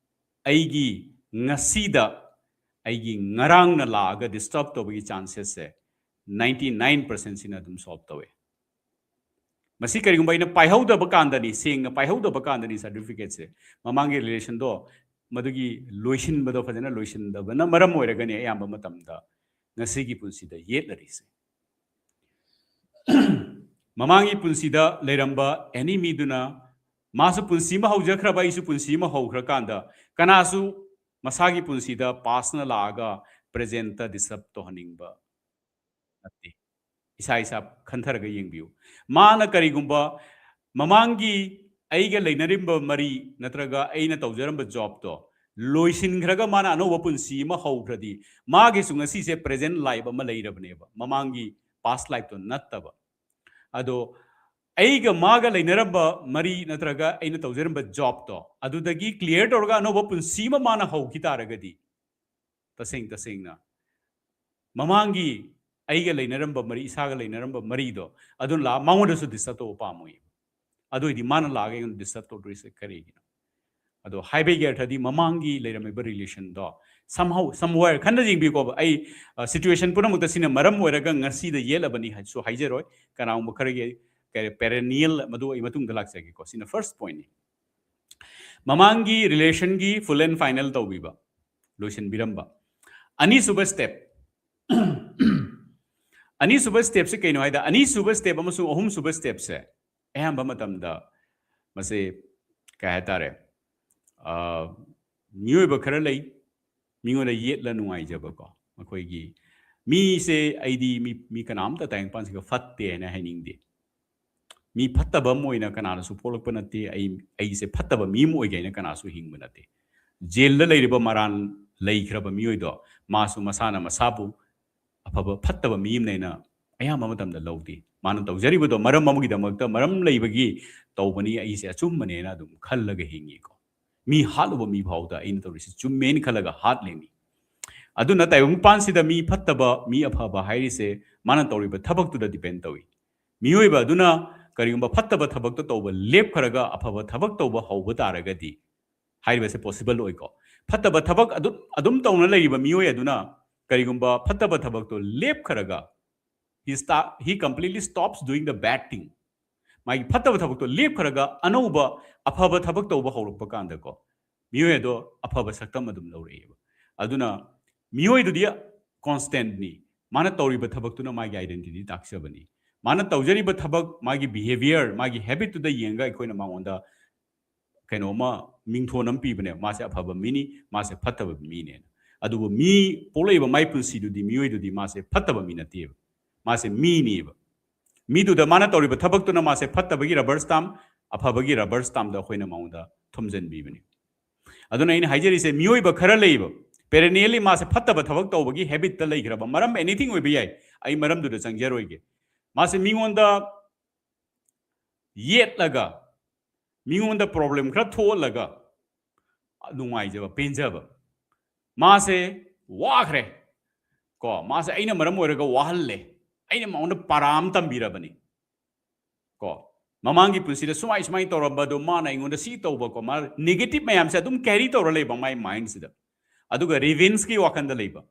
ꯑꯩꯒꯤ ꯉꯁꯤꯗ, ꯑꯩꯒꯤ ꯉꯔꯥꯡꯅ ꯂꯥꯛꯑꯒ disturb ꯇꯧꯕꯒꯤ chancesꯁꯦ ninety nine percentꯁꯤꯅ ꯑꯗꯨꯝ solve ꯇꯧꯋꯦ꯫ ꯃꯁꯤ ꯀꯔꯤꯒꯨꯝꯕ ꯑꯩꯅ ꯄꯥꯏꯍꯧꯗꯕ ꯀꯥꯟꯗꯅꯤ, ꯁꯦꯡꯅ ꯄꯥꯏꯍꯧꯗꯕ ꯀꯥꯟꯗꯅꯤ certificateꯁꯦ, ꯃꯃꯥꯡꯒꯤ relationꯗꯣ ꯃꯗꯨꯒꯤ ꯂꯣꯏꯁꯤꯟꯕꯗꯣ ꯐꯖꯅ ꯂꯣꯏꯁꯤꯟꯗꯕꯅ ꯃꯔꯝ ꯑꯣꯏꯔꯒꯅꯤ ꯑꯌꯥꯝꯕ ꯃꯇꯝꯗ ꯉꯁꯤꯒꯤ ꯄꯨꯟꯁꯤꯗ ꯌꯦꯠꯅꯔꯤꯁꯦ꯫ ꯃꯃꯥꯡꯒꯤ ꯄꯨꯟꯁꯤꯗ ꯂꯩꯔꯝꯕ any ꯃꯤꯗꯨꯅ, ꯃꯥꯁꯨ ꯄꯨꯟꯁꯤ ꯑꯃ ꯍꯧꯖꯈ꯭ꯔꯕ, ꯑꯩꯁꯨ ꯄꯨꯟꯁꯤ ꯑꯃ ꯍꯧꯈ꯭ꯔꯀꯥꯟꯗ, ꯀꯅꯥꯁꯨ ꯃꯁꯥꯒꯤ ꯄꯨꯟꯁꯤꯗ pastꯅ ꯂꯥꯛꯑꯒ presentꯇ disturb ꯇꯧꯍꯟꯅꯤꯡꯕ ꯅꯠꯇꯦ꯫ ꯏꯁꯥ ꯏꯁꯥ ꯈꯟꯊꯔꯒ ꯌꯦꯡꯕꯤꯌꯨ꯫ ꯃꯥꯅ ꯀꯔꯤꯒꯨꯝꯕ ꯃꯃꯥꯡꯒꯤ ꯑꯩꯒ ꯂꯩꯅꯔꯝꯕ ꯃꯔꯤ ꯅꯠꯇ꯭ꯔꯒ ꯑꯩꯅ ꯇꯧꯖꯔꯝꯕ jobꯇꯣ ꯂꯣꯏꯁꯤꯟꯈ꯭ꯔꯒ ꯃꯥꯅ ꯑꯅꯧꯕ ꯄꯨꯟꯁꯤ ꯑꯃ ꯍꯧꯈ꯭ꯔꯗꯤ, ꯃꯥꯒꯤꯁꯨ ꯉꯁꯤꯁꯦ present life ꯑꯃ ꯂꯩꯔꯕꯅꯦꯕ, ꯃꯃꯥꯡꯒꯤ past lifeꯇꯣ ꯅꯠꯇꯕ꯫ ꯑꯗꯣ ꯑꯩꯒ ꯃꯥꯒ ꯂꯩꯅꯔꯝꯕ ꯃꯔꯤ ꯅꯠꯇ꯭ꯔꯒ ꯑꯩꯅ ꯇꯧꯖꯔꯝꯕ jobꯇꯣ ꯑꯗꯨꯗꯒꯤ clear ꯇꯧꯔꯒ ꯑꯅꯧꯕ ꯄꯨꯟꯁꯤ ꯑꯃ ꯃꯥꯅ ꯍꯧꯈꯤ ꯇꯥꯔꯒꯗꯤ, ꯇꯁꯦꯡ ꯇꯁꯦꯡꯅ ꯃꯃꯥꯡꯒꯤ ꯑꯩꯒ ꯂꯩꯅꯔꯝꯕ ꯃꯔꯤ, ꯏꯁꯥꯒ ꯂꯩꯅꯔꯝꯕ ꯃꯔꯤꯗꯣ, ꯑꯗꯨꯅ ꯂꯥꯛꯑ ꯃꯉꯣꯟꯗꯁꯨ ꯗꯤꯁꯇꯔꯕ ꯇꯧꯕ ꯄꯥꯝꯃꯣꯏ꯫ ꯑꯗꯨ ꯑꯣꯏꯗꯤ ꯃꯥꯅ ꯂꯥꯛꯑꯒ ꯑꯩꯉꯣꯟꯗ ꯗꯤꯁꯇꯔꯕ ꯇꯧꯗꯣꯏꯁꯦ ꯀꯔꯤꯒꯤꯅꯣ? ꯑꯗꯣ ꯍꯥꯏꯕꯒꯤ ꯑꯔꯊꯗꯤ ꯃꯃꯥꯡꯒꯤ ꯂꯩꯔꯝꯃꯤꯕ ꯔꯤꯂꯦꯁꯟꯗꯣ somehow, somewhere, ꯈꯟꯅ ꯌꯦꯡꯕꯤꯌꯨꯀꯣ꯫ ꯑꯩ ꯁꯤꯆꯨꯋꯦꯁꯟ ꯄꯨꯝꯅꯃꯛꯇ ꯁꯤꯅ ꯃꯔꯝ ꯑꯣꯏꯔꯒ ꯉꯁꯤꯗ ꯌꯦꯠꯂꯕꯅꯤ ꯍꯥꯏꯁꯨ ꯍꯥꯏꯖꯔꯣꯏ꯫ ꯀꯅꯥꯒꯨꯝꯕ ꯈꯔꯒꯤ ꯀꯔꯤ perennial, ꯃꯗꯨ ꯑꯩ ꯃꯇꯨꯡꯗ ꯂꯥꯛꯆꯒꯦꯀꯣ꯫ ꯁꯤꯅ ꯐꯥꯔꯁ ꯄꯣꯏꯟꯠꯅꯤ꯫ ꯃꯃꯥꯡꯒꯤ ꯔꯤꯂꯦꯁꯟꯒꯤ ꯐꯨꯜ ꯑꯦꯟ ꯐꯥꯏꯅꯦꯜ ꯇꯧꯕꯤꯕ, ꯂꯣꯏꯁꯤꯟꯕꯤꯔꯝꯕ꯫ ꯑꯅꯤꯁꯨꯕ ꯁ꯭ꯇꯦꯞ, ꯑꯅꯤꯁꯨꯕ ꯁ꯭ꯇꯦꯞꯁꯦ ꯀꯩꯅꯣ ꯍꯥꯏꯗ, ꯑꯅꯤꯁꯨꯕ ꯁ꯭ꯇꯦꯞ ꯑꯃꯁꯨꯡ ꯑꯍꯨꯝꯁꯨꯕ ꯁ꯭ꯇꯦꯞꯁꯦ ꯑꯌꯥꯝꯕ ꯃꯇꯝꯗ ꯃꯁꯤ ꯀꯩ ꯍꯥꯏꯇꯥꯔꯦ, ꯑ, ꯃꯤꯑꯣꯏꯕ ꯈꯔ ꯂꯩ, ꯃꯤꯉꯣꯟꯗ ꯌꯦꯠꯂ ꯅꯨꯡꯉꯥꯏꯖꯕꯀꯣ꯫ ꯃꯈꯣꯏꯒꯤ ꯃꯤꯁꯦ, ꯑꯩꯗꯤ ꯃꯤ, ꯃꯤ ꯀꯅꯥꯝꯇ ꯇꯥꯏꯕꯪꯄꯥꯟꯁꯤꯒ ꯐꯠꯇꯦ ꯍꯥꯏꯅ ꯍꯥꯏꯅꯤꯡꯗꯦ꯫ ꯃꯤ ꯐꯠꯇꯕ ꯑꯃ ꯑꯣꯏꯅ ꯀꯅꯥꯅꯁꯨ ꯄꯣꯛꯂꯛꯄ ꯅꯠꯇꯦ꯫ ꯑꯩ, ꯑꯩꯁꯦ ꯐꯠꯇꯕ ꯃꯤ ꯑꯃ ꯑꯣꯏꯒꯦ ꯍꯥꯏꯅ ꯀꯅꯥꯁꯨ ꯍꯤꯡꯕ ꯅꯠꯇꯦ꯫ ꯖꯦꯜꯗ ꯂꯩꯔꯤꯕ ꯃꯔꯥꯜ ꯂꯩꯈ꯭ꯔꯕ ꯃꯤꯑꯣꯏꯗꯣ, ꯃꯥꯁꯨ ꯃꯁꯥꯅ ꯃꯁꯥꯕꯨ ꯑꯐꯕ, ꯐꯠꯇꯕ ꯃꯤ ꯑꯃꯅꯦꯅ ꯑꯌꯥꯝꯕ ꯃꯇꯝꯗ ꯂꯧꯗꯦ꯫ ꯃꯥꯅ ꯇꯧꯖꯔꯤꯕꯗꯣ ꯃꯔꯝ ꯑꯃꯒꯤꯗꯃꯛꯇ, ꯃꯔꯝ ꯂꯩꯕꯒꯤ ꯇꯧꯕꯅꯤ, ꯑꯩꯁꯦ ꯑꯆꯨꯝꯕꯅꯦꯅ ꯑꯗꯨꯝ ꯈꯜꯂꯒ ꯍꯤꯡꯉꯤꯀꯣ꯫ ꯃꯤ ꯍꯥꯠꯂꯨꯕ ꯃꯤ ꯐꯥꯎꯗ ꯑꯩꯅ ꯇꯧꯔꯤꯁꯦ ꯆꯨꯝꯃꯦꯅ ꯈꯜꯂꯒ ꯍꯥꯠꯂꯤꯅꯤ꯫ ꯑꯗꯨꯅ ꯇꯥꯏꯕꯪꯄꯥꯟꯁꯤꯗ ꯃꯤ ꯐꯠꯇꯕ, ꯃꯤ ꯑꯐꯕ ꯍꯥꯏꯔꯤꯁꯦ ꯃꯥꯅ ꯇꯧꯔꯤꯕ ꯊꯕꯛꯇꯨꯗ ꯗꯤꯄꯦꯟ ꯇꯧꯏ꯫ ꯃꯤꯑꯣꯏꯕ ꯑꯗꯨꯅ ꯀꯔꯤꯒꯨꯝꯕ ꯐꯠꯇꯕ ꯊꯕꯛꯇꯣ ꯇꯧꯕ ꯂꯦꯞꯈ꯭ꯔꯒ ꯑꯐꯕ ꯊꯕꯛ ꯇꯧꯕ ꯍꯧꯕ ꯇꯥꯔꯒꯗꯤ, ꯍꯥꯏꯔꯤꯕꯁꯦ ꯄꯣꯁꯤꯕꯜ ꯑꯣꯏꯀꯣ꯫ ꯐꯠꯇꯕ ꯊꯕꯛ ꯑꯗꯨꯝ, ꯑꯗꯨꯝ ꯇꯧꯅ ꯂꯩꯔꯤꯕ ꯃꯤꯑꯣꯏ ꯑꯗꯨꯅ ꯀꯔꯤꯒꯨꯝꯕ ꯐꯠꯇꯕ ꯊꯕꯛꯇꯣ ꯂꯦꯞꯈ꯭ꯔꯒ, he sta-, he completely stops doing the bad thing. ꯃꯥꯒꯤ ꯐꯠꯇꯕ ꯊꯕꯛꯇꯣ ꯂꯦꯞꯈ꯭ꯔꯒ ꯑꯅꯧꯕ ꯑꯐꯕ ꯊꯕꯛ ꯇꯧꯕ ꯍꯧꯔꯛꯄ ꯀꯥꯟꯗꯀꯣ, ꯃꯤꯑꯣꯏ ꯑꯗꯣ ꯑꯐꯕ ꯁꯛꯇꯝ ꯑꯗꯨꯝ ꯂꯧꯔꯛꯑꯦꯕ꯫ ꯑꯗꯨꯅ ꯃꯤꯑꯣꯏꯗꯨꯗꯤ ꯀꯣꯟꯁꯇꯦꯟꯠꯅꯤ꯫ ꯃꯥꯅ ꯇꯧꯔꯤꯕ ꯊꯕꯛꯇꯨꯅ ꯃꯥꯒꯤ ꯑꯥꯏꯗꯦꯟꯇꯤꯇꯤ ꯇꯥꯛꯆꯕꯅꯤ꯫ ꯃꯥꯅ ꯇꯧꯖꯔꯤꯕ ꯊꯕꯛ, ꯃꯥꯒꯤ ꯕꯤꯍꯦꯕꯤꯌꯔ, ꯃꯥꯒꯤ ꯍꯦꯕꯤꯠꯇꯨꯗ ꯌꯦꯡꯉꯒ ꯑꯩꯈꯣꯏꯅ ꯃꯉꯣꯟꯗ ꯀꯩꯅꯣꯝꯃ, ꯃꯤꯡꯊꯣꯟ ꯑꯃ ꯄꯤꯕꯅꯦ, ꯃꯥꯁꯦ ꯑꯐꯕ ꯃꯤꯅꯤ, ꯃꯥꯁꯦ ꯐꯠꯇꯕ ꯃꯤꯅꯦꯅ꯫ ꯑꯗꯨꯕꯨ ꯃꯤ ꯄꯣꯛꯂꯛꯏꯕ ꯃꯥꯏ ꯄꯨꯟꯁꯤꯗꯨꯗꯤ, ꯃꯤꯑꯣꯏꯗꯨꯗꯤ ꯃꯥꯁꯦ ꯐꯠꯇꯕ ꯃꯤ ꯅꯠꯇꯦꯕ, ꯃꯥꯁꯦ ꯃꯤꯅꯦꯕ꯫ ꯃꯤꯗꯨꯗ ꯃꯥꯅ ꯇꯧꯔꯤꯕ ꯊꯕꯛꯇꯨꯅ ꯃꯥꯁꯦ ꯐꯠꯇꯕꯒꯤ ꯔꯕꯔ ꯁ꯭ꯇꯥꯝ, ꯑꯐꯕꯒꯤ ꯔꯕꯔ ꯁ꯭ꯇꯥꯝꯗ ꯑꯩꯈꯣꯏꯅ ꯃꯉꯣꯟꯗ ꯊꯣꯝꯖꯤꯟꯕꯤꯕꯅꯤ꯫ ꯑꯗꯨꯅ ꯑꯩꯅ ꯍꯥꯏꯖꯔꯤꯁꯦ, ꯃꯤꯑꯣꯏꯕ ꯈꯔ ꯂꯩꯌꯦꯕ, ꯄꯦꯔꯦꯅꯤꯌꯦꯜꯂꯤ ꯃꯥꯁꯦ ꯐꯠꯇꯕ ꯊꯕꯛ ꯇꯧꯕꯒꯤ ꯍꯦꯕꯤꯠꯇ ꯂꯩꯈ꯭ꯔꯕ, ꯃꯔꯝ ꯑꯦꯅꯤꯊꯤꯡ ꯑꯣꯏꯕ ꯌꯥꯏ, ꯑꯩ ꯃꯔꯝꯗꯨꯗ ꯆꯪꯖꯔꯣꯏꯒꯦ꯫ ꯃꯥꯁꯦ ꯃꯤꯉꯣꯟꯗ ꯌꯦꯠꯂꯒ, ꯃꯤꯉꯣꯟꯗ ꯄ꯭ꯔꯣꯕ꯭ꯂꯦꯝ ꯈꯔ ꯊꯣꯛꯍꯜꯂꯒ ꯅꯨꯡꯉꯥꯏꯖꯕ, ꯄꯦꯟꯖꯕ, ꯃꯥꯁꯦ ꯋꯥꯈ꯭ꯔꯦ, ꯀꯣ, ꯃꯥꯁꯦ ꯑꯩꯅ ꯃꯔꯝ ꯑꯣꯏꯔꯒ ꯋꯥꯍꯜꯂꯦ, ꯑꯩꯅ ꯃꯉꯣꯟꯗ ꯄꯔꯥ ꯑꯃ ꯇꯝꯕꯤꯔꯕꯅꯤ ꯀꯣ, ꯃꯃꯥꯡꯒꯤ ꯄꯨꯟꯁꯤꯗ ꯁꯨꯃꯥꯏ ꯁꯨꯃꯥꯏꯅ ꯇꯧꯔꯝꯕꯗꯣ ꯃꯥꯅ ꯑꯩꯉꯣꯟꯗ ꯁꯤ ꯇꯧꯕ ꯀꯣ, ꯃꯥ ꯅꯦꯒꯦꯇꯤꯚ ꯃꯌꯥꯝꯁꯦ ꯑꯗꯨꯝ ꯀꯦꯔꯤ ꯇꯧꯔ ꯂꯩꯕ ꯃꯥꯏ ꯃꯥꯏꯟꯁꯤꯗ꯫ ꯑꯗꯨꯒ ꯔꯤꯚꯦꯟꯁꯀꯤ ꯋꯥꯈꯟꯗ ꯂꯩꯕ,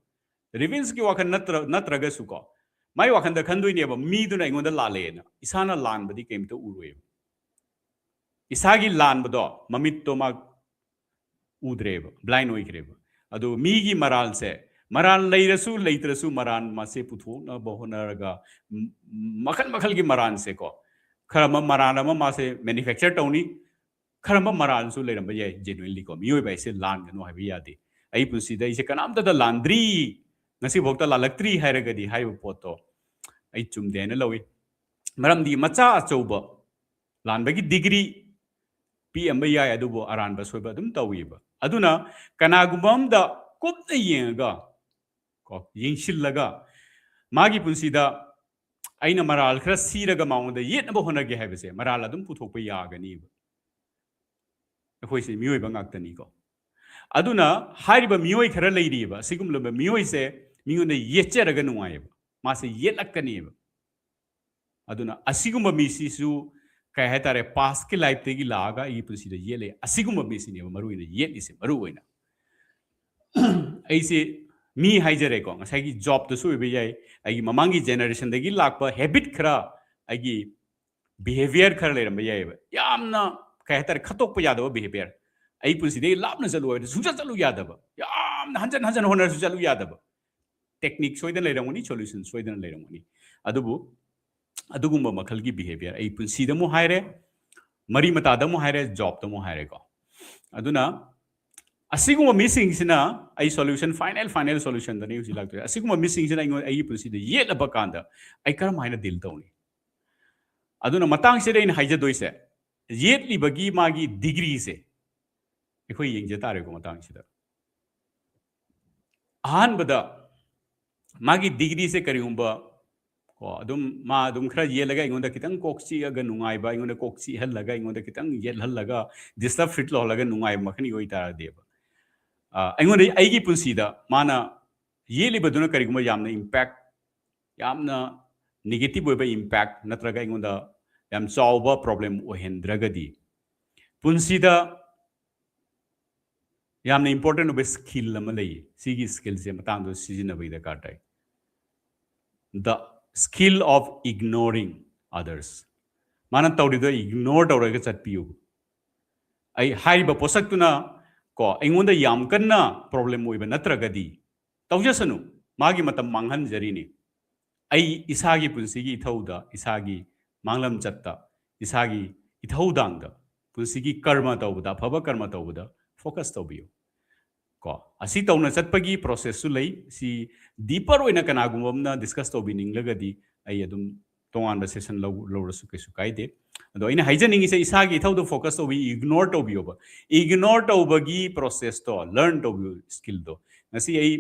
ꯔꯤꯚꯦꯟꯁꯀꯤ ꯋꯥꯈꯜ ꯅꯠꯇ꯭ꯔ ꯅꯠꯇ꯭ꯔꯒꯁꯨ ꯀꯣ, ꯃꯥꯏ ꯋꯥꯈꯟꯗ ꯈꯟꯗꯣꯏꯅꯦꯕ, ꯃꯤꯗꯨꯅ ꯑꯩꯉꯣꯟꯗ ꯂꯥꯜꯂꯦꯅ꯫ ꯏꯁꯥꯅ ꯂꯥꯟꯕꯗꯤ ꯀꯩꯝꯇ ꯎꯔꯣꯏꯕ꯫ ꯏꯁꯥꯒꯤ ꯂꯥꯟꯕꯗꯣ ꯃꯃꯤꯠꯇꯣ ꯃꯥ ꯎꯗ꯭ꯔꯦꯕ, ꯕ꯭ꯂꯥꯏꯟ ꯑꯣꯏꯈ꯭ꯔꯦꯕ꯫ ꯑꯗꯨ ꯃꯤꯒꯤ ꯃꯔꯥꯜꯁꯦ, ꯃꯔꯥꯜ ꯂꯩꯔꯁꯨ ꯂꯩꯇ꯭ꯔꯁꯨ ꯃꯔꯥꯜ ꯃꯥꯁꯦ ꯄꯨꯊꯣꯛꯅꯕ ꯍꯣꯠꯅꯔꯒ, ꯃ- ꯃꯈꯜ ꯃꯈꯜꯒꯤ ꯃꯔꯥꯜꯁꯦ ꯀꯣ, ꯈꯔ ꯑꯃ ꯃꯔꯥꯜ ꯑꯃ ꯃꯥꯁꯦ ꯃꯦꯅꯨꯐꯦꯛꯆꯔ ꯇꯧꯅꯤ, ꯈꯔ ꯑꯃ ꯃꯔꯥꯜꯁꯨ ꯂꯩꯔꯝꯕ ꯌꯥꯏ ꯖꯦꯅꯨꯏꯟꯂꯤ ꯀꯣ꯫ ꯃꯤꯑꯣꯏꯕ ꯍꯥꯏꯁꯦ ꯂꯥꯟꯒꯅꯨ ꯍꯥꯏꯕ ꯌꯥꯗꯦ꯫ ꯑꯩ ꯄꯨꯟꯁꯤꯗ ꯑꯩꯁꯦ ꯀꯅꯥꯝꯇꯗ ꯂꯥꯟꯗ꯭ꯔꯤ, ꯉꯁꯤꯐꯥꯎꯗ ꯂꯥꯜꯂꯛꯇ꯭ꯔꯤ ꯍꯥꯏꯔꯒꯗꯤ ꯍꯥꯏꯔꯤꯕ ꯄꯣꯠꯇꯣ ꯑꯩ ꯆꯨꯝꯗꯦ ꯍꯥꯏꯅ ꯂꯧꯏ꯫ ꯃꯔꯝꯗꯤ ꯃꯆꯥ ꯑꯆꯧꯕ ꯂꯥꯟꯕꯒꯤ ꯗꯤꯒ꯭ꯔꯤ ꯄꯤꯛꯑꯝꯕ ꯌꯥꯏ, ꯑꯗꯨꯕꯨ ꯑꯔꯥꯟꯕ ꯁꯣꯏꯕ ꯑꯗꯨꯝ ꯇꯧꯏꯕ꯫ ꯑꯗꯨꯅ ꯀꯅꯥꯒꯨꯝꯕ ꯑꯝꯗ ꯀꯨꯞꯅ ꯌꯦꯡꯉꯒ ꯀꯣ, ꯌꯦꯡꯁꯤꯜꯂꯒ ꯃꯥꯒꯤ ꯄꯨꯟꯁꯤꯗ ꯑꯩꯅ ꯃꯔꯥꯜ ꯈꯔ ꯁꯤꯔꯒ ꯃꯉꯣꯟꯗ ꯌꯦꯠꯅꯕ ꯍꯣꯠꯅꯒꯦ ꯍꯥꯏꯕꯁꯦ ꯃꯔꯥꯜ ꯑꯗꯨꯝ ꯄꯨꯊꯣꯛꯄ ꯌꯥꯒꯅꯤꯕ꯫ ꯑꯩꯈꯣꯏꯁꯦ ꯃꯤꯑꯣꯏꯕ ꯉꯥꯛꯇꯅꯤꯀꯣ꯫ ꯑꯗꯨꯅ ꯍꯥꯏꯔꯤꯕ ꯃꯤꯑꯣꯏ ꯈꯔ ꯂꯩꯔꯤꯑꯕ, ꯑꯁꯤꯒꯨꯝꯂꯕ ꯃꯤꯑꯣꯏꯁꯦ ꯃꯤꯉꯣꯟꯗ ꯌꯦꯠꯆꯔꯒ ꯅꯨꯡꯉꯥꯏꯌꯦꯕ, ꯃꯥꯁꯦ ꯌꯦꯠꯂꯛꯀꯅꯤꯕ꯫ ꯑꯗꯨꯅ ꯑꯁꯤꯒꯨꯝꯕ ꯃꯤꯁꯤꯁꯨ ꯀꯩ ꯍꯥꯏꯇꯥꯔꯦ, ꯄꯥꯁꯀꯤ ꯂꯥꯏꯐꯇꯒꯤ ꯂꯥꯛꯑꯒ ꯑꯩꯒꯤ ꯄꯨꯟꯁꯤꯗ ꯌꯦꯠꯂꯦ꯫ ꯑꯁꯤꯒꯨꯝꯕ ꯃꯤꯁꯤꯅꯦꯕ ꯃꯔꯨ ꯑꯣꯏꯅ ꯌꯦꯠꯂꯤꯁꯦ꯫ ꯃꯔꯨ ꯑꯣꯏꯅ ꯑꯩꯁꯦ ꯃꯤ ꯍꯥꯏꯖꯔꯦꯀꯣ, ꯉꯁꯥꯏꯒꯤ ꯖꯣꯕꯇꯁꯨ ꯑꯣꯏꯕ ꯌꯥꯏ, ꯑꯩꯒꯤ ꯃꯃꯥꯡꯒꯤ ꯖꯦꯅꯦꯔꯦꯁꯟꯗꯒꯤ ꯂꯥꯛꯄ ꯍꯦꯕꯤꯠ ꯈꯔ, ꯑꯩꯒꯤ ꯕꯤꯍꯦꯕꯤꯌꯔ ꯈꯔ ꯂꯩꯔꯝꯕ ꯌꯥꯏꯑꯕ, ꯌꯥꯝꯅ ꯀꯩ ꯍꯥꯏꯇꯥꯔꯦ, ꯈꯠꯇꯣꯛꯄ ꯌꯥꯗꯕ ꯕꯤꯍꯦꯕꯤꯌꯔ꯫ ꯑꯩ ꯄꯨꯟꯁꯤꯗꯒꯤ ꯂꯥꯞꯅ ꯆꯠꯂꯨ ꯍꯥꯏꯕꯗ ꯁꯨꯡꯆꯠ ꯆꯠꯂꯨ ꯌꯥꯗꯕ, ꯌꯥꯝꯅ ꯍꯟꯖꯟ ꯍꯟꯖꯟ ꯍꯣꯠꯅꯔꯁꯨ ꯆꯠꯂꯨ ꯌꯥꯗꯕ꯫ ꯇꯦꯛꯅꯤꯛ ꯁꯣꯏꯗꯅ ꯂꯩꯔꯝꯒꯅꯤ, ꯁꯣꯂꯨꯁꯟ ꯁꯣꯏꯗꯅ ꯂꯩꯔꯝꯒꯅꯤ꯫ ꯑꯗꯨꯕꯨ ꯑꯗꯨꯒꯨꯝꯕ ꯃꯈꯜꯒꯤ ꯕꯤꯍꯦꯕꯤꯌꯔ ꯑꯩ ꯄꯨꯟꯁꯤꯗ ꯑꯃꯨꯛ ꯍꯥꯏꯔꯦ, ꯃꯔꯤ ꯃꯇꯥꯗ ꯑꯃꯨꯛ ꯍꯥꯏꯔꯦ, ꯖꯣꯕꯇ ꯑꯃꯨꯛ ꯍꯥꯏꯔꯦꯀꯣ꯫ ꯑꯗꯨꯅ ꯑꯁꯤꯒꯨꯝꯕ ꯃꯤꯁꯤꯡꯁꯤꯅ, ꯑꯩ ꯁꯣꯂꯨꯁꯟ, ꯐꯥꯏꯅꯦꯜ ꯐꯥꯏꯅꯦꯜ ꯁꯣꯂꯨꯁꯟꯗꯅꯤ ꯍꯧꯖꯤꯛ ꯂꯥꯛꯇꯣꯏꯁꯦ꯫ ꯑꯁꯤꯒꯨꯝꯕ ꯃꯤꯁꯤꯡꯁꯤꯅ ꯑꯩꯉꯣꯟꯗ, ꯑꯩꯒꯤ ꯄꯨꯟꯁꯤꯗ ꯌꯦꯠꯂꯕ ꯀꯥꯟꯗ ꯑꯩ ꯀꯔꯝ ꯍꯥꯏꯅ ꯗꯤꯜ ꯇꯧꯅꯤ? ꯑꯗꯨꯅ ꯃꯇꯥꯡꯁꯤꯗ ꯑꯩꯅ ꯍꯥꯏꯖꯗꯣꯏꯁꯦ, ꯌꯦꯠꯂꯤꯕꯒꯤ ꯃꯥꯒꯤ ꯗꯤꯒ꯭ꯔꯤꯁꯦ ꯑꯩꯈꯣꯏ ꯌꯦꯡꯖ ꯇꯥꯔꯦꯀꯣ꯫ ꯃꯇꯥꯡꯁꯤꯗ ꯑꯍꯥꯟꯕꯗ ꯃꯥꯒꯤ ꯗꯤꯒ꯭ꯔꯤꯁꯦ ꯀꯔꯤꯒꯨꯝꯕ ꯀꯣ, ꯑꯗꯨꯝ ꯃꯥ ꯑꯗꯨꯝ ꯈꯔ ꯌꯦꯠꯂꯒ ꯑꯩꯉꯣꯟꯗ ꯈꯤꯇꯪ ꯀꯣꯛ ꯆꯤꯛꯑꯒ ꯅꯨꯡꯉꯥꯏꯕ, ꯑꯩꯉꯣꯟꯗ ꯀꯣꯛ ꯆꯤꯛꯍꯜꯂꯒ, ꯑꯩꯉꯣꯟꯗ ꯈꯤꯇꯪ ꯌꯦꯠꯍꯜꯂꯒ, ꯗꯤꯁꯇꯔꯕ ꯐꯤꯜ ꯇꯧꯍꯜꯂꯒ ꯅꯨꯡꯉꯥꯏꯕ ꯃꯈꯜꯒꯤ ꯑꯣꯏꯇꯥꯔꯗꯤꯕ, ꯑ, ꯑꯩꯉꯣꯟꯗ, ꯑꯩꯒꯤ ꯄꯨꯟꯁꯤꯗ ꯃꯥꯅ ꯌꯦꯠꯂꯤꯕꯗꯨꯅ ꯀꯔꯤꯒꯨꯝꯕ ꯌꯥꯝꯅ impact, ꯌꯥꯝꯅ negative ꯑꯣꯏꯕ impact ꯅꯠꯇ꯭ꯔꯒ ꯑꯩꯉꯣꯟꯗ ꯌꯥꯝ ꯆꯥꯎꯕ problem ꯑꯣꯏꯍꯟꯗ꯭ꯔꯒꯗꯤ, ꯄꯨꯟꯁꯤꯗ ꯌꯥꯝꯅ important ꯑꯣꯏꯕ skill ꯑꯃ ꯂꯩꯌꯦ꯫ ꯁꯤꯒꯤ skillꯁꯦ ꯃꯇꯥꯡꯗ ꯁꯤꯖꯤꯟꯅꯕꯒꯤ ꯗꯔꯀꯥꯔ ꯇꯥꯏ꯫ The skill of ignoring others. ꯃꯥꯅ ꯇꯧꯔꯤꯗꯣ ignore ꯇꯧꯔꯒ ꯆꯠꯄꯤꯌꯨ꯫ ꯑꯩ ꯍꯥꯏꯔꯤꯕ ꯄꯣꯠꯁꯛꯇꯨꯅ ꯀꯣ ꯑꯩꯉꯣꯟꯗ ꯌꯥꯝ ꯀꯟꯅ problem ꯑꯣꯏꯕ ꯅꯠꯇ꯭ꯔꯒꯗꯤ ꯇꯧꯖꯁꯅꯨ, ꯃꯥꯒꯤ ꯃꯇꯝ ꯃꯥꯡꯍꯟꯖꯔꯤꯅꯤ꯫ ꯑꯩ ꯏꯁꯥꯒꯤ ꯄꯨꯟꯁꯤꯒꯤ ꯏꯊꯧꯗ, ꯏꯁꯥꯒꯤ ꯃꯥꯡꯂꯝꯆꯠꯇ, ꯏꯁꯥꯒꯤ ꯏꯊꯧꯗꯥꯡꯗ, ꯄꯨꯟꯁꯤꯒꯤ ꯀꯔꯃ ꯇꯧꯕꯗ, ꯑꯐꯕ ꯀꯔꯃ ꯇꯧꯕꯗ focus ꯇꯧꯕꯤꯌꯨ꯫ ꯀꯣ ꯑꯁꯤ ꯇꯧꯅ ꯆꯠꯄꯒꯤ processꯁꯨ ꯂꯩ꯫ ꯁꯤ deeper ꯑꯣꯏꯅ ꯀꯅꯥꯒꯨꯝꯕ ꯑꯃꯅ discuss ꯇꯧꯕꯤꯅꯤꯡꯂꯒꯗꯤ ꯑꯩ ꯑꯗꯨꯝ ꯇꯣꯉꯥꯟꯕ session ꯂꯧ-, ꯂꯧꯔꯁꯨ ꯀꯩꯁꯨ ꯀꯥꯏꯗꯦ꯫ ꯑꯗꯣ ꯑꯩꯅ ꯍꯥꯏꯖꯅꯤꯡꯉꯤꯁꯦ ꯏꯁꯥꯒꯤ ꯏꯊꯧꯗꯣ focus ꯇꯧꯕꯤ, ignore ꯇꯧꯕꯤꯌꯣꯕ꯫ Ignore ꯇꯧꯕꯒꯤ processꯇꯣ learn ꯇꯧꯕꯤꯌꯨ, skillꯗꯣ꯫ ꯉꯁꯤ ꯑꯩ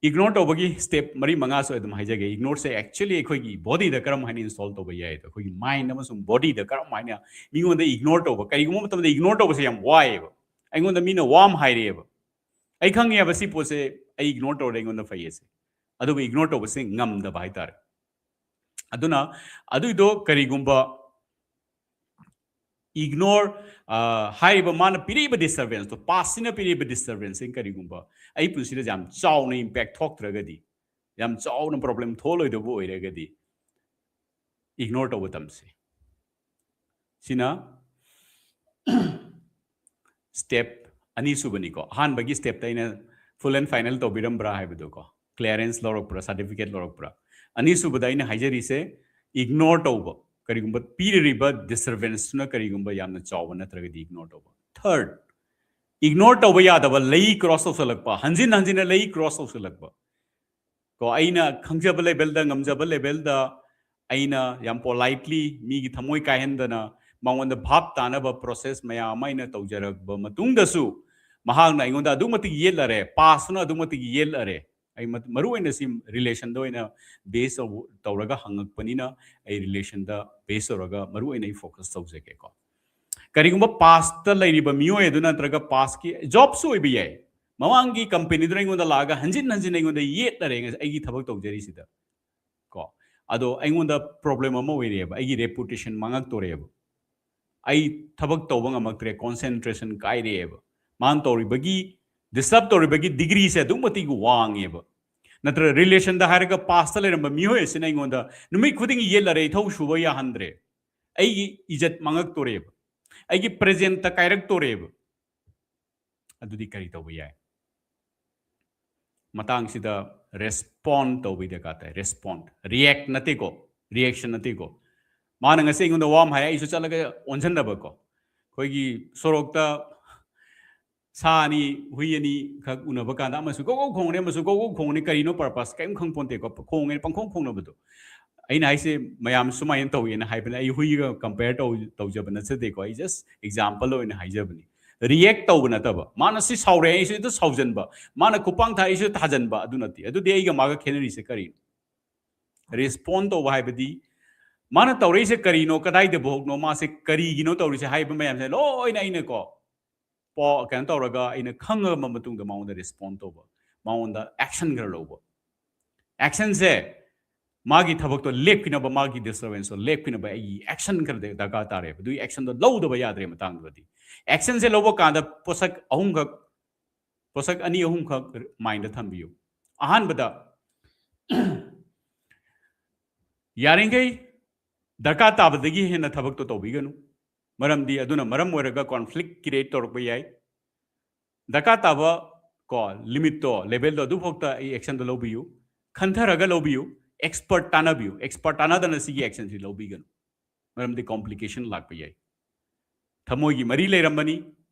ignore ꯇꯧꯕꯒꯤ step ꯃꯔꯤ ꯃꯉꯥꯁꯨ ꯑꯗꯨꯝ ꯍꯥꯏꯖꯒꯦ꯫ Ignoreꯁꯦ actually ꯑꯩꯈꯣꯏꯒꯤ bodyꯗ ꯀꯔꯝ ꯍꯥꯏꯅ install ꯇꯧꯕ ꯌꯥꯏ? ꯑꯩꯈꯣꯏꯒꯤ mind ꯑꯃꯁꯨꯡ bodyꯗ ꯀꯔꯝ ꯍꯥꯏꯅ ꯃꯤꯉꯣꯟꯗ ignore ꯇꯧꯕ? ꯀꯔꯤꯒꯨꯝꯕ ꯃꯇꯝꯗ ignore ꯇꯧꯕꯁꯦ ꯌꯥꯝ ꯋꯥꯏꯑꯦꯕ꯫ ꯑꯩꯉꯣꯟꯗ ꯃꯤꯅ ꯋꯥ ꯑꯃ ꯍꯥꯏꯔꯛꯑꯦꯕ, ꯑꯩ ꯈꯪꯉꯦꯕ ꯁꯤ ꯄꯣꯠꯁꯦ ꯑꯩ ignore ꯇꯧꯔꯗꯤ ꯑꯩꯉꯣꯟꯗ ꯐꯩꯌꯦꯁꯦ, ꯑꯗꯨꯕꯨ ignore ꯇꯧꯕꯁꯦ ꯉꯝꯗꯕ ꯍꯥꯏꯇꯥꯔꯦ꯫ ꯑꯗꯨꯅ ꯑꯗꯨꯏꯗꯣ ꯀꯔꯤꯒꯨꯝꯕ ignore, ꯑ, ꯍꯥꯏꯔꯤꯕ ꯃꯥꯅ ꯄꯤꯔꯛꯏꯕ disturbanceꯇꯣ, pastꯁꯤꯅ ꯄꯤꯔꯛꯏꯕ disturbanceꯁꯤ ꯀꯔꯤꯒꯨꯝꯕ ꯑꯩ ꯄꯨꯟꯁꯤꯗ ꯌꯥꯝ ꯆꯥꯎꯅ impact ꯊꯣꯛꯇ꯭ꯔꯒꯗꯤ, ꯌꯥꯝ ꯆꯥꯎꯅ problem ꯊꯣꯛꯂꯣꯏꯗꯕ ꯑꯣꯏꯔꯒꯗꯤ, ignore ꯇꯧꯕ ꯇꯝꯁꯤ꯫ ꯁꯤꯅ step ꯑꯅꯤꯁꯨꯕꯅꯤꯀꯣ꯫ ꯑꯍꯥꯟꯕꯒꯤ stepꯇ ꯑꯩꯅ full and final ꯇꯧꯕꯤꯔꯝꯕ꯭ꯔꯥ ꯍꯥꯏꯕꯗꯣꯀꯣ, clearance ꯂꯧꯔꯛꯄ꯭ꯔꯥ, certificate ꯂꯧꯔꯛꯄ꯭ꯔꯥ? ꯑꯅꯤꯁꯨꯕꯗ ꯑꯩꯅ ꯍꯥꯏꯖꯔꯤꯁꯦ ignore ꯇꯧꯕ, ꯀꯔꯤꯒꯨꯝꯕ ꯄꯤꯔꯤꯕ disturbanceꯇꯨꯅ ꯀꯔꯤꯒꯨꯝꯕ ꯌꯥꯝꯅ ꯆꯥꯎꯕ ꯅꯠꯇ꯭ꯔꯒꯗꯤ ignore ꯇꯧꯕ꯫ Third, ignore ꯇꯧꯕ ꯌꯥꯗꯕ ꯂꯩ cross ꯇꯧꯁꯜꯂꯛꯄ, ꯍꯟꯖꯤꯟ ꯍꯟꯖꯤꯟꯅ ꯂꯩ cross ꯇꯧꯁꯜꯂꯛꯄ꯫ ꯀꯣ ꯑꯩꯅ ꯈꯪꯖꯕ levelꯗ, ꯉꯝꯖꯕ levelꯗ ꯑꯩꯅ ꯌꯥꯝ politely ꯃꯤꯒꯤ ꯊꯃꯣꯏ ꯀꯥꯏꯍꯟꯗꯅ ꯃꯉꯣꯟꯗ ꯚꯥꯞ ꯇꯥꯅꯕ process ꯃꯌꯥꯝ ꯑꯃ ꯑꯩꯅ ꯇꯧꯖꯔꯛꯄ ꯃꯇꯨꯡꯗꯁꯨ ꯃꯍꯥꯛꯅ ꯑꯩꯉꯣꯟꯗ ꯑꯗꯨꯛ ꯃꯇꯤꯛ ꯌꯦꯠꯂꯔꯦ, pastꯇꯨꯅ ꯑꯗꯨꯛ ꯃꯇꯤꯛ ꯌꯦꯠꯂꯔꯦ꯫ ꯑꯩ ꯃ-, ꯃꯔꯨ ꯑꯣꯏꯅ ꯁꯤ relationꯗ ꯑꯣꯏꯅ base ꯇꯧ-, ꯇꯧꯔꯒ ꯍꯪꯉꯛꯄꯅꯤꯅ ꯑꯩ relationꯗ base ꯇꯧꯔꯒ ꯃꯔꯨ ꯑꯣꯏꯅ ꯑꯩ focus ꯇꯧꯖꯒꯦꯀꯣ꯫ ꯀꯔꯤꯒꯨꯝꯕ pastꯇ ꯂꯩꯔꯤꯕ ꯃꯤꯑꯣꯏ ꯑꯗꯨ ꯅꯠꯇ꯭ꯔꯒ pastꯀꯤ jobꯁꯨ ꯑꯣꯏꯕ ꯌꯥꯏ, ꯃꯃꯥꯡꯒꯤ ꯀꯝꯄꯦꯅꯤꯗꯨꯅ ꯑꯩꯉꯣꯟꯗ ꯂꯥꯛꯑꯒ ꯍꯟꯖꯤꯟ ꯍꯟꯖꯤꯟ ꯑꯩꯉꯣꯟꯗ ꯌꯦꯠꯅꯔꯦ ꯉꯁ-, ꯑꯩꯒꯤ ꯊꯕꯛ ꯇꯧꯖꯔꯤꯁꯤꯗ꯫ ꯀꯣ, ꯑꯗꯣ ꯑꯩꯉꯣꯟꯗ ꯄ꯭ꯔꯣꯕ꯭ꯂꯦꯝ ꯑꯃ ꯑꯣꯏꯔꯦꯕ, ꯑꯩꯒꯤ ꯔꯦꯄꯨꯇꯦꯁꯟ ꯃꯥꯡꯉꯛꯇꯣꯔꯦꯕ, ꯑꯩ ꯊꯕꯛ ꯇꯧꯕ ꯉꯝꯃꯛꯇ꯭ꯔꯦ, ꯀꯣꯟꯁꯦꯟꯇ꯭ꯔꯦꯁꯟ ꯀꯥꯏꯔꯛꯑꯦꯕ꯫ ꯃꯥꯅ ꯇꯧꯔꯤꯕꯒꯤ, ꯗꯤꯁꯇꯔꯕ ꯇꯧꯔꯤꯕꯒꯤ ꯗꯤꯒ꯭ꯔꯤꯁꯦ ꯑꯗꯨꯛ ꯃꯇꯤꯛ ꯋꯥꯡꯉꯦꯕ꯫ ꯅꯠꯇ꯭ꯔ ꯔꯤꯂꯦꯁꯟꯗ ꯍꯥꯏꯔꯒ ꯄꯥꯁꯇ ꯂꯩꯔꯝꯕ ꯃꯤꯑꯣꯏ ꯑꯁꯤꯅ ꯑꯩꯉꯣꯟꯗ ꯅꯨꯃꯤꯠ ꯈꯨꯗꯤꯡꯒꯤ ꯌꯦꯠꯂꯔꯦ, ꯏꯊꯧ ꯁꯨꯕ ꯌꯥꯍꯟꯗ꯭ꯔꯦ, ꯑꯩꯒꯤ ꯏꯖꯠ ꯃꯥꯡꯉꯛꯇꯣꯔꯦꯕ, ꯑꯩꯒꯤ ꯄ꯭ꯔꯦꯖꯦꯟꯇ ꯀꯥꯏꯔꯛꯇꯣꯔꯦꯕ꯫ ꯑꯗꯨꯗꯤ ꯀꯔꯤ ꯇꯧꯕ ꯌꯥꯏ? ꯃꯇꯥꯡꯁꯤꯗ ꯔꯦꯁꯄꯣꯟ ꯇꯧꯕꯒꯤ ꯗꯔꯀꯥꯔ ꯇꯥꯏ꯫ ꯔꯦꯁꯄꯣꯟ, ꯔꯤꯌꯦꯛ ꯅꯠꯇꯦꯀꯣ, ꯔꯤꯌꯦꯛꯁꯟ ꯅꯠꯇꯦꯀꯣ꯫ ꯃꯥꯅ ꯉꯁꯤ ꯑꯩꯉꯣꯟꯗ ꯋꯥ ꯑꯃ ꯍꯥꯏ, ꯑꯩꯁꯨ ꯆꯠꯂꯒ ꯑꯣꯟꯁꯤꯟꯅꯕꯀꯣ꯫ ꯑꯩꯈꯣꯏꯒꯤ ꯁꯣꯔꯣꯛꯇ ꯁꯥ ꯑꯅꯤ, ꯍꯨꯏ ꯑꯅꯤ ꯈꯛ ꯎꯅꯕ ꯀꯥꯟꯗ ꯑꯃꯁꯨ ꯒꯧ ꯒꯧ ꯈꯣꯡꯉꯅꯤ, ꯑꯃꯁꯨ ꯒꯧ ꯒꯧ ꯈꯣꯡꯉꯅꯤ, ꯀꯔꯤꯅꯣ ꯄꯔꯄꯁ? ꯀꯔꯤꯝ ꯈꯪ ꯄꯣꯟꯇꯦꯀꯣ, ꯈꯣꯡꯉꯦ, ꯄꯪꯈꯣꯡ ꯈꯣꯡꯅꯕꯗꯣ꯫ ꯑꯩꯅ ꯍꯥꯏꯁꯦ ꯃꯌꯥꯝ ꯁꯨꯃꯥꯏꯅ ꯇꯧꯋꯦꯅ ꯍꯥꯏꯕꯅꯦ, ꯑꯩ ꯍꯨꯏꯒ ꯀꯝꯄꯦꯌꯔ ꯇꯧ-, ꯇꯧꯖꯕ ꯅꯠꯆꯗꯦꯀꯣ, ꯑꯩ ꯖꯁ ꯑꯦꯛꯖꯥꯝꯄꯜ ꯑꯣꯏꯅ ꯍꯥꯏꯖꯕꯅꯤ꯫ ꯔꯤꯌꯦꯛ ꯇꯧꯕ ꯅꯠꯇꯕ, ꯃꯥꯅ ꯁꯤ ꯁꯥꯎꯔꯦ, ꯑꯩꯁꯨ ꯍꯦꯛꯇ ꯁꯥꯎꯖꯟꯕ, ꯃꯥꯅ ꯈꯨꯄꯥꯡ ꯊꯥ, ꯑꯩꯁꯨ ꯊꯥꯖꯟꯕ, ꯑꯗꯨ ꯅꯠꯇꯦ꯫ ꯑꯗꯨꯗꯤ ꯑꯩꯒ ꯃꯥꯒ ꯈꯦꯠꯅꯔꯤꯁꯦ ꯀꯔꯤꯅꯣ? ꯔꯦꯁꯄꯣꯟ ꯇꯧꯕ ꯍꯥꯏꯕꯗꯤ ꯃꯥꯅ ꯇꯧꯔꯛꯏꯁꯦ ꯀꯔꯤꯅꯣ, ꯀꯗꯥꯏꯗ ꯚꯣꯛꯅꯣ, ꯃꯥꯁꯦ ꯀꯔꯤꯒꯤꯅꯣ ꯇꯧꯔꯤꯁꯦ ꯍꯥꯏꯕ ꯃꯌꯥꯝꯁꯦ ꯂꯣꯏꯅ ꯑꯩꯅꯀꯣ, ꯄꯥꯎ ꯀꯩꯅꯣ ꯇꯧꯔꯒ ꯑꯩꯅ ꯈꯪꯉꯕ ꯃꯇꯨꯡꯗ ꯃꯉꯣꯟꯗ ꯔꯦꯁꯄꯣꯟ ꯇꯧꯕ, ꯃꯉꯣꯟꯗ ꯑꯦꯛꯁꯟ ꯈꯔ ꯂꯧꯕ꯫ ꯑꯦꯛꯁꯟꯁꯦ ꯃꯥꯒꯤ ꯊꯕꯛꯇꯣ ꯂꯦꯞꯈꯤꯅꯕ, ꯃꯥꯒꯤ ꯗꯤꯁꯇꯔꯕꯦꯟꯁꯇꯣ ꯂꯦꯞꯈꯤꯅꯕ ꯑꯩꯒꯤ ꯑꯦꯛꯁꯟ ꯈꯔ ꯗꯔꯀꯥꯔ ꯇꯥꯔꯦꯕ꯫ ꯑꯗꯨꯒꯤ ꯑꯦꯛꯁꯟꯗꯣ ꯂꯧꯗꯕ ꯌꯥꯗ꯭ꯔꯦ ꯃꯇꯥꯡꯗꯨꯗꯗꯤ꯫ ꯑꯦꯛꯁꯟꯁꯦ ꯂꯧꯕ ꯀꯥꯟꯗ ꯄꯣꯠꯁꯛ ꯑꯍꯨꯝꯈꯛ, ꯄꯣꯠꯁꯛ ꯑꯅꯤ ꯑꯍꯨꯝꯈꯛ ꯃꯥꯏꯟꯗ ꯊꯝꯕꯤꯌꯨ꯫ ꯑꯍꯥꯟꯕꯗ, ꯌꯥꯔꯤꯈꯩ ꯗꯔꯀꯥꯔ ꯇꯥꯕꯗꯒꯤ ꯍꯦꯟꯅ ꯊꯕꯛꯇꯣ ꯇꯧꯕꯤꯒꯅꯨ꯫ ꯃꯔꯝꯗꯤ ꯑꯗꯨꯅ ꯃꯔꯝ ꯑꯣꯏꯔꯒ ꯀꯣꯟꯐ꯭ꯂꯤꯛ ꯀ꯭ꯔꯤꯌꯦꯠ ꯇꯧꯔꯛꯄ ꯌꯥꯏ꯫ ꯗꯔꯀꯥꯔ ꯇꯥꯕ ꯀꯣ ꯂꯤꯃꯤꯠꯇꯣ, ꯂꯦꯚꯦꯜꯗꯣ ꯑꯗꯨꯐꯥꯎꯗ ꯑꯩ ꯑꯦꯛꯁꯟꯗꯣ ꯂꯧꯕꯤꯌꯨ, ꯈꯟꯊꯔꯒ ꯂꯧꯕꯤꯌꯨ, ꯑꯦꯛꯁꯄꯔꯠ ꯇꯥꯟꯅꯕꯤꯌꯨ꯫ ꯑꯦꯛꯁꯄꯔꯠ ꯇꯥꯟꯅꯗꯅ ꯁꯤꯒꯤ ꯑꯦꯛꯁꯟꯁꯤ ꯂꯧꯕꯤꯒꯅꯨ, ꯃꯔꯝꯗꯤ ꯀꯣꯝꯄ꯭ꯂꯤꯀꯦꯁꯟ ꯂꯥꯛꯄ ꯌꯥꯏ꯫ ꯊꯃꯣꯏꯒꯤ ꯃꯔꯤ ꯂꯩꯔꯝꯕꯅꯤ,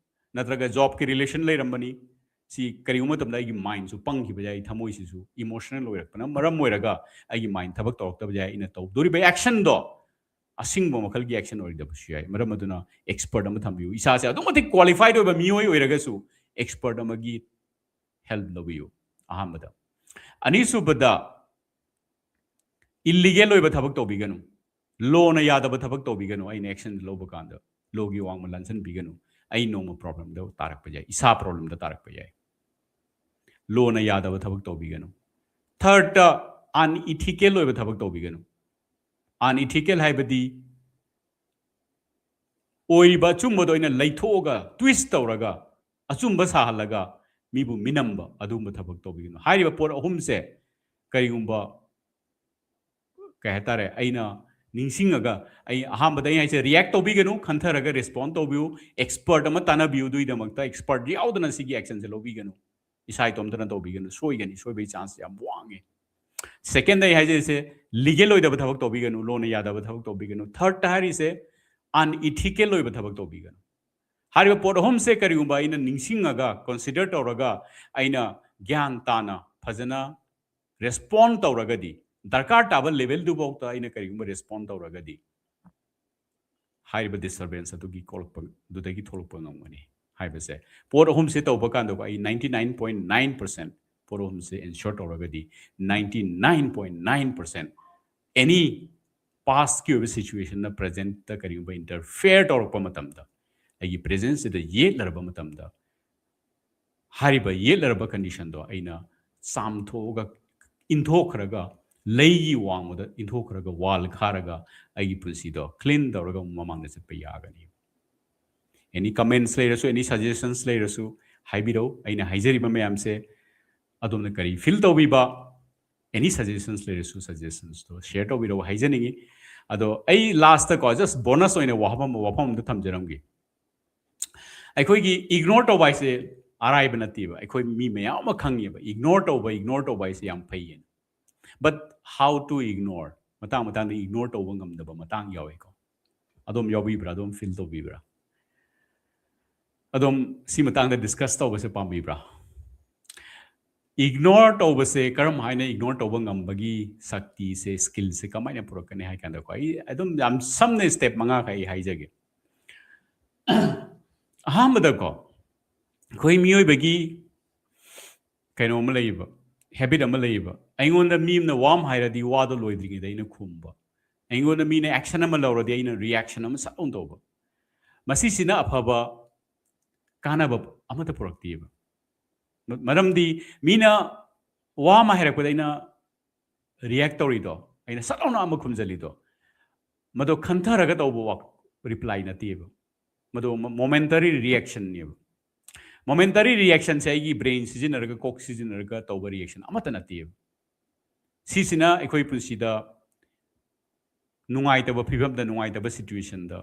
ꯅꯠꯇ꯭ꯔꯒ ꯖꯣꯕꯀꯤ ꯔꯤꯂꯦꯁꯟ ꯂꯩꯔꯝꯕꯅꯤ, ꯁꯤ ꯀꯔꯤꯒꯨꯝꯕ ꯃꯇꯝꯗ ꯑꯩꯒꯤ ꯃꯥꯏꯟꯁꯨ ꯄꯪꯈꯤꯕ ꯌꯥꯏ, ꯊꯃꯣꯏꯁꯤꯁꯨ ꯏꯃꯣꯁꯅꯦꯜ ꯑꯣꯏꯔꯛꯄꯅ ꯃꯔꯝ ꯑꯣꯏꯔꯒ ꯑꯩꯒꯤ ꯃꯥꯏꯟ ꯊꯕꯛ ꯇꯧꯔꯛꯇꯕ ꯌꯥꯏ꯫ ꯑꯩꯅ ꯇꯧꯗꯣꯔꯤꯕ ꯑꯦꯛꯁꯟꯗꯣ ꯑꯁꯤꯡꯕ ꯃꯈꯜꯒꯤ ꯑꯦꯛꯁꯟ ꯑꯣꯏꯔꯣꯏꯗꯕꯁꯨ ꯌꯥꯏ꯫ ꯃꯔꯝ ꯑꯗꯨꯅ ꯑꯦꯛꯁꯄꯔꯠ ꯑꯃ ꯊꯝꯕꯤꯌꯨ꯫ ꯏꯁꯥꯁꯦ ꯑꯗꯨꯛ ꯃꯇꯤꯛ ꯀ꯭ꯋꯥꯂꯤꯐꯥꯏꯗ ꯑꯣꯏꯕ ꯃꯤꯑꯣꯏ ꯑꯣꯏꯔꯒꯁꯨ ꯑꯦꯛꯁꯄꯔꯠ ꯑꯃꯒꯤ ꯍꯦꯜꯞ ꯂꯧꯕꯤꯌꯨ꯫ ꯑꯍꯥꯟꯕꯗ꯫ ꯑꯅꯤꯁꯨꯕꯗ, ꯏꯜꯂꯤꯒꯦꯜ ꯑꯣꯏꯕ ꯊꯕꯛ ꯇꯧꯕꯤꯒꯅꯨ, ꯂꯣꯅ ꯌꯥꯗꯕ ꯊꯕꯛ ꯇꯧꯕꯤꯒꯅꯨ꯫ ꯑꯩꯅ ꯑꯦꯛꯁꯟ ꯂꯧꯕ ꯀꯥꯟꯗ ꯂꯣꯒꯤ ꯋꯥꯡꯃ ꯂꯥꯟꯁꯤꯟꯕꯤꯒꯅꯨ꯫ ꯑꯩ ꯅꯣꯡꯃ ꯄ꯭ꯔꯣꯕ꯭ꯂꯦꯝꯗ ꯇꯥꯔꯛꯄ ꯌꯥꯏ, ꯏꯁꯥ ꯄ꯭ꯔꯣꯕ꯭ꯂꯦꯝꯗ ꯇꯥꯔꯛꯄ ꯌꯥꯏ꯫ ꯂꯣꯅ ꯌꯥꯗꯕ ꯊꯕꯛ ꯇꯧꯕꯤꯒꯅꯨ꯫ ꯊꯥꯔꯗꯇ, ꯑꯟꯏꯊꯤꯀꯦꯜ ꯑꯣꯏꯕ ꯊꯕꯛ ꯇꯧꯕꯤꯒꯅꯨ꯫ ꯑꯟꯏꯊꯤꯀꯦꯜ ꯍꯥꯏꯕꯗꯤ ꯑꯣꯏꯔꯤꯕ ꯑꯆꯨꯝꯕꯗꯣ ꯑꯩꯅ ꯂꯩꯊꯣꯛꯑꯒ, ꯇ꯭ꯋꯤꯁ ꯇꯧꯔꯒ, ꯑꯆꯨꯝꯕ ꯁꯥꯍꯜꯂꯒ ꯃꯤꯕꯨ ꯃꯤꯅꯝꯕ, ꯑꯗꯨꯒꯨꯝꯕ ꯊꯕꯛ ꯇꯧꯕꯤꯒꯅꯨ꯫ ꯍꯥꯏꯔꯤꯕ ꯄꯣꯠ ꯑꯍꯨꯝꯁꯦ ꯀꯔꯤꯒꯨꯝꯕ, ꯀꯩ ꯍꯥꯏꯇꯥꯔꯦ, ꯑꯩꯅ ꯅꯤꯡꯁꯤꯡꯉꯒ, ꯑꯩ ꯑꯍꯥꯟꯕꯗ ꯑꯩ ꯍꯥꯏꯁꯦ, ꯔꯤꯌꯦꯛ ꯇꯧꯕꯤꯒꯅꯨ, ꯈꯟꯊꯔꯒ ꯔꯦꯁꯄꯣꯟ ꯇꯧꯕꯤꯌꯨ꯫ ꯑꯦꯛꯁꯄꯔꯠ ꯑꯃ ꯇꯥꯟꯅꯕꯤꯌꯨ꯫ ꯑꯗꯨꯒꯤꯗꯃꯛꯇ ꯑꯦꯛꯁꯄꯔꯠ ꯌꯥꯎꯗꯅ ꯁꯤꯒꯤ ꯑꯦꯛꯁꯟꯁꯦ ꯂꯧꯕꯤꯒꯅꯨ꯫ ꯏꯁꯥ ꯏꯇꯣꯝꯇꯅ ꯇꯧꯕꯤꯒꯅꯨ꯫ ꯁꯣꯏꯒꯅꯤ, ꯁꯣꯏꯕꯒꯤ ꯆꯥꯟꯁ ꯌꯥꯝ ꯋꯥꯡꯉꯦ꯫ ꯁꯦꯀꯦꯟꯗ ꯑꯩ ꯍꯥꯏꯖꯔꯤꯁꯦ, ꯂꯤꯒꯦꯜ ꯑꯣꯏꯗꯕ ꯊꯕꯛ ꯇꯧꯕꯤꯒꯅꯨ, ꯂꯣꯅ ꯌꯥꯗꯕ ꯊꯕꯛ ꯇꯧꯕꯤꯒꯅꯨ꯫ ꯊꯥꯔꯗꯇ ꯍꯥꯏꯔꯤꯁꯦ, ꯑꯟꯏꯊꯤꯀꯦꯜ ꯑꯣꯏꯕ ꯊꯕꯛ ꯇꯧꯕꯤꯒꯅꯨ꯫ ꯍꯥꯏꯔꯤꯕ ꯄꯣꯠ ꯑꯍꯨꯝꯁꯦ ꯀꯔꯤꯒꯨꯝꯕ ꯑꯩꯅ ꯅꯤꯡꯁꯤꯡꯉꯒ, ꯀꯟꯁꯤꯗꯔ ꯇꯧꯔꯒ, ꯑꯩꯅ ꯒ꯭ꯌꯥꯟ ꯇꯥꯅ ꯐꯖꯅ ꯔꯦꯁꯄꯣꯟ ꯇꯧꯔꯒꯗꯤ, ꯗꯔꯀꯥꯔ ꯇꯥꯕ ꯂꯦꯚꯦꯜꯗꯨꯐꯥꯎꯗ ꯑꯩꯅ ꯀꯔꯤꯒꯨꯝꯕ ꯔꯦꯁꯄꯣꯟ ꯇꯧꯔꯒꯗꯤ, ꯍꯥꯏꯔꯤꯕ ꯗꯤꯁꯇꯔꯕꯦꯟꯁ ꯑꯗꯨꯒꯤ ꯀꯣꯛꯂꯛꯄ, ꯑꯗꯨꯗꯒꯤ ꯊꯣꯛꯂꯛꯄ ꯉꯝꯒꯅꯤ ꯍꯥꯏꯕꯁꯦ꯫ ꯄꯣꯠ ꯑꯍꯨꯝꯁꯦ ꯇꯧꯕ ꯀꯥꯟꯗꯀꯣ, ꯑꯩ ninety nine point nine percent ꯄꯣꯠ ꯑꯍꯨꯝꯁꯦ ꯏꯟꯁꯣꯔ ꯇꯧꯔꯒꯗꯤ, ninety nine point nine percent any ꯄꯥꯁꯀꯤ ꯑꯣꯏꯕ ꯁꯤꯆꯨꯋꯦꯁꯟꯅ ꯄ꯭ꯔꯖꯦꯟꯠꯇ ꯀꯔꯤꯒꯨꯝꯕ ꯏꯟꯇꯔꯐꯤꯌꯔ ꯇꯧꯔꯛꯄ ꯃꯇꯝꯗ, ꯑꯩꯒꯤ ꯄ꯭ꯔꯖꯦꯟꯁꯁꯤꯗ ꯌꯦꯠꯂꯔꯕ ꯃꯇꯝꯗ, ꯍꯥꯏꯔꯤꯕ ꯌꯦꯠꯂꯔꯕ ꯀꯟꯗꯤꯁꯟꯗꯣ ꯑꯩꯅ ꯆꯥꯝꯊꯣꯛꯑꯒ, ꯏꯟꯊꯣꯛꯈ꯭ꯔꯒ, ꯂꯩꯒꯤ ꯋꯥꯡꯃꯗ ꯏꯟꯊꯣꯛꯈ꯭ꯔꯒ, ꯋꯥꯜ ꯈꯥꯔꯒ, ꯑꯩꯒꯤ ꯄꯨꯟꯁꯤꯗꯣ ꯀ꯭ꯂꯤꯟ ꯇꯧꯔꯒ ꯑꯃꯨꯛ ꯃꯃꯥꯡꯗ ꯆꯠꯄ ꯌꯥꯒꯅꯤ꯫ ꯑꯦꯅꯤ ꯀꯃꯦꯟꯠꯁ ꯂꯩꯔꯁꯨ, ꯑꯦꯅꯤ ꯁꯖꯦꯁꯟꯁ ꯂꯩꯔꯁꯨ ꯍꯥꯏꯕꯤꯔꯛꯎ꯫ ꯑꯩꯅ ꯍꯥꯏꯖꯔꯤꯕ ꯃꯌꯥꯝꯁꯦ ꯑꯗꯣꯝꯅ ꯀꯔꯤ ꯐꯤꯜ ꯇꯧꯕꯤꯕ, ꯑꯦꯅꯤ ꯁꯖꯦꯁꯟꯁ ꯂꯩꯔꯁꯨ ꯁꯖꯦꯁꯟꯁꯇꯣ ꯁꯤꯌꯔ ꯇꯧꯕꯤꯔꯛꯎ ꯍꯥꯏꯖꯅꯤꯡꯉꯤ꯫ ꯑꯗꯣ ꯑꯩ ꯂꯥꯁꯇꯀꯣ, ꯖꯁ ꯕꯣꯅꯁ ꯑꯣꯏꯅ ꯋꯥꯐꯝ, ꯋꯥꯐꯝ ꯑꯝꯗ ꯊꯝꯖꯔꯝꯒꯦ꯫ ꯑꯩꯈꯣꯏꯒꯤ ꯏꯒꯅꯣꯔ ꯇꯧꯕ ꯍꯥꯏꯁꯦ ꯑꯔꯥꯏꯕ ꯅꯠꯇꯦꯕ꯫ ꯑꯩꯈꯣꯏ ꯃꯤ ꯃꯌꯥꯝ ꯑꯃ ꯈꯪꯉꯦꯕ, ꯏꯒꯅꯣꯔ ꯇꯧꯕ, ꯏꯒꯅꯣꯔ ꯇꯧꯕ ꯍꯥꯏꯁꯦ ꯌꯥꯝ ꯐꯩꯌꯦꯅ꯫ But how to ignore? ꯃꯇꯥꯡ ꯃꯇꯥꯡꯗ ꯏꯒꯅꯣꯔ ꯇꯧꯕ ꯉꯝꯗꯕ ꯃꯇꯥꯡ ꯌꯥꯎꯋꯤꯀꯣ꯫ ꯑꯗꯣꯝ ꯌꯥꯎꯕꯤꯕ꯭ꯔꯥ? ꯑꯗꯣꯝ ꯐꯤꯜ ꯇꯧꯕꯤꯕ꯭ꯔꯥ? ꯑꯗꯣꯝ ꯁꯤ ꯃꯇꯥꯡꯗ ꯗꯤꯁꯀꯁ ꯇꯧꯕꯁꯦ ꯄꯥꯝꯕꯤꯕ꯭ꯔꯥ? ꯏꯒꯅꯣꯔ ꯇꯧꯕꯁꯦ ꯀꯔꯝ ꯍꯥꯏꯅ ꯏꯒꯅꯣꯔ ꯇꯧꯕ ꯉꯝꯕꯒꯤ ꯁꯛꯇꯤꯁꯦ, ꯁ꯭ꯀꯤꯜꯁꯦ ꯀꯃꯥꯏꯅ ꯄꯨꯔꯛꯀꯅꯤ ꯍꯥꯏ ꯀꯥꯟꯗꯀꯣ, ꯑꯩ ꯑꯗꯨꯝ ꯌꯥꯝ ꯁꯝꯅ ꯁ꯭ꯇꯦꯞ ꯃꯉꯥꯈꯛ ꯑꯩ ꯍꯥꯏꯖꯒꯦ꯫ ꯑꯍꯥꯟꯕꯗꯀꯣ, ꯑꯩꯈꯣꯏ ꯃꯤꯑꯣꯏꯕꯒꯤ ꯀꯩꯅꯣ ꯑꯃ ꯂꯩꯌꯦꯕ, ꯍꯦꯕꯤꯠ ꯑꯃ ꯂꯩꯌꯦꯕ꯫ ꯑꯩꯉꯣꯟꯗ ꯃꯤ ꯑꯃꯅ ꯋꯥ ꯑꯃ ꯍꯥꯏꯔꯗꯤ ꯋꯥꯗꯣ ꯂꯣꯏꯗ꯭ꯔꯤꯉꯩꯗ ꯑꯩꯅ ꯈꯨꯝꯕ꯫ ꯑꯩꯉꯣꯟꯗ ꯃꯤꯅ ꯑꯦꯛꯁꯟ ꯑꯃ ꯂꯧꯔꯗꯤ ꯑꯩꯅ ꯔꯤꯌꯦꯛꯁꯟ ꯑꯃ ꯁꯠ ꯂꯥꯎꯅ ꯇꯧꯕ꯫ ꯃꯁꯤꯁꯤꯅ ꯑꯐꯕ ꯀꯥꯟꯅꯕ ꯑꯃꯠꯇ ꯄꯨꯔꯛꯇꯦꯕ꯫ ꯃꯔꯝꯗꯤ ꯃꯤꯅ ꯋꯥ ꯑꯃ ꯍꯥꯏꯔꯛꯄꯗ ꯑꯩꯅ ꯔꯤꯌꯦꯛ ꯇꯧꯔꯤꯗꯣ, ꯑꯩꯅ ꯁꯠ ꯂꯥꯎꯅ ꯑꯃ ꯈꯨꯝꯖꯜꯂꯤꯗꯣ, ꯃꯗꯣ ꯈꯟꯊꯔꯒ ꯇꯧꯕ ꯔꯤꯄ꯭ꯂꯥꯏ ꯅꯠꯇꯦꯕ꯫ ꯃꯗꯣ ꯃꯣꯃꯦꯟꯇꯔꯤ ꯔꯤꯌꯦꯛꯁꯟꯅꯦꯕ꯫ ꯃꯣꯃꯦꯟꯇꯔꯤ ꯔꯤꯌꯦꯛꯁꯟꯁꯦ ꯑꯩꯒꯤ ꯕ꯭ꯔꯦꯟ ꯁꯤꯖꯤꯟꯅꯔꯒ, ꯀꯣꯛ ꯁꯤꯖꯤꯟꯅꯔꯒ ꯇꯧꯕ ꯔꯤꯌꯦꯛꯁꯟ ꯑꯃꯠꯇ ꯅꯠꯇꯦꯕ꯫ ꯁꯤꯁꯤꯅ ꯑꯩꯈꯣꯏ ꯄꯨꯟꯁꯤꯗ ꯅꯨꯡꯉꯥꯏꯇꯕ ꯐꯤꯕꯝꯗ, ꯅꯨꯡꯉꯥꯏꯇꯕ ꯁꯤꯆꯨꯋꯦꯁꯟꯗ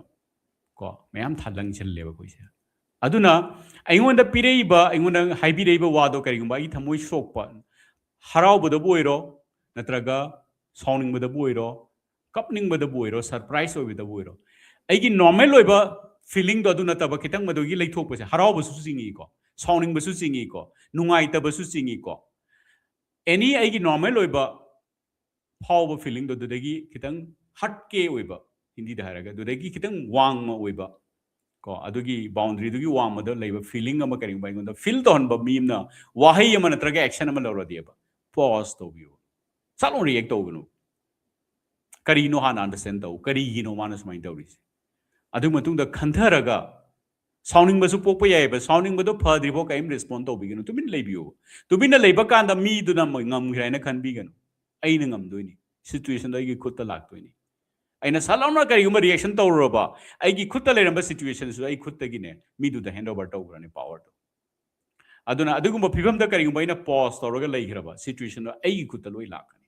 ꯀꯣ ꯃꯌꯥꯝ ꯊꯥꯗꯪꯁꯤꯜꯂꯦꯕ ꯑꯩꯈꯣꯏꯁꯦ꯫ ꯑꯗꯨꯅ ꯑꯩꯉꯣꯟꯗ ꯄꯤꯔꯛꯏꯕ, ꯑꯩꯉꯣꯟꯗ ꯍꯥꯏꯕꯤꯔꯛꯏꯕ ꯋꯥꯗꯣ ꯀꯔꯤꯒꯨꯝꯕ ꯑꯩꯒꯤ ꯊꯃꯣꯏ ꯁꯣꯛꯄ, ꯍꯔꯥꯎꯕꯗꯕꯨ ꯑꯣꯏꯔꯣ, ꯅꯠꯇ꯭ꯔꯒ ꯁꯥꯎꯅꯤꯡꯕꯗꯕꯨ ꯑꯣꯏꯔꯣ, ꯀꯞꯅꯤꯡꯕꯗꯕꯨ ꯑꯣꯏꯔꯣ, ꯁꯔꯄ꯭ꯔꯥꯏꯁ ꯑꯣꯏꯕꯗꯕꯨ ꯑꯣꯏꯔꯣ, ꯑꯩꯒꯤ ꯅꯣꯔꯃꯦꯜ ꯑꯣꯏꯕ ꯐꯤꯂꯤꯡꯗꯣ ꯑꯗꯨ ꯅꯠꯇꯕ ꯈꯤꯇꯪ ꯃꯗꯨꯒꯤ ꯂꯩꯊꯣꯛꯄꯁꯦ, ꯍꯔꯥꯎꯕꯁꯨ ꯆꯤꯡꯉꯤꯀꯣ, ꯁꯥꯎꯅꯤꯡꯕꯁꯨ ꯆꯤꯡꯉꯤꯀꯣ, ꯅꯨꯡꯉꯥꯏꯇꯕꯁꯨ ꯆꯤꯡꯉꯤꯀꯣ, ꯑꯦꯅꯤ ꯑꯩꯒꯤ ꯅꯣꯔꯃꯦꯜ ꯑꯣꯏꯕ ꯐꯥꯎꯕ ꯐꯤꯂꯤꯡꯗꯣ ꯑꯗꯨꯗꯒꯤ ꯈꯤꯇꯪ ꯍꯠꯀꯦ ꯑꯣꯏꯕ, ꯍꯤꯟꯗꯤꯗ ꯍꯥꯏꯔꯒ ꯑꯗꯨꯗꯒꯤ ꯈꯤꯇꯪ ꯋꯥꯡꯃ ꯑꯣꯏꯕ ꯀꯣ, ꯑꯗꯨꯒꯤ ꯕꯥꯎꯟꯗꯔꯤꯗꯨꯒꯤ ꯋꯥꯡꯃꯗ ꯂꯩꯕ ꯐꯤꯂꯤꯡ ꯑꯃ ꯀꯔꯤꯒꯨꯝꯕ ꯑꯩꯉꯣꯟꯗ ꯐꯤꯜ ꯇꯧꯍꯟꯕ ꯃꯤ ꯑꯃꯅ ꯋꯥꯍꯩ ꯑꯃ ꯅꯠꯇ꯭ꯔꯒ ꯑꯦꯛꯁꯟ ꯑꯃ ꯂꯧꯔꯗꯤꯕ, ꯄꯣꯖ ꯇꯧꯕꯤꯌꯨ꯫ ꯁꯠ ꯂꯥꯎꯅ ꯔꯤꯌꯦꯛ ꯇꯧꯒꯅꯨ꯫ ꯀꯔꯤꯅꯣ ꯍꯥꯟꯅ ꯑꯟꯗꯔꯁ꯭ꯇꯦꯟ ꯇꯧ, ꯀꯔꯤꯒꯤꯅꯣ ꯃꯥꯅ ꯁꯨꯃꯥꯏꯅ ꯇꯧꯔꯤꯁꯦ? ꯑꯗꯨ ꯃꯇꯨꯡꯗ ꯈꯟꯊꯔꯒ, ꯁꯥꯎꯅꯤꯡꯕꯁꯨ ꯄꯣꯛꯄ ꯌꯥꯏꯑꯕ, ꯁꯥꯎꯅꯤꯡꯕꯗꯣ ꯐꯗ꯭ꯔꯤꯐꯥꯎ ꯀꯔꯤꯝ ꯔꯦꯁꯄꯣꯟ ꯇꯧꯕꯤꯒꯅꯨ, ꯇꯨꯃꯤꯟꯅ ꯂꯩꯕꯤꯌꯨ꯫ ꯇꯨꯃꯤꯟꯅ ꯂꯩꯕ ꯀꯥꯟꯗ ꯃꯤꯗꯨꯅ ꯉꯝꯈ꯭ꯔꯦ ꯍꯥꯏꯅ ꯈꯟꯕꯤꯒꯅꯨ꯫ ꯑꯩꯅ ꯉꯝꯗꯣꯏꯅꯤ, ꯁꯤꯆꯨꯋꯦꯁꯟꯗꯣ ꯑꯩꯒꯤ ꯈꯨꯠꯇ ꯂꯥꯛꯇꯣꯏꯅꯤ꯫ ꯑꯩꯅ ꯁꯠ ꯂꯥꯎꯅ ꯀꯔꯤꯒꯨꯝꯕ ꯔꯤꯌꯦꯛꯁꯟ ꯇꯧꯔꯨꯔꯕ, ꯑꯩꯒꯤ ꯈꯨꯠꯇ ꯂꯩꯔꯝꯕ ꯁꯤꯆꯨꯋꯦꯁꯟꯁꯨ ꯑꯩ ꯈꯨꯠꯇꯒꯤꯅꯦ ꯃꯤꯗꯨꯗ ꯍꯦꯟ ꯑꯣꯚꯔ ꯇꯧꯈ꯭ꯔꯅꯤ ꯄꯥꯋꯔꯗꯣ꯫ ꯑꯗꯨꯅ ꯑꯗꯨꯒꯨꯝꯕ ꯐꯤꯕꯝꯗ ꯀꯔꯤꯒꯨꯝꯕ ꯑꯩꯅ ꯄꯣꯖ ꯇꯧꯔꯒ ꯂꯩꯈ꯭ꯔꯕ, ꯁꯤꯆꯨꯋꯦꯁꯟꯗꯣ ꯑꯩꯒꯤ ꯈꯨꯠꯇ ꯂꯣꯏ ꯂꯥꯛꯀꯅꯤ꯫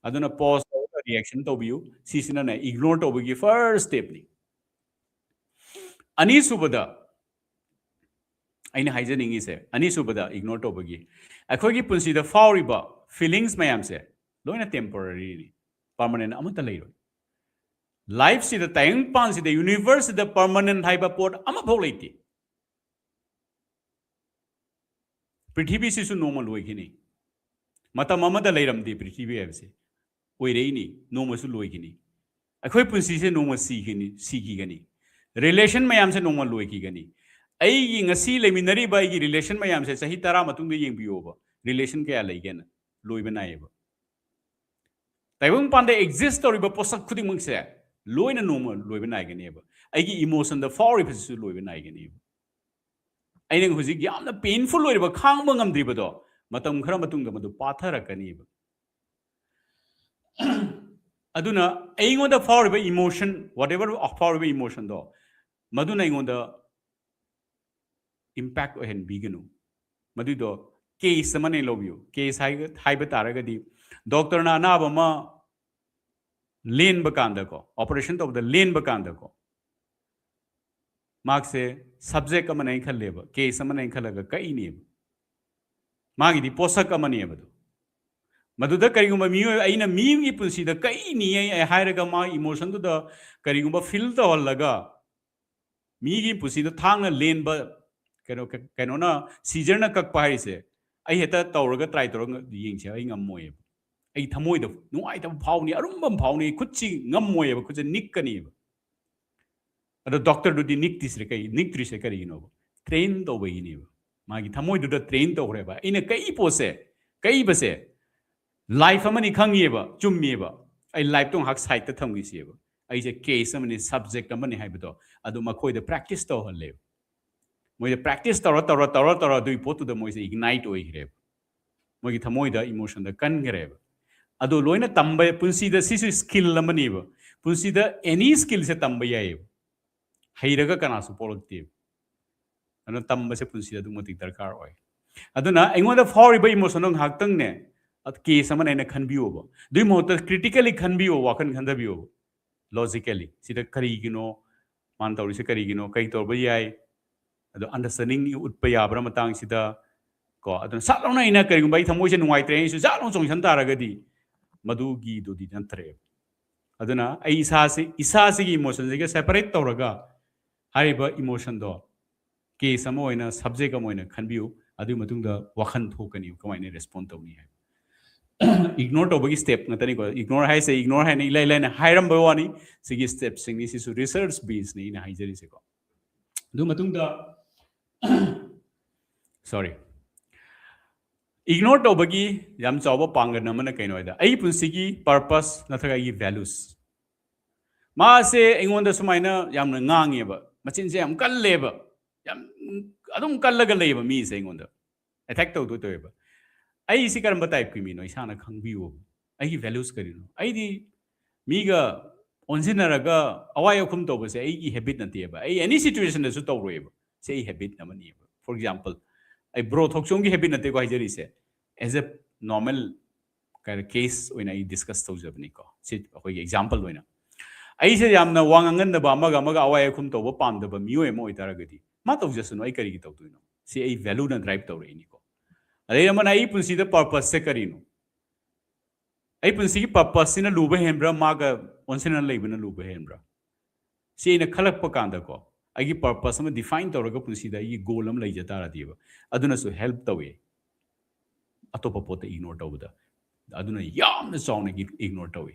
ꯑꯗꯨꯅ ꯄꯣꯖ ꯇꯧꯔꯒ ꯔꯤꯌꯦꯛꯁꯟ ꯇꯧꯕꯤꯌꯨ꯫ ꯁꯤꯁꯤꯅꯅꯦ ꯏꯒꯅꯣꯔ ꯇꯧꯕꯒꯤ ꯐꯥꯔꯁ ꯁ꯭ꯇꯦꯞꯅꯤ꯫ ꯑꯅꯤꯁꯨꯕꯗ ꯑꯩꯅ ꯍꯥꯏꯖꯅꯤꯡꯉꯤꯁꯦ, ꯑꯅꯤꯁꯨꯕꯗ ꯏꯒꯅꯣꯔ ꯇꯧꯕꯒꯤ, ꯑꯩꯈꯣꯏꯒꯤ ꯄꯨꯟꯁꯤꯗ ꯐꯥꯎꯔꯤꯕ ꯐꯤꯂꯤꯡꯁ ꯃꯌꯥꯝꯁꯦ ꯂꯣꯏꯅ ꯇꯦꯝꯄꯣꯔꯔꯤꯅꯤ, ꯄꯔꯃꯅꯦꯟ ꯑꯃꯠꯇ ꯂꯩꯔꯣꯏ꯫ ꯂꯥꯏꯐꯁꯤꯗ, ꯇꯥꯏꯕꯪꯄꯥꯟꯁꯤꯗ, ꯌꯨꯅꯤꯚꯔꯁꯁꯤꯗ ꯄꯔꯃꯅꯦꯟ ꯍꯥꯏꯕ ꯄꯣꯠ ꯑꯃꯐꯥꯎ ꯂꯩꯇꯦ꯫ ꯄ꯭ꯔꯤꯊꯤꯕꯤꯁꯤꯁꯨ ꯅꯣꯡꯃ ꯂꯣꯏꯈꯤꯅꯤ꯫ ꯃꯇꯝ ꯑꯃꯗ ꯂꯩꯔꯝꯗꯦ ꯄ꯭ꯔꯤꯊꯤꯕꯤ ꯍꯥꯏꯕꯁꯦ, ꯑꯣꯏꯔꯛꯏꯅꯤ, ꯅꯣꯡꯃꯁꯨ ꯂꯣꯏꯈꯤꯅꯤ꯫ ꯑꯩꯈꯣꯏ ꯄꯨꯟꯁꯤꯁꯦ ꯅꯣꯡꯃ ꯁꯤꯈꯤꯅꯤ, ꯁꯤꯈꯤꯒꯅꯤ꯫ ꯔꯤꯂꯦꯁꯟ ꯃꯌꯥꯝꯁꯦ ꯅꯣꯡꯃ ꯂꯣꯏꯈꯤꯒꯅꯤ꯫ ꯑꯩꯒꯤ ꯉꯁꯤ ꯂꯩꯃꯤꯟꯅꯔꯤꯕ ꯑꯩꯒꯤ ꯔꯤꯂꯦꯁꯟ ꯃꯌꯥꯝꯁꯦ ꯆꯍꯤ ꯇꯔꯥ ꯃꯇꯨꯡꯗ ꯌꯦꯡꯕꯤꯌꯣꯕ, ꯔꯤꯂꯦꯁꯟ ꯀꯌꯥ ꯂꯩꯒꯦꯅ, ꯂꯣꯏꯕ ꯅꯥꯏꯌꯦꯕ꯫ ꯇꯥꯏꯕꯪꯄꯥꯟꯗ ꯑꯦꯛꯖꯤꯁ ꯇꯧꯔꯤꯕ ꯄꯣꯠꯁꯛ ꯈꯨꯗꯤꯡꯃꯛꯁꯦ ꯂꯣꯏꯅ ꯅꯣꯡꯃ ꯂꯣꯏꯕ ꯅꯥꯏꯒꯅꯦꯕ꯫ ꯑꯩꯒꯤ ꯏꯃꯣꯁꯟꯗ ꯐꯥꯎꯔꯤꯕꯁꯤꯁꯨ ꯂꯣꯏꯕ ꯅꯥꯏꯒꯅꯦꯕ꯫ ꯑꯩꯅ ꯍꯧꯖꯤꯛ ꯌꯥꯝꯅ ꯄꯦꯟꯐꯨꯜ ꯑꯣꯏꯔꯤꯕ, ꯈꯥꯡꯕ ꯉꯝꯗ꯭ꯔꯤꯕꯗꯣ, ꯃꯇꯝ ꯈꯔ ꯃꯇꯨꯡꯗ ꯃꯗꯨ ꯄꯥꯊꯔꯛꯀꯅꯤꯕ꯫ ꯑꯗꯨꯅ ꯑꯩꯉꯣꯟꯗ ꯐꯥꯎꯔꯤꯕ ꯏꯃꯣꯁꯟ, ꯋꯥꯠ ꯑꯦꯚꯔ ꯐꯥꯎꯔꯤꯕ ꯏꯃꯣꯁꯟꯗꯣ, ꯃꯗꯨꯅ ꯑꯩꯉꯣꯟꯗ ꯏꯝꯄꯦꯛ ꯑꯣꯏꯍꯟꯕꯤꯒꯅꯨ꯫ ꯃꯗꯨꯏꯗꯣ ꯀꯦꯁ ꯑꯃꯅꯦ ꯂꯧꯕꯤꯌꯨ꯫ ꯀꯦꯁ ꯍꯥꯏꯕ ꯇꯥꯔꯒꯗꯤ, ꯗꯣꯛꯇꯔꯅ ꯑꯅꯥꯕ ꯑꯃ ꯂꯦꯟꯕ ꯀꯥꯟꯗꯀꯣ, ꯑꯣꯄꯔꯦꯁꯟ ꯇꯧꯕꯗ ꯂꯦꯟꯕ ꯀꯥꯟꯗꯀꯣ, ꯃꯍꯥꯛꯁꯦ ꯁꯕꯖꯦꯛ ꯑꯃꯅꯦꯅ ꯈꯜꯂꯦꯕ, ꯀꯦꯁ ꯑꯃꯅꯦꯅ ꯈꯜꯂꯒ ꯀꯛꯏꯅꯦꯕ꯫ ꯃꯥꯒꯤꯗꯤ ꯄꯣꯠꯁꯛ ꯑꯃꯅꯦꯕ ꯑꯗꯨ꯫ ꯃꯗꯨꯗ ꯀꯔꯤꯒꯨꯝꯕ ꯃꯤꯑꯣꯏ, ꯑꯩꯅ ꯃꯤꯒꯤ ꯄꯨꯟꯁꯤꯗ ꯀꯛꯏꯅꯤ ꯑꯩ ꯍꯥꯏꯔꯒ, ꯃꯥ ꯏꯃꯣꯁꯟꯗꯨꯗ ꯀꯔꯤꯒꯨꯝꯕ ꯐꯤꯜ ꯇꯧꯍꯜꯂꯒ, ꯃꯤꯒꯤ ꯄꯨꯟꯁꯤꯗ ꯊꯥꯡꯅ ꯂꯦꯟꯕ, ꯀꯩꯅꯣ, ꯀꯩꯅꯣꯅ, ꯁꯤꯖꯔꯅ ꯀꯛꯄ ꯍꯥꯏꯔꯤꯁꯦ, ꯑꯩ ꯍꯦꯛꯇ ꯇꯧꯔꯒ, ꯇ꯭ꯔꯥꯏ ꯇꯧꯔꯒ ꯌꯦꯡꯁꯦ, ꯑꯩ ꯉꯝꯃꯣꯏꯕ꯫ ꯑꯩ ꯊꯃꯣꯏꯗ ꯅꯨꯡꯉꯥꯏꯇꯕ ꯐꯥꯎꯅꯤ, ꯑꯔꯨꯝꯕ ꯑꯃ ꯐꯥꯎꯅꯤ, ꯈꯨꯠꯁꯤ ꯉꯝꯃꯣꯏꯕ, ꯈꯨꯠꯁꯦ ꯅꯤꯛꯀꯅꯤꯕ꯫ ꯑꯗꯣ ꯗꯣꯛꯇꯔꯗꯨꯗꯤ ꯅꯤꯛꯇ꯭ꯔꯤꯁꯦ ꯀꯩ, ꯅꯤꯛꯇ꯭ꯔꯤꯁꯦ ꯀꯔꯤꯒꯤꯅꯣꯕ? ꯇ꯭ꯔꯦꯟ ꯇꯧꯕꯒꯤꯅꯦꯕ꯫ ꯃꯥꯒꯤ ꯊꯃꯣꯏꯗꯨꯗ ꯇ꯭ꯔꯦꯟ ꯇꯧꯈ꯭ꯔꯦꯕ꯫ ꯑꯩꯅ ꯀꯛꯏ ꯄꯣꯠꯁꯦ, ꯀꯛꯏꯕꯁꯦ ꯂꯥꯏꯐ ꯑꯃꯅꯤ ꯈꯪꯉꯤꯕ, ꯆꯨꯝꯃꯤꯕ꯫ ꯑꯩ ꯂꯥꯏꯐꯇꯣ ꯉꯥꯏꯍꯥꯛ ꯁꯥꯏꯠꯇ ꯊꯝꯈꯤꯁꯦꯕ꯫ ꯑꯩꯁꯦ ꯀꯦꯁ ꯑꯃꯅꯤ, ꯁꯕꯖꯦꯛ ꯑꯃꯅꯤ ꯍꯥꯏꯕꯗꯣ, ꯑꯗꯨ ꯃꯈꯣꯏꯗ ꯄ꯭ꯔꯦꯛꯇꯤꯁ ꯇꯧꯍꯜꯂꯦꯕ꯫ ꯃꯣꯏꯗ ꯄ꯭ꯔꯦꯛꯇꯤꯁ ꯇꯧꯔ, ꯇꯧꯔ, ꯇꯧꯔ, ꯇꯧꯔ, ꯑꯗꯨꯒꯤ ꯄꯣꯠꯇꯨꯗ ꯃꯣꯏꯁꯦ ꯏꯒꯅꯥꯏꯠ ꯑꯣꯏꯈ꯭ꯔꯦꯕ꯫ ꯃꯣꯏꯒꯤ ꯊꯃꯣꯏꯗ, ꯏꯃꯣꯁꯟꯗ ꯀꯟꯈ꯭ꯔꯦꯕ꯫ ꯑꯗꯣ ꯂꯣꯏꯅ ꯇꯝꯕ, ꯄꯨꯟꯁꯤꯗ ꯁꯤꯁꯨ ꯁ꯭ꯀꯤꯜ ꯑꯃꯅꯦꯕ꯫ ꯄꯨꯟꯁꯤꯗ ꯑꯦꯅꯤ ꯁ꯭ꯀꯤꯜꯁꯦ ꯇꯝꯕ ꯌꯥꯏꯌꯦꯕ꯫ ꯍꯩꯔꯒ ꯀꯅꯥꯁꯨ ꯄꯣꯛꯂꯛꯇꯦꯕ꯫ ꯑꯗꯨꯅ ꯇꯝꯕꯁꯦ ꯄꯨꯟꯁꯤꯗ ꯑꯗꯨꯛ ꯃꯇꯤꯛ ꯗꯔꯀꯥꯔ ꯑꯣꯏ꯫ ꯑꯗꯨꯅ ꯑꯩꯉꯣꯟꯗ ꯐꯥꯎꯔꯤꯕ ꯏꯃꯣꯁꯟꯗꯣ ꯉꯥꯏꯍꯥꯛꯇꯪꯅꯦ, ꯀꯦꯁ ꯑꯃꯅ ꯑꯩꯅ ꯈꯟꯕꯤꯌꯣꯕ꯫ ꯑꯗꯨꯒꯤ ꯃꯍꯨꯠꯇ ꯀ꯭ꯔꯤꯇꯤꯀꯦꯂꯤ ꯈꯟꯕꯤꯌꯣ, ꯋꯥꯈꯜ ꯈꯟꯊꯕꯤꯌꯣꯕ꯫ ꯂꯣꯖꯤꯀꯦꯂꯤ ꯁꯤꯗ ꯀꯔꯤꯒꯤꯅꯣ, ꯃꯥꯅ ꯇꯧꯔꯤꯁꯦ ꯀꯔꯤꯒꯤꯅꯣ, ꯀꯔꯤ ꯇꯧꯕ ꯌꯥꯏ, ꯑꯗꯣ ꯑꯟꯗꯔꯁ꯭ꯇꯦꯟꯗꯤꯡ ꯎꯠꯄ ꯌꯥꯕ꯭ꯔꯥ ꯃꯇꯥꯡꯁꯤꯗ ꯀꯣ꯫ ꯑꯗꯨꯅ ꯁꯠ ꯂꯥꯎꯅ ꯑꯩꯅ ꯀꯔꯤꯒꯨꯝꯕ ꯑꯩ ꯊꯃꯣꯏꯁꯦ ꯅꯨꯡꯉꯥꯏꯇ꯭ꯔꯦ, ꯑꯩꯁꯨ ꯖꯥꯠ ꯂꯥꯎꯅ ꯆꯣꯡꯁꯤꯟ ꯇꯥꯔꯒꯗꯤ, ꯃꯗꯨꯒꯤꯗꯨꯗꯤ ꯅꯠꯇ꯭ꯔꯦꯕ꯫ ꯑꯗꯨꯅ ꯑꯩ ꯏꯁꯥꯁꯤ, ꯏꯁꯥꯁꯤꯒꯤ ꯏꯃꯣꯁꯟꯁꯤꯒ ꯁꯦꯄꯔꯦꯠ ꯇꯧꯔꯒ, ꯍꯥꯏꯔꯤꯕ ꯏꯃꯣꯁꯟꯗꯣ ꯀꯦꯁ ꯑꯃ ꯑꯣꯏꯅ, ꯁꯕꯖꯦꯛ ꯑꯃ ꯑꯣꯏꯅ ꯈꯟꯕꯤꯌꯨ꯫ ꯑꯗꯨꯒꯤ ꯃꯇꯨꯡꯗ ꯋꯥꯈꯜ ꯊꯣꯛꯀꯅꯤ ꯀꯃꯥꯏꯅ ꯔꯦꯁꯄꯣꯟ ꯇꯧꯅꯤ ꯍꯥꯏꯕ꯫ ꯏꯒꯅꯣꯔ ꯇꯧꯕꯒꯤ ꯁ꯭ꯇꯦꯞ ꯉꯥꯛꯇꯅꯤꯀꯣ꯫ ꯏꯒꯅꯣꯔ ꯍꯥꯏꯁꯦ, ꯏꯒꯅꯣꯔ ꯍꯥꯏꯅ ꯏꯂꯥꯏ ꯂꯥꯏꯅ ꯍꯥꯏꯔꯝꯕ ꯋꯥꯅꯤ꯫ ꯁꯤꯒꯤ ꯁ꯭ꯇꯦꯞꯁꯤꯡꯅꯤ, ꯁꯤꯁꯨ ꯔꯤꯁꯔꯆ ꯕꯦꯁꯅꯤ ꯑꯩꯅ ꯍꯥꯏꯖꯔꯤꯁꯦꯀꯣ꯫ ꯑꯗꯨ ꯃꯇꯨꯡꯗ, ꯁꯣꯔꯤ, ꯏꯒꯅꯣꯔ ꯇꯧꯕꯒꯤ ꯌꯥꯝ ꯆꯥꯎꯕ ꯄꯥꯡꯒꯜ ꯑꯃꯅ ꯀꯩꯅꯣ ꯍꯥꯏꯗ, ꯑꯩ ꯄꯨꯟꯁꯤꯒꯤ ꯄꯔꯄꯁ ꯅꯠꯇ꯭ꯔꯒ ꯑꯩꯒꯤ ꯚꯦꯂꯨꯁ꯫ ꯃꯥꯁꯦ ꯑꯩꯉꯣꯟꯗ ꯁꯨꯃꯥꯏꯅ ꯌꯥꯝꯅ ꯉꯥꯡꯉꯦꯕ, ꯃꯆꯤꯟꯁꯦ ꯌꯥꯝ ꯀꯜꯂꯦꯕ, ꯌꯥꯝ ꯑꯗꯨꯝ ꯀꯜꯂꯒ ꯂꯩꯌꯦꯕ ꯃꯤꯁꯦ ꯑꯩꯉꯣꯟꯗ ꯑꯦꯇꯦꯛ ꯇꯧꯗꯣꯏ ꯇꯧꯋꯦꯕ꯫ ꯑꯩꯁꯤ ꯀꯔꯝꯕ ꯇꯥꯏꯞꯀꯤ ꯃꯤꯅꯣ ꯏꯁꯥꯅ ꯈꯪꯕꯤꯌꯨ꯫ ꯑꯩꯒꯤ ꯚꯦꯂꯨꯁ ꯀꯔꯤꯅꯣ? ꯑꯩꯗꯤ ꯃꯤꯒ ꯑꯣꯟꯁꯤꯟꯅꯔꯒ ꯑꯋꯥꯏ ꯑꯈꯨꯝ ꯇꯧꯕꯁꯦ ꯑꯩꯒꯤ ꯍꯦꯕꯤꯠ ꯅꯠꯇꯦꯕ꯫ ꯑꯩ ꯑꯦꯅꯤ ꯁꯤꯆꯨꯋꯦꯁꯟꯗꯁꯨ ꯇꯧꯔꯣꯏꯕ꯫ ꯁꯤ ꯑꯩ ꯍꯦꯕꯤꯠ ꯑꯃꯅꯤꯕ꯫ ꯐꯣꯔ ꯑꯦꯛꯖꯥꯝꯄꯜ, ꯑꯩ ꯕ꯭ꯔꯣ ꯊꯣꯛꯆꯣꯝꯒꯤ ꯍꯦꯕꯤꯠ ꯅꯠꯇꯦꯀꯣ ꯍꯥꯏꯖꯔꯤꯁꯦ꯫ ꯑꯦꯁ ꯑꯦ ꯅꯣꯔꯃꯦꯜ ꯀꯩꯅꯣ ꯀꯦꯁ ꯑꯣꯏꯅ ꯑꯩ ꯗꯤꯁꯀꯁ ꯇꯧꯖꯕꯅꯤꯀꯣ꯫ ꯁꯤ ꯑꯩꯈꯣꯏꯒꯤ ꯑꯦꯛꯖꯥꯝꯄꯜ ꯑꯣꯏꯅ ꯑꯩꯁꯦ ꯌꯥꯝꯅ ꯋꯥ ꯉꯥꯡꯒꯟꯗꯕ, ꯑꯃꯒ ꯑꯃꯒ ꯑꯋꯥꯏ ꯑꯈꯨꯝ ꯇꯧꯕ ꯄꯥꯝꯗꯕ ꯃꯤꯑꯣꯏ ꯑꯃ ꯑꯣꯏꯇꯥꯔꯒꯗꯤ ꯃꯥ ꯇꯧꯖꯁꯅꯨ, ꯑꯩ ꯀꯔꯤꯒꯤ ꯇꯧꯗꯣꯏꯅꯣ? ꯁꯤ ꯑꯩ ꯚꯦꯂꯨꯅ ꯗ꯭ꯔꯥꯏꯚ ꯇꯧꯔꯛꯏꯅꯤꯀꯣ꯫ ꯑꯗꯩ ꯑꯃꯅ ꯑꯩ ꯄꯨꯟꯁꯤꯗ ꯄꯔꯄꯁꯁꯦ ꯀꯔꯤꯅꯣ? ꯑꯩ ꯄꯨꯟꯁꯤꯒꯤ ꯄꯔꯄꯁꯁꯤꯅ ꯂꯨꯕ ꯍꯦꯟꯕ꯭ꯔꯥ, ꯃꯥꯒ ꯑꯣꯟꯁꯤꯟꯅ ꯂꯩꯕꯅ ꯂꯨꯕ ꯍꯦꯟꯕ꯭ꯔꯥ? ꯁꯤ ꯑꯩꯅ ꯈꯜꯂꯛꯄ ꯀꯥꯟꯗꯀꯣ, ꯑꯩꯒꯤ ꯄꯔꯄꯁ ꯑꯃ ꯗꯤꯐꯥꯏꯟ ꯇꯧꯔꯒ ꯄꯨꯟꯁꯤꯗ ꯑꯩꯒꯤ ꯒꯣꯜ ꯑꯃ ꯂꯩꯖ ꯇꯥꯔꯗꯤꯕ, ꯑꯗꯨꯅꯁꯨ ꯍꯦꯜꯞ ꯇꯧꯋꯦ꯫ ꯑꯇꯣꯞꯄ ꯄꯣꯠꯇ ꯏꯒꯅꯣꯔ ꯇꯧꯕꯗ, ꯑꯗꯨꯅ ꯌꯥꯝꯅ ꯆꯥꯎꯅ ꯏꯒꯅꯣꯔ ꯇꯧꯋꯤ꯫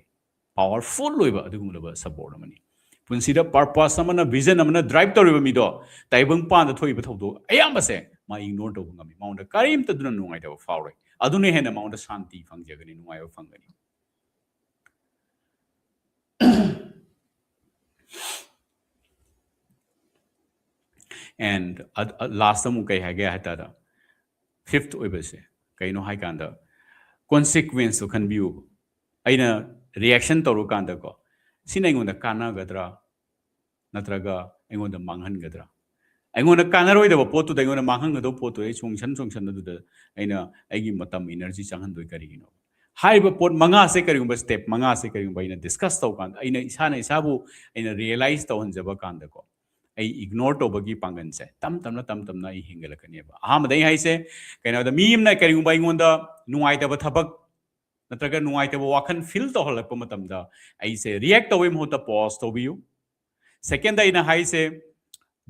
ꯄꯋꯥꯔꯐꯨꯜ ꯑꯣꯏꯕ ꯑꯗꯨꯒꯨꯝꯂꯕ ꯁꯞꯄꯣꯔꯠ ꯑꯃꯅꯤ꯫ ꯄꯨꯟꯁꯤꯗ ꯄꯔꯄꯁ ꯑꯃꯅ, ꯚꯤꯖꯟ ꯑꯃꯅ ꯗ꯭ꯔꯥꯏꯚ ꯇꯧꯔꯤꯕ ꯃꯤꯗꯣ, ꯇꯥꯏꯕꯪꯄꯥꯟꯗ ꯊꯣꯛꯏꯕ ꯊꯧꯗꯣꯛ ꯑꯌꯥꯝꯕꯁꯦ ꯃꯥ ꯏꯒꯅꯣꯔ ꯇꯧꯕ ꯉꯝꯃꯤ꯫ ꯃꯉꯣꯟꯗ ꯀꯔꯤꯝꯇ ꯑꯗꯨꯅ ꯅꯨꯡꯉꯥꯏꯇꯕ ꯐꯥꯎꯔꯣꯏ꯫ ꯑꯗꯨꯅ ꯍꯦꯟꯅ ꯃꯉꯣꯟꯗ ꯁꯥꯟꯇꯤ ꯐꯪꯖꯒꯅꯤ, ꯅꯨꯡꯉꯥꯏꯕ ꯐꯪꯒꯅꯤ꯫ And ꯂꯥꯁꯇ ꯑꯃꯨꯛ ꯀꯩ ꯍꯥꯏꯒꯦ ꯍꯥꯏ ꯇꯥꯔꯗ, ꯐꯤꯐ꯭ꯠ ꯑꯣꯏꯕꯁꯦ ꯀꯩꯅꯣ ꯍꯥꯏ ꯀꯥꯟꯗ, ꯀꯣꯟꯁꯤꯀ꯭ꯋꯦꯟꯁꯇꯣ ꯈꯟꯕꯤꯌꯨ꯫ ꯑꯩꯅ ꯔꯤꯌꯦꯛꯁꯟ ꯇꯧꯔꯀꯥꯟꯗꯀꯣ, ꯁꯤꯅ ꯑꯩꯉꯣꯟꯗ ꯀꯥꯟꯅꯒꯗ꯭ꯔꯥ ꯅꯠꯇ꯭ꯔꯒ ꯑꯩꯉꯣꯟꯗ ꯃꯥꯡꯍꯟꯒꯗ꯭ꯔꯥ? ꯑꯩꯉꯣꯟꯗ ꯀꯥꯟꯅꯔꯣꯏꯗꯕ ꯄꯣꯠꯇꯨꯗ, ꯑꯩꯉꯣꯟꯗ ꯃꯥꯡꯍꯟꯒꯗꯕ ꯄꯣꯠꯇꯨꯗ ꯑꯩ ꯆꯣꯡꯁꯟ ꯆꯣꯡꯁꯟ ꯑꯗꯨꯗ ꯑꯩꯅ ꯑꯩꯒꯤ ꯃꯇꯝ, ꯏꯅꯔꯖꯤ ꯆꯪꯍꯟꯗꯣꯏ ꯀꯔꯤꯒꯤꯅꯣ? ꯍꯥꯏꯔꯤꯕ ꯄꯣꯠ ꯃꯉꯥꯁꯦ ꯀꯔꯤꯒꯨꯝꯕ, ꯁ꯭ꯇꯦꯞ ꯃꯉꯥꯁꯦ ꯀꯔꯤꯒꯨꯝꯕ ꯑꯩꯅ ꯗꯤꯁꯀꯁ ꯇꯧꯀꯥꯟꯗ, ꯑꯩꯅ ꯏꯁꯥꯅ ꯏꯁꯥꯕꯨ ꯑꯩꯅ ꯔꯤꯌꯦꯂꯥꯏꯁ ꯇꯧꯍꯟꯖꯕ ꯀꯥꯟꯗꯀꯣ, ꯑꯩ ꯏꯒꯅꯣꯔ ꯇꯧꯕꯒꯤ ꯄꯥꯡꯒꯜꯁꯦ ꯇꯞ ꯇꯞꯅ, ꯇꯞ ꯇꯞꯅ ꯑꯩ ꯍꯦꯟꯒꯠꯂꯛꯀꯅꯦꯕ꯫ ꯑꯍꯥꯟꯕꯗ ꯑꯩ ꯍꯥꯏꯁꯦ, ꯀꯩꯅꯣꯗ ꯃꯤ ꯑꯃꯅ ꯀꯔꯤꯒꯨꯝꯕ ꯑꯩꯉꯣꯟꯗ ꯅꯨꯡꯉꯥꯏꯇꯕ ꯊꯕꯛ ꯅꯠꯇ꯭ꯔꯒ ꯅꯨꯡꯉꯥꯏꯇꯕ ꯋꯥꯈꯜ ꯐꯤꯜ ꯇꯧꯍꯜꯂꯛꯄ ꯃꯇꯝꯗ, ꯑꯩꯁꯦ ꯔꯤꯌꯦꯛ ꯇꯧꯕꯩ ꯃꯍꯨꯠꯇ ꯄꯣꯖ ꯇꯧꯕꯤꯌꯨ꯫ ꯁꯦꯀꯦꯟꯗ ꯑꯩꯅ ꯍꯥꯏꯁꯦ,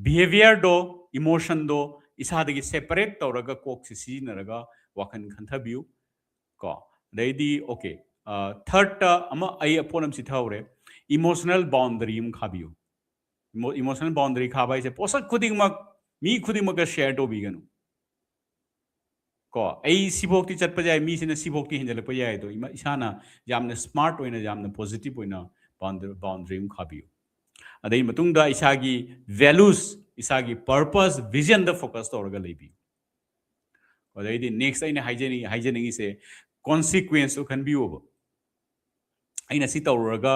ꯕꯤꯍꯦꯕꯤꯌꯔꯗꯣ, ꯏꯃꯣꯁꯟꯗꯣ ꯏꯁꯥꯗꯒꯤ ꯁꯦꯄꯔꯦꯠ ꯇꯧꯔꯒ, ꯀꯣꯛꯁꯦ ꯁꯤꯖꯤꯟꯅꯔꯒ ꯋꯥꯈꯜ ꯈꯟꯊꯕꯤꯌꯨ ꯀꯣ꯫ ꯑꯗꯩꯗꯤ, ꯑꯣꯀꯦ, ꯊꯥꯔꯗꯇ ꯑꯃ ꯑꯩ ꯄꯣꯠ ꯑꯃ ꯆꯤꯊꯍꯧꯔꯦ, ꯏꯃꯣꯁꯅꯦꯜ ꯕꯥꯎꯟꯗꯔꯤ ꯑꯃ ꯈꯥꯕꯤꯌꯨ꯫ ꯏꯃꯣꯁꯅꯦꯜ ꯕꯥꯎꯟꯗꯔꯤ ꯈꯥꯕ ꯍꯥꯏꯁꯦ ꯄꯣꯠꯁꯛ ꯈꯨꯗꯤꯡꯃꯛ ꯃꯤ ꯈꯨꯗꯤꯡꯃꯛꯀ ꯁꯤꯌꯔ ꯇꯧꯕꯤꯒꯅꯨ ꯀꯣ꯫ ꯑꯩ ꯁꯤꯐꯧꯇꯤ ꯆꯠꯄ ꯌꯥꯏ, ꯃꯤꯁꯤꯅ ꯁꯤꯐꯧꯇꯤ ꯍꯦꯟꯖꯜꯂꯛꯄ ꯌꯥꯏ, ꯑꯗꯣ ꯏꯃꯥ, ꯏꯁꯥꯅ ꯌꯥꯝꯅ ꯁ꯭ꯃꯥꯔꯠ ꯑꯣꯏꯅ, ꯌꯥꯝꯅ ꯄꯣꯖꯤꯇꯤꯚ ꯑꯣꯏꯅ ꯕꯥꯎꯟꯗꯔꯤ, ꯕꯥꯎꯟꯗꯔꯤ ꯑꯃ ꯈꯥꯕꯤꯌꯨ꯫ ꯑꯗꯩ ꯃꯇꯨꯡꯗ ꯏꯁꯥꯒꯤ ꯚꯦꯂꯨꯁ, ꯏꯁꯥꯒꯤ ꯄꯔꯄꯁ, ꯚꯤꯖꯟꯗ ꯐꯣꯀꯁ ꯇꯧꯔꯒ ꯂꯩꯕꯤꯌꯨ꯫ ꯑꯗꯩꯗꯤ ꯅꯦꯛꯁ ꯑꯩꯅ ꯍꯥꯏꯖꯅꯤꯡ ꯍꯥꯏꯖꯅꯤꯡꯉꯤꯁꯦ, ꯀꯣꯟꯁꯤꯀ꯭ꯋꯦꯟꯁꯇꯨ ꯈꯟꯕꯤꯌꯣꯕ꯫ ꯑꯩꯅ ꯁꯤ ꯇꯧꯔꯨꯔꯒ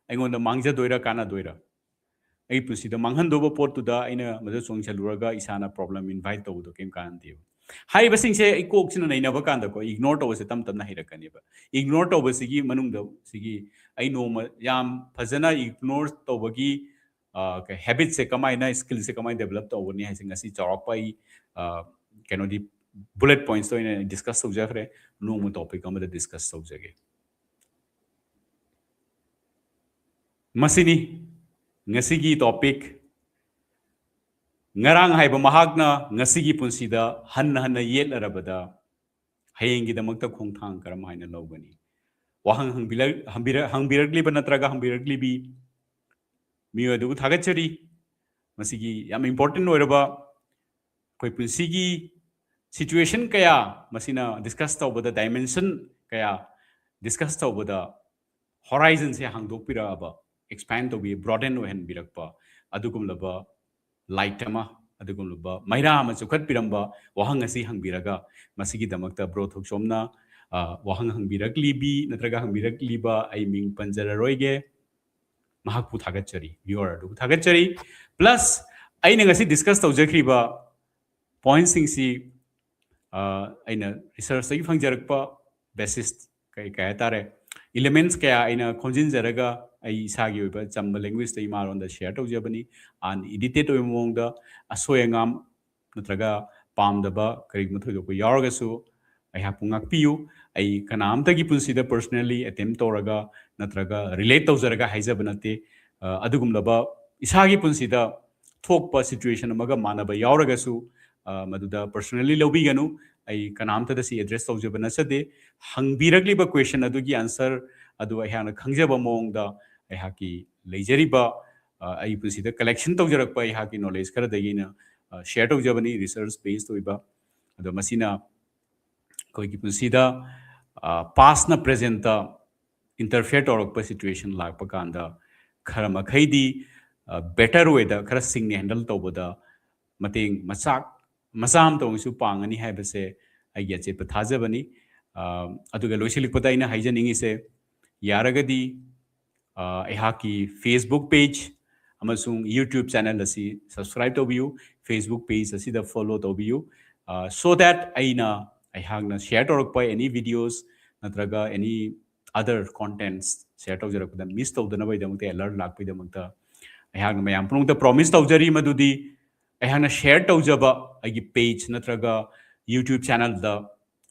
ꯑꯩꯉꯣꯟꯗ ꯃꯥꯡꯖꯗꯣꯏꯔꯥ, ꯀꯥꯟꯅꯗꯣꯏꯔꯥ? ꯑꯩ ꯄꯨꯟꯁꯤꯗ ꯃꯥꯡꯍꯟꯗꯧꯕ ꯄꯣꯠꯇꯨꯗ ꯑꯩꯅ ꯃꯗꯨ ꯆꯣꯡꯁꯤꯜꯂꯨꯔꯒ ꯏꯁꯥꯅ ꯄ꯭ꯔꯣꯕ꯭ꯂꯦꯝ ꯏꯟꯚꯥꯏꯠ ꯇꯧꯕꯗꯣ ꯀꯩꯝ ꯀꯥꯟꯅꯗꯦꯕ꯫ ꯍꯥꯏꯔꯤꯕꯁꯤꯡꯁꯦ ꯑꯩ ꯀꯣꯛꯁꯤꯅ ꯅꯩꯅꯕ ꯀꯥꯟꯗꯀꯣ, ꯏꯒꯅꯣꯔ ꯇꯧꯕꯁꯦ ꯇꯞ ꯇꯞꯅ ꯍꯩꯔꯛꯀꯅꯦꯕ꯫ ꯏꯒꯅꯣꯔ ꯇꯧꯕꯁꯤꯒꯤ ꯃꯅꯨꯡꯗ ꯁꯤꯒꯤ ꯑꯩ ꯅꯣꯡꯃ ꯌꯥꯝ ꯐꯖꯅ ꯏꯒꯅꯣꯔ ꯇꯧꯕꯒꯤ, ꯑ, ꯀꯩ, ꯍꯦꯕꯤꯠꯁꯦ ꯀꯃꯥꯏꯅ, ꯁ꯭ꯀꯤꯜꯁꯦ ꯀꯃꯥꯏꯅ ꯗꯦꯕꯂꯞ ꯇꯧꯒꯅꯤ ꯍꯥꯏꯁꯦ ꯉꯁꯤ ꯆꯥꯎꯔꯥꯛꯄ ꯑꯩ, ꯑ, ꯀꯩꯅꯣꯗꯤ, ꯕꯨꯂꯦꯠ ꯄꯣꯏꯟꯠꯁꯇ ꯑꯣꯏꯅ ꯗꯤꯁꯀꯁ ꯇꯧꯖꯈ꯭ꯔꯦ꯫ ꯅꯣꯡꯃ ꯇꯣꯄꯤꯛ ꯑꯃꯗ ꯗꯤꯁꯀꯁ ꯇꯧꯖꯒꯦ꯫ ꯃꯁꯤꯅꯤ ꯉꯁꯤꯒꯤ ꯇꯣꯄꯤꯛ꯫ ꯉꯔꯥꯡ ꯍꯥꯏꯕ ꯃꯍꯥꯛꯅ ꯉꯁꯤꯒꯤ ꯄꯨꯟꯁꯤꯗ ꯍꯟꯅ ꯍꯟꯅ ꯌꯦꯠꯂꯔꯕꯗ, ꯍꯌꯦꯡꯒꯤꯗꯃꯛꯇ ꯈꯣꯡꯊꯥꯡ ꯀꯔꯝ ꯍꯥꯏꯅ ꯂꯧꯒꯅꯤ? ꯋꯥꯍꯪ ꯍꯪꯕꯤꯔꯛ-, ꯍꯪꯕꯤꯔꯛ-, ꯍꯪꯕꯤꯔꯛꯂꯤꯕ ꯅꯠꯇ꯭ꯔꯒ ꯍꯪꯕꯤꯔꯛꯂꯤꯕꯤ ꯃꯤꯑꯣꯏ ꯑꯗꯨꯕꯨ ꯊꯥꯒꯠꯆꯔꯤ꯫ ꯃꯁꯤꯒꯤ ꯌꯥꯝ ꯏꯝꯄꯣꯔꯇꯦꯟ ꯑꯣꯏꯔꯕ ꯑꯩꯈꯣꯏ ꯄꯨꯟꯁꯤꯒꯤ ꯁꯤꯆꯨꯋꯦꯁꯟ ꯀꯌꯥ, ꯃꯁꯤꯅ ꯗꯤꯁꯀꯁ ꯇꯧꯕꯗ ꯗꯥꯏꯃꯦꯟꯁꯟ ꯀꯌꯥ, ꯗꯤꯁꯀꯁ ꯇꯧꯕꯗ ꯍꯣꯔꯥꯏꯖꯟꯁꯦ ꯍꯥꯡꯗꯣꯛꯄꯤꯔꯛꯑꯕ, ꯑꯦꯛꯁꯄꯦꯟ ꯇꯧꯕꯤ, ꯕ꯭ꯔꯣꯗꯦꯟ ꯑꯣꯏꯍꯟꯕꯤꯔꯛꯄ ꯑꯗꯨꯒꯨꯝꯂꯕ ꯂꯥꯏꯠ ꯑꯃ, ꯑꯗꯨꯒꯨꯝꯂꯕ ꯃꯩꯔꯥ ꯑꯃ ꯆꯨꯞꯈꯠꯄꯤꯔꯝꯕ ꯋꯥꯍꯪ ꯑꯁꯤ ꯍꯪꯕꯤꯔꯒ, ꯃꯁꯤꯒꯤꯗꯃꯛꯇ ꯕ꯭ꯔꯣ ꯊꯣꯛꯆꯣꯝꯅ, ꯑ, ꯋꯥꯍꯪ ꯍꯪꯕꯤꯔꯛꯂꯤꯕꯤ ꯅꯠꯇ꯭ꯔꯒ ꯍꯪꯕꯤꯔꯛꯂꯤꯕ, ꯑꯩ ꯃꯤꯡ ꯄꯟꯖꯔꯔꯣꯏꯒꯦ, ꯃꯍꯥꯛꯄꯨ ꯊꯥꯒꯠꯆꯔꯤ, ꯚ꯭ꯌꯨꯋꯔ ꯑꯗꯨꯕꯨ ꯊꯥꯒꯠꯆꯔꯤ꯫ ꯄ꯭ꯂꯁ ꯑꯩꯅ ꯉꯁꯤ ꯗꯤꯁꯀꯁ ꯇꯧꯖꯈ꯭ꯔꯤꯕ ꯄꯣꯏꯟꯠꯁꯤꯡꯁꯤ, ꯑ, ꯑꯩꯅ ꯔꯤꯁꯔꯆꯇꯒꯤ ꯐꯪꯖꯔꯛꯄ ꯕꯦꯁꯤꯁ, ꯀꯩ, ꯀꯩ ꯍꯥꯏꯇꯥꯔꯦ, ꯏꯂꯤꯃꯦꯟꯠꯁ ꯀꯌꯥ ꯑꯩꯅ ꯈꯣꯝꯖꯤꯟꯖꯔꯒ ꯑꯩ ꯏꯁꯥꯒꯤ ꯑꯣꯏꯕ ꯆꯝꯕ ꯂꯦꯡꯒ꯭ꯋꯦꯖꯇ ꯏꯃꯥꯂꯣꯟꯗ ꯁꯤꯌꯔ ꯇꯧꯖꯕꯅꯤ꯫ ꯑꯟꯏꯗꯤꯇꯦꯠ ꯑꯣꯏꯕ ꯃꯑꯣꯡꯗ ꯑꯁꯣꯏ ꯑꯉꯥꯝ ꯅꯠꯇ꯭ꯔꯒ ꯄꯥꯝꯗꯕ ꯀꯔꯤꯒꯨꯝꯕ ꯊꯣꯏꯗꯣꯛꯄ ꯌꯥꯎꯔꯒꯁꯨ ꯑꯩꯍꯥꯛꯄꯨ ꯉꯥꯛꯄꯤꯌꯨ꯫ ꯑꯩ ꯀꯅꯥꯝꯇꯒꯤ ꯄꯨꯟꯁꯤꯗ ꯄꯔꯁꯅꯦꯜꯂꯤ ꯑꯦꯇꯦꯝ ꯇꯧꯔꯒ ꯅꯠꯇ꯭ꯔꯒ ꯔꯤꯂꯦꯠ ꯇꯧꯖꯔꯒ ꯍꯥꯏꯖꯕ ꯅꯠꯇꯦ꯫ ꯑ, ꯑꯗꯨꯒꯨꯝꯂꯕ ꯏꯁꯥꯒꯤ ꯄꯨꯟꯁꯤꯗ ꯊꯣꯛꯄ ꯁꯤꯆꯨꯋꯦꯁꯟ ꯑꯃꯒ ꯃꯥꯟꯅꯕ ꯌꯥꯎꯔꯒꯁꯨ, ꯑ, ꯃꯗꯨꯗ ꯄꯔꯁꯅꯦꯜꯂꯤ ꯂꯧꯕꯤꯒꯅꯨ꯫ ꯑꯩ ꯀꯅꯥꯝꯇꯗ ꯁꯤ ꯑꯦꯗ꯭ꯔꯦꯁ ꯇꯧꯖꯕ ꯅꯠꯆꯗꯦ꯫ ꯍꯪꯕꯤꯔꯛꯂꯤꯕ ꯀ꯭ꯋꯦꯁꯟ ꯑꯗꯨꯒꯤ ꯑꯟꯁꯔ ꯑꯗꯨ ꯑꯩꯍꯥꯛꯅ ꯈꯪꯖꯕ ꯃꯑꯣꯡꯗ ꯑꯩꯍꯥꯛꯀꯤ ꯂꯩꯖꯔꯤꯕ, ꯑ, ꯑꯩ ꯄꯨꯟꯁꯤꯗ ꯀꯂꯦꯛꯁꯟ ꯇꯧꯖꯔꯛꯄ ꯑꯩꯍꯥꯛꯀꯤ ꯅꯣꯂꯦꯖ ꯈꯔꯗꯒꯤ ꯑꯩꯅ, ꯑ, ꯁꯤꯌꯔ ꯇꯧꯖꯕꯅꯤ, ꯔꯤꯁꯔꯆ ꯕꯦꯁ ꯑꯣꯏꯕ꯫ ꯑꯗꯣ ꯃꯁꯤꯅ ꯑꯩꯈꯣꯏꯒꯤ ꯄꯨꯟꯁꯤꯗ, ꯑ, ꯄꯥꯁꯅ ꯄ꯭ꯔꯦꯖꯦꯟꯇ ꯏꯟꯇꯔꯐꯤꯌꯔ ꯇꯧꯔꯛꯄ ꯁꯤꯆꯨꯋꯦꯁꯟ ꯂꯥꯛꯄ ꯀꯥꯟꯗ ꯈꯔ ꯃꯈꯩꯗꯤ, ꯕꯦꯇꯔ ꯋꯦꯗ ꯈꯔ ꯁꯤꯡꯅ ꯍꯦꯟꯗꯜ ꯇꯧꯕꯗ ꯃꯇꯦꯡ ꯃꯆꯥꯛ ꯃꯆꯥ ꯑꯃꯇ ꯑꯣꯏꯔꯁꯨ ꯄꯥꯡꯒꯅꯤ ꯍꯥꯏꯕꯁꯦ ꯑꯩꯒꯤ ꯑꯆꯦꯠꯄ ꯊꯥꯖꯕꯅꯤ꯫ ꯑ, ꯑꯗꯨꯒ ꯂꯣꯏꯁꯤꯜꯂꯛꯄꯗ ꯑꯩꯅ ꯍꯥꯏꯖꯅꯤꯡꯉꯤꯁꯦ, ꯌꯥꯔꯒꯗꯤ ꯑ, ꯑꯩꯍꯥꯛꯀꯤ Facebook page ꯑꯃꯁꯨꯡ YouTube channel ꯑꯁꯤ subscribe ꯇꯧꯕꯤꯌꯨ, Facebook page ꯑꯁꯤꯗ follow ꯇꯧꯕꯤꯌꯨ, so that ꯑꯩꯅ ꯑꯩꯍꯥꯛꯅ share ꯇꯧꯔꯛꯄ any videos ꯅꯠꯇ꯭ꯔꯒ any other contents share ꯇꯧꯖꯔꯛꯄꯗ miss ꯇꯧꯗꯅꯕꯒꯤꯗꯃꯛꯇ, alert ꯂꯥꯛꯄꯒꯤꯗꯃꯛꯇ ꯑꯩꯍꯥꯛꯅ ꯃꯌꯥꯝ ꯄꯨꯝꯅꯃꯛꯇ promise ꯇꯧꯖꯔꯤ ꯃꯗꯨꯗꯤ ꯑꯩꯍꯥꯛꯅ share ꯇꯧꯖꯕ ꯑꯩꯒꯤ page ꯅꯠꯇ꯭ꯔꯒ YouTube channelꯗ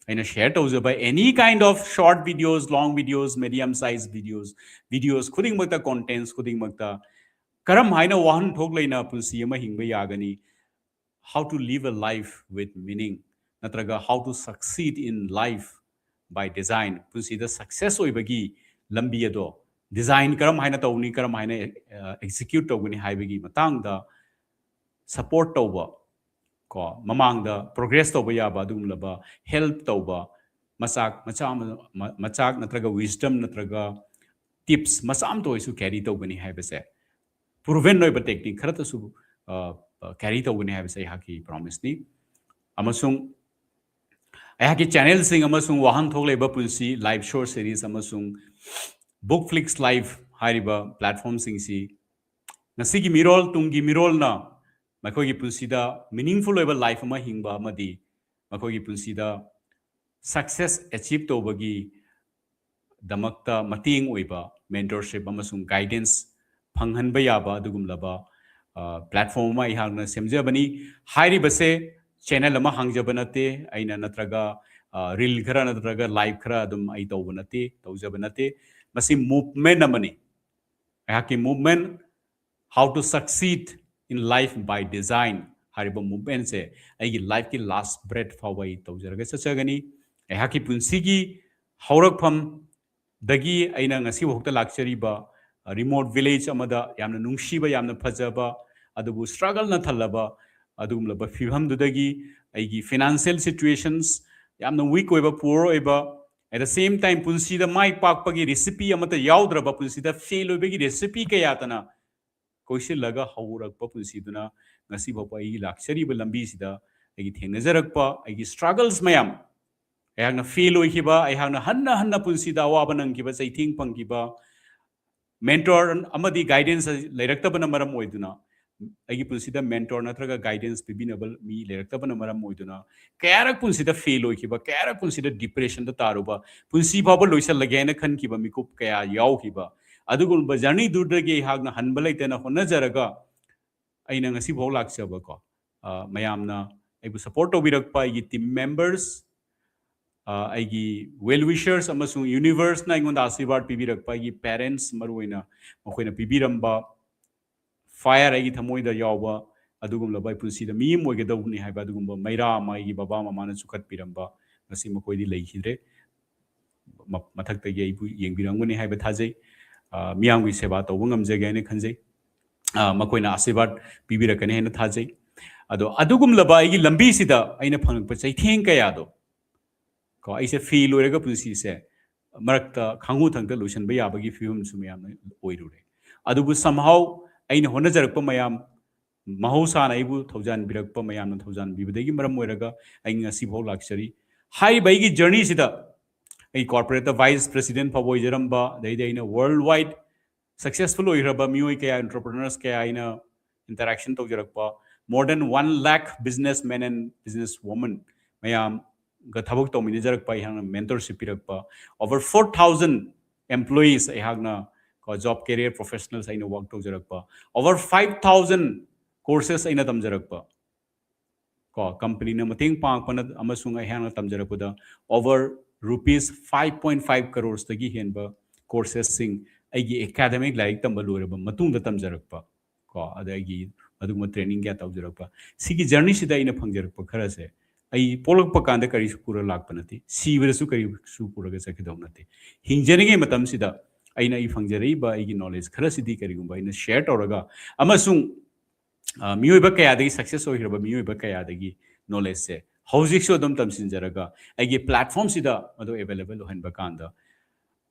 ꯑꯩꯅ share ꯇꯧꯖꯕ any kind of short videos, long videos, medium size videos, videos ꯈꯨꯗꯤꯡꯃꯛꯇ, contents ꯈꯨꯗꯤꯡꯃꯛꯇ ꯀꯔꯝ ꯍꯥꯏꯅ ꯋꯥꯍꯟꯊꯣꯛ ꯂꯩꯅ ꯄꯨꯟꯁꯤ ꯑꯃ ꯍꯤꯡꯕ ꯌꯥꯒꯅꯤ, how to live a life with meaning, ꯅꯠꯇ꯭ꯔꯒ how to succeed in life by design, ꯄꯨꯟꯁꯤꯗ success ꯑꯣꯏꯕꯒꯤ ꯂꯝꯕꯤ ꯑꯗꯣ design ꯀꯔꯝ ꯍꯥꯏꯅ ꯇꯧꯅꯤ, ꯀꯔꯝ ꯍꯥꯏꯅ execute ꯇꯧꯒꯅꯤ ꯍꯥꯏꯕꯒꯤ ꯃꯇꯥꯡꯗ support ꯇꯧꯕ, ꯀꯣ, ꯃꯃꯥꯡꯗ progress ꯇꯧꯕ ꯌꯥꯕ ꯑꯗꯨꯒꯨꯝꯂꯕ help ꯇꯧꯕ ꯃꯆꯥꯛ ꯃꯆꯥ ꯑꯃ, ꯃ-, ꯃꯆꯥꯛ ꯅꯠꯇ꯭ꯔꯒ wisdom ꯅꯠꯇ꯭ꯔꯒ tips ꯃꯆꯥ ꯑꯃꯇ ꯑꯣꯏꯔꯁꯨ carry ꯇꯧꯒꯅꯤ ꯍꯥꯏꯕꯁꯦ, proven ꯑꯣꯏꯕ technique ꯈꯔꯇꯁꯨ, ꯑ, ꯑ, carry ꯇꯧꯒꯅꯤ ꯍꯥꯏꯕꯁꯦ ꯑꯩꯍꯥꯛꯀꯤ promiseꯅꯤ꯫ ꯑꯃꯁꯨꯡ ꯑꯩꯍꯥꯛꯀꯤ channelꯁꯤꯡ ꯑꯃꯁꯨꯡ ꯋꯥꯍꯟꯊꯣꯛ ꯂꯩꯕ ꯄꯨꯟꯁꯤ live show series ꯑꯃꯁꯨꯡ Bookflix Live ꯍꯥꯏꯔꯤꯕ platformꯁꯤꯡꯁꯤ ꯉꯁꯤꯒꯤ ꯃꯤꯔꯣꯜ, ꯇꯨꯡꯒꯤ ꯃꯤꯔꯣꯜꯅ ꯃꯈꯣꯏꯒꯤ ꯄꯨꯟꯁꯤꯗ meaningful ꯑꯣꯏꯕ life ꯑꯃ ꯍꯤꯡꯕ ꯑꯃꯗꯤ ꯃꯈꯣꯏꯒꯤ ꯄꯨꯟꯁꯤꯗ success achieve ꯇꯧꯕꯒꯤ ꯗꯃꯛꯇ ꯃꯇꯦꯡ ꯑꯣꯏꯕ mentorship ꯑꯃꯁꯨꯡ guidance ꯐꯪꯍꯟꯕ ꯌꯥꯕ ꯑꯗꯨꯒꯨꯝꯂꯕ, ꯑ, platform ꯑꯃ ꯑꯩꯍꯥꯛꯅ ꯁꯦꯝꯖꯕꯅꯤ꯫ ꯍꯥꯏꯔꯤꯕꯁꯦ channel ꯑꯃ ꯍꯥꯡꯖꯕ ꯅꯠꯇꯦ ꯑꯩꯅ, ꯅꯠꯇ꯭ꯔꯒ, ꯑ, reel ꯈꯔ ꯅꯠꯇ꯭ꯔꯒ live ꯈꯔ ꯑꯗꯨꯝ ꯑꯩ ꯇꯧꯕ ꯅꯠꯇꯦ, ꯇꯧꯖꯕ ꯅꯠꯇꯦ꯫ ꯃꯁꯤ movement ꯑꯃꯅꯤ꯫ ꯑꯩꯍꯥꯛꯀꯤ movement, How to Succeed in Life by Design ꯍꯥꯏꯔꯤꯕ movementꯁꯦ ꯑꯩꯒꯤ lifeꯀꯤ last breath ꯐꯥꯎꯕ ꯑꯩ ꯇꯧꯖꯔꯒ ꯆꯠꯆꯒꯅꯤ꯫ ꯑꯩꯍꯥꯛꯀꯤ ꯄꯨꯟꯁꯤꯒꯤ ꯍꯧꯔꯛꯐꯝꯗꯒꯤ ꯑꯩꯅ ꯉꯁꯤ ꯐꯥꯎꯗ ꯂꯥꯛꯆꯔꯤꯕ, ꯑ, remote village ꯑꯃꯗ ꯌꯥꯝꯅ ꯅꯨꯡꯁꯤꯕ, ꯌꯥꯝꯅ ꯐꯖꯕ, ꯑꯗꯨꯕꯨ struggleꯅ ꯊꯜꯂꯕ ꯑꯗꯨꯒꯨꯝꯂꯕ ꯐꯤꯕꯝꯗꯨꯗꯒꯤ ꯑꯩꯒꯤ financial situations ꯌꯥꯝꯅ weak ꯑꯣꯏꯕ, poor ꯑꯣꯏꯕ, at the same time ꯄꯨꯟꯁꯤꯗ ꯃꯥꯏ ꯄꯥꯛꯄꯒꯤ recipe ꯑꯃꯠꯇ ꯌꯥꯎꯗ꯭ꯔꯕ, ꯄꯨꯟꯁꯤꯗ fail ꯑꯣꯏꯕꯒꯤ recipe ꯀꯌꯥꯇꯅ ꯀꯣꯏꯁꯤꯜꯂꯒ ꯍꯧꯔꯛꯄ ꯄꯨꯟꯁꯤꯗꯨꯅ ꯉꯁꯤ ꯐꯥꯎꯕ ꯑꯩꯒꯤ ꯂꯥꯛꯆꯔꯤꯕ ꯂꯝꯕꯤꯁꯤꯗ ꯑꯩꯒꯤ ꯊꯦꯡꯅꯖꯔꯛꯄ ꯑꯩꯒꯤ struggles ꯃꯌꯥꯝ, ꯑꯩꯍꯥꯛꯅ fail ꯑꯣꯏꯈꯤꯕ, ꯑꯩꯍꯥꯛꯅ ꯍꯟꯅ ꯍꯟꯅ ꯄꯨꯟꯁꯤꯗ ꯑꯋꯥꯕ ꯅꯪꯈꯤꯕ, ꯆꯩꯊꯦꯡ ꯐꯪꯈꯤꯕ, mentor ꯑꯃꯗꯤ guidance ꯂꯩꯔꯛꯇꯕꯅ ꯃꯔꯝ ꯑꯣꯏꯗꯨꯅ, ꯑꯩꯒꯤ ꯄꯨꯟꯁꯤꯗ mentor ꯅꯠꯇ꯭ꯔꯒ guidance ꯄꯤꯕꯤꯅꯕ ꯃꯤ ꯂꯩꯔꯛꯇꯕꯅ ꯃꯔꯝ ꯑꯣꯏꯗꯨꯅ ꯀꯌꯥꯔꯛ ꯄꯨꯟꯁꯤꯗ fail ꯑꯣꯏꯈꯤꯕ, ꯀꯌꯥꯔꯛ ꯄꯨꯟꯁꯤꯗ depressionꯗ ꯇꯥꯔꯨꯕ, ꯄꯨꯟꯁꯤ ꯐꯥꯎꯕ ꯂꯣꯏꯁꯤꯜꯂꯒꯦ ꯍꯥꯏꯅ ꯈꯟꯈꯤꯕ ꯃꯤꯀꯨꯞ ꯀꯌꯥ ꯌꯥꯎꯈꯤꯕ꯫ ꯑꯗꯨꯒꯨꯝꯕ journeyꯗꯨꯗꯒꯤ ꯑꯩꯍꯥꯛꯅ ꯍꯟꯕ ꯂꯩꯇꯅ ꯍꯣꯠꯅꯖꯔꯒ ꯑꯩꯅ ꯉꯁꯤ ꯐꯥꯎ ꯂꯥꯛꯆꯕꯀꯣ, ꯑ, ꯃꯌꯥꯝꯅ ꯑꯩꯕꯨ support ꯇꯧꯕꯤꯔꯛꯄ ꯑꯩꯒꯤ team members, ꯑ, ꯑꯩꯒꯤ well wishers ꯑꯃꯁꯨꯡ universeꯅ ꯑꯩꯉꯣꯟꯗ ꯑꯥꯁꯤꯔꯕꯥꯗ ꯄꯤꯕꯤꯔꯛꯄ ꯑꯩꯒꯤ parents, ꯃꯔꯨꯑꯣꯏꯅ ꯃꯈꯣꯏꯅ ꯄꯤꯕꯤꯔꯝꯕ fire, ꯑꯩꯒꯤ ꯊꯃꯣꯏꯗ ꯌꯥꯎꯕ ꯑꯗꯨꯒꯨꯝꯂꯕ ꯑꯩ ꯄꯨꯟꯁꯤꯗ ꯃꯤ ꯑꯃ ꯑꯣꯏꯒꯗꯧꯕꯅꯤ ꯍꯥꯏꯕ ꯑꯗꯨꯒꯨꯝꯕ ꯃꯩꯔꯥ ꯑꯃ ꯑꯩꯒꯤ ꯕꯕꯥ ꯃꯃꯥꯅ ꯆꯨꯈꯠꯄꯤꯔꯝꯕ, ꯉꯁꯤ ꯃꯈꯣꯏꯗꯤ ꯂꯩꯈꯤꯗ꯭ꯔꯦ꯫ ꯃ-, ꯃꯊꯛꯇꯒꯤ ꯑꯩꯕꯨ ꯌꯦꯡꯕꯤꯔꯝꯒꯅꯤ ꯍꯥꯏꯕ ꯊꯥꯖꯩ꯫ ꯑ, ꯃꯤꯌꯥꯝꯒꯤ ꯁꯦꯕꯥ ꯇꯧꯕ ꯉꯝꯖꯒꯦ ꯍꯥꯏꯅ ꯈꯟꯖꯩ꯫ ꯑ, ꯃꯈꯣꯏꯅ ꯑꯥꯁꯤꯔꯕꯥꯗ ꯄꯤꯕꯤꯔꯛꯀꯅꯤ ꯍꯥꯏꯅ ꯊꯥꯖꯩ꯫ ꯑꯗꯣ ꯑꯗꯨꯒꯨꯝꯂꯕ ꯑꯩꯒꯤ ꯂꯝꯕꯤꯁꯤꯗ ꯑꯩꯅ ꯐꯪꯂꯛꯄ ꯆꯩꯊꯦꯡ ꯀꯌꯥꯗꯣ, ꯀꯣ, ꯑꯩꯁꯦ fail ꯑꯣꯏꯔꯒ ꯄꯨꯟꯁꯤꯁꯦ ꯃꯔꯛꯇ ꯈꯥꯡꯉꯨ ꯊꯪꯗ ꯂꯣꯏꯁꯤꯟꯕ ꯌꯥꯕꯒꯤ ꯐꯤꯕꯝꯁꯨ ꯃꯌꯥꯝꯅ ꯑꯣꯏꯔꯨꯔꯦ꯫ ꯑꯗꯨꯕꯨ somehow ꯑꯩꯅ ꯍꯣꯠꯅꯖꯔꯛꯄ ꯃꯌꯥꯝ, ꯃꯍꯧꯁꯥꯅ ꯑꯩꯕꯨ ꯊꯧꯖꯥꯟꯕꯤꯔꯛꯄ, ꯃꯌꯥꯝꯅ ꯊꯧꯖꯥꯟꯕꯤꯕꯗꯒꯤ ꯃꯔꯝ ꯑꯣꯏꯔꯒ ꯑꯩ ꯉꯁꯤꯐꯥꯎ ꯂꯥꯛꯆꯔꯤ꯫ ꯍꯥꯏꯔꯤꯕ ꯑꯩꯒꯤ journeyꯁꯤꯗ ꯑꯩ corporateꯇ vice president ꯐꯥꯎꯕ ꯑꯣꯏꯖꯔꯝꯕ, ꯑꯗꯩꯗꯤ ꯑꯩꯅ worldwide successful ꯑꯣꯏꯈ꯭ꯔꯕ ꯃꯤꯑꯣꯏ ꯀꯌꯥ, entrepreneurs ꯀꯌꯥ ꯑꯩꯅ interaction ꯇꯧꯖꯔꯛꯄ, more than one lakh businessmen and businesswomen ꯃꯌꯥꯝꯒ ꯊꯕꯛ ꯇꯧꯃꯤꯟꯅꯖꯔꯛꯄ, ꯑꯩꯍꯥꯛꯅ mentorship ꯄꯤꯔꯛꯄ, over four thousand employees ꯑꯩꯍꯥꯛꯅ, ꯀꯣ, job career professionals ꯑꯩꯅ work ꯇꯧꯖꯔꯛꯄ, over five thousand courses ꯑꯩꯅ ꯇꯝꯖꯔꯛꯄ, ꯀꯣ, companyꯅ ꯃꯇꯦꯡ ꯄꯥꯡꯉꯛꯄꯅ ꯑꯃꯁꯨꯡ ꯑꯩꯍꯥꯛꯅ ꯇꯝꯖꯔꯛꯄꯗ over rupees five point five crores ꯇꯒꯤ ꯍꯦꯟꯕ courses ꯁꯤꯡ ꯑꯩꯒꯤ academic ꯂꯥꯏꯔꯤꯛ ꯇꯝꯕ ꯂꯣꯏꯔꯕ ꯃꯇꯨꯡꯗ ꯇꯝꯖꯔꯛꯄ, ꯀꯣ, ꯑꯗꯒꯤ ꯑꯗꯨꯒꯨꯝꯕ training ꯀꯌꯥ ꯇꯧꯖꯔꯛꯄ꯫ ꯁꯤꯒꯤ journeyꯁꯤꯗ ꯑꯩꯅ ꯐꯪꯖꯔꯛꯄ ꯈꯔꯁꯦ ꯑꯩ ꯄꯣꯛꯂꯛꯄ ꯀꯥꯟꯗ ꯀꯔꯤꯁꯨ ꯄꯨꯔ ꯂꯥꯛꯄ ꯅꯠꯇꯦ, ꯁꯤꯕꯗꯁꯨ ꯀꯔꯤꯁꯨ ꯄꯨꯔꯒ ꯆꯠꯀꯗꯧ ꯅꯠꯇꯦ꯫ ꯍꯤꯡꯖꯔꯤꯉꯩ ꯃꯇꯝꯁꯤꯗ ꯑꯩꯅ ꯑꯩ ꯐꯪꯖꯔꯛꯏꯕ ꯑꯩꯒꯤ knowledge ꯈꯔꯁꯤꯗꯤ ꯀꯔꯤꯒꯨꯝꯕ ꯑꯩꯅ share ꯇꯧꯔꯒ ꯑꯃꯁꯨꯡ, ꯑ, ꯃꯤꯑꯣꯏꯕ ꯀꯌꯥꯗꯒꯤ success ꯑꯣꯏꯈ꯭ꯔꯕ ꯃꯤꯑꯣꯏꯕ ꯀꯌꯥꯗꯒꯤ knowledgeꯁꯦ ꯍꯧꯖꯤꯛꯁꯨ ꯑꯗꯨꯝ ꯇꯝꯁꯤꯟꯖꯔꯒ ꯑꯩꯒꯤ platformꯁꯤꯗ ꯃꯗꯨ available ꯑꯣꯏꯍꯟꯕ ꯀꯥꯟꯗ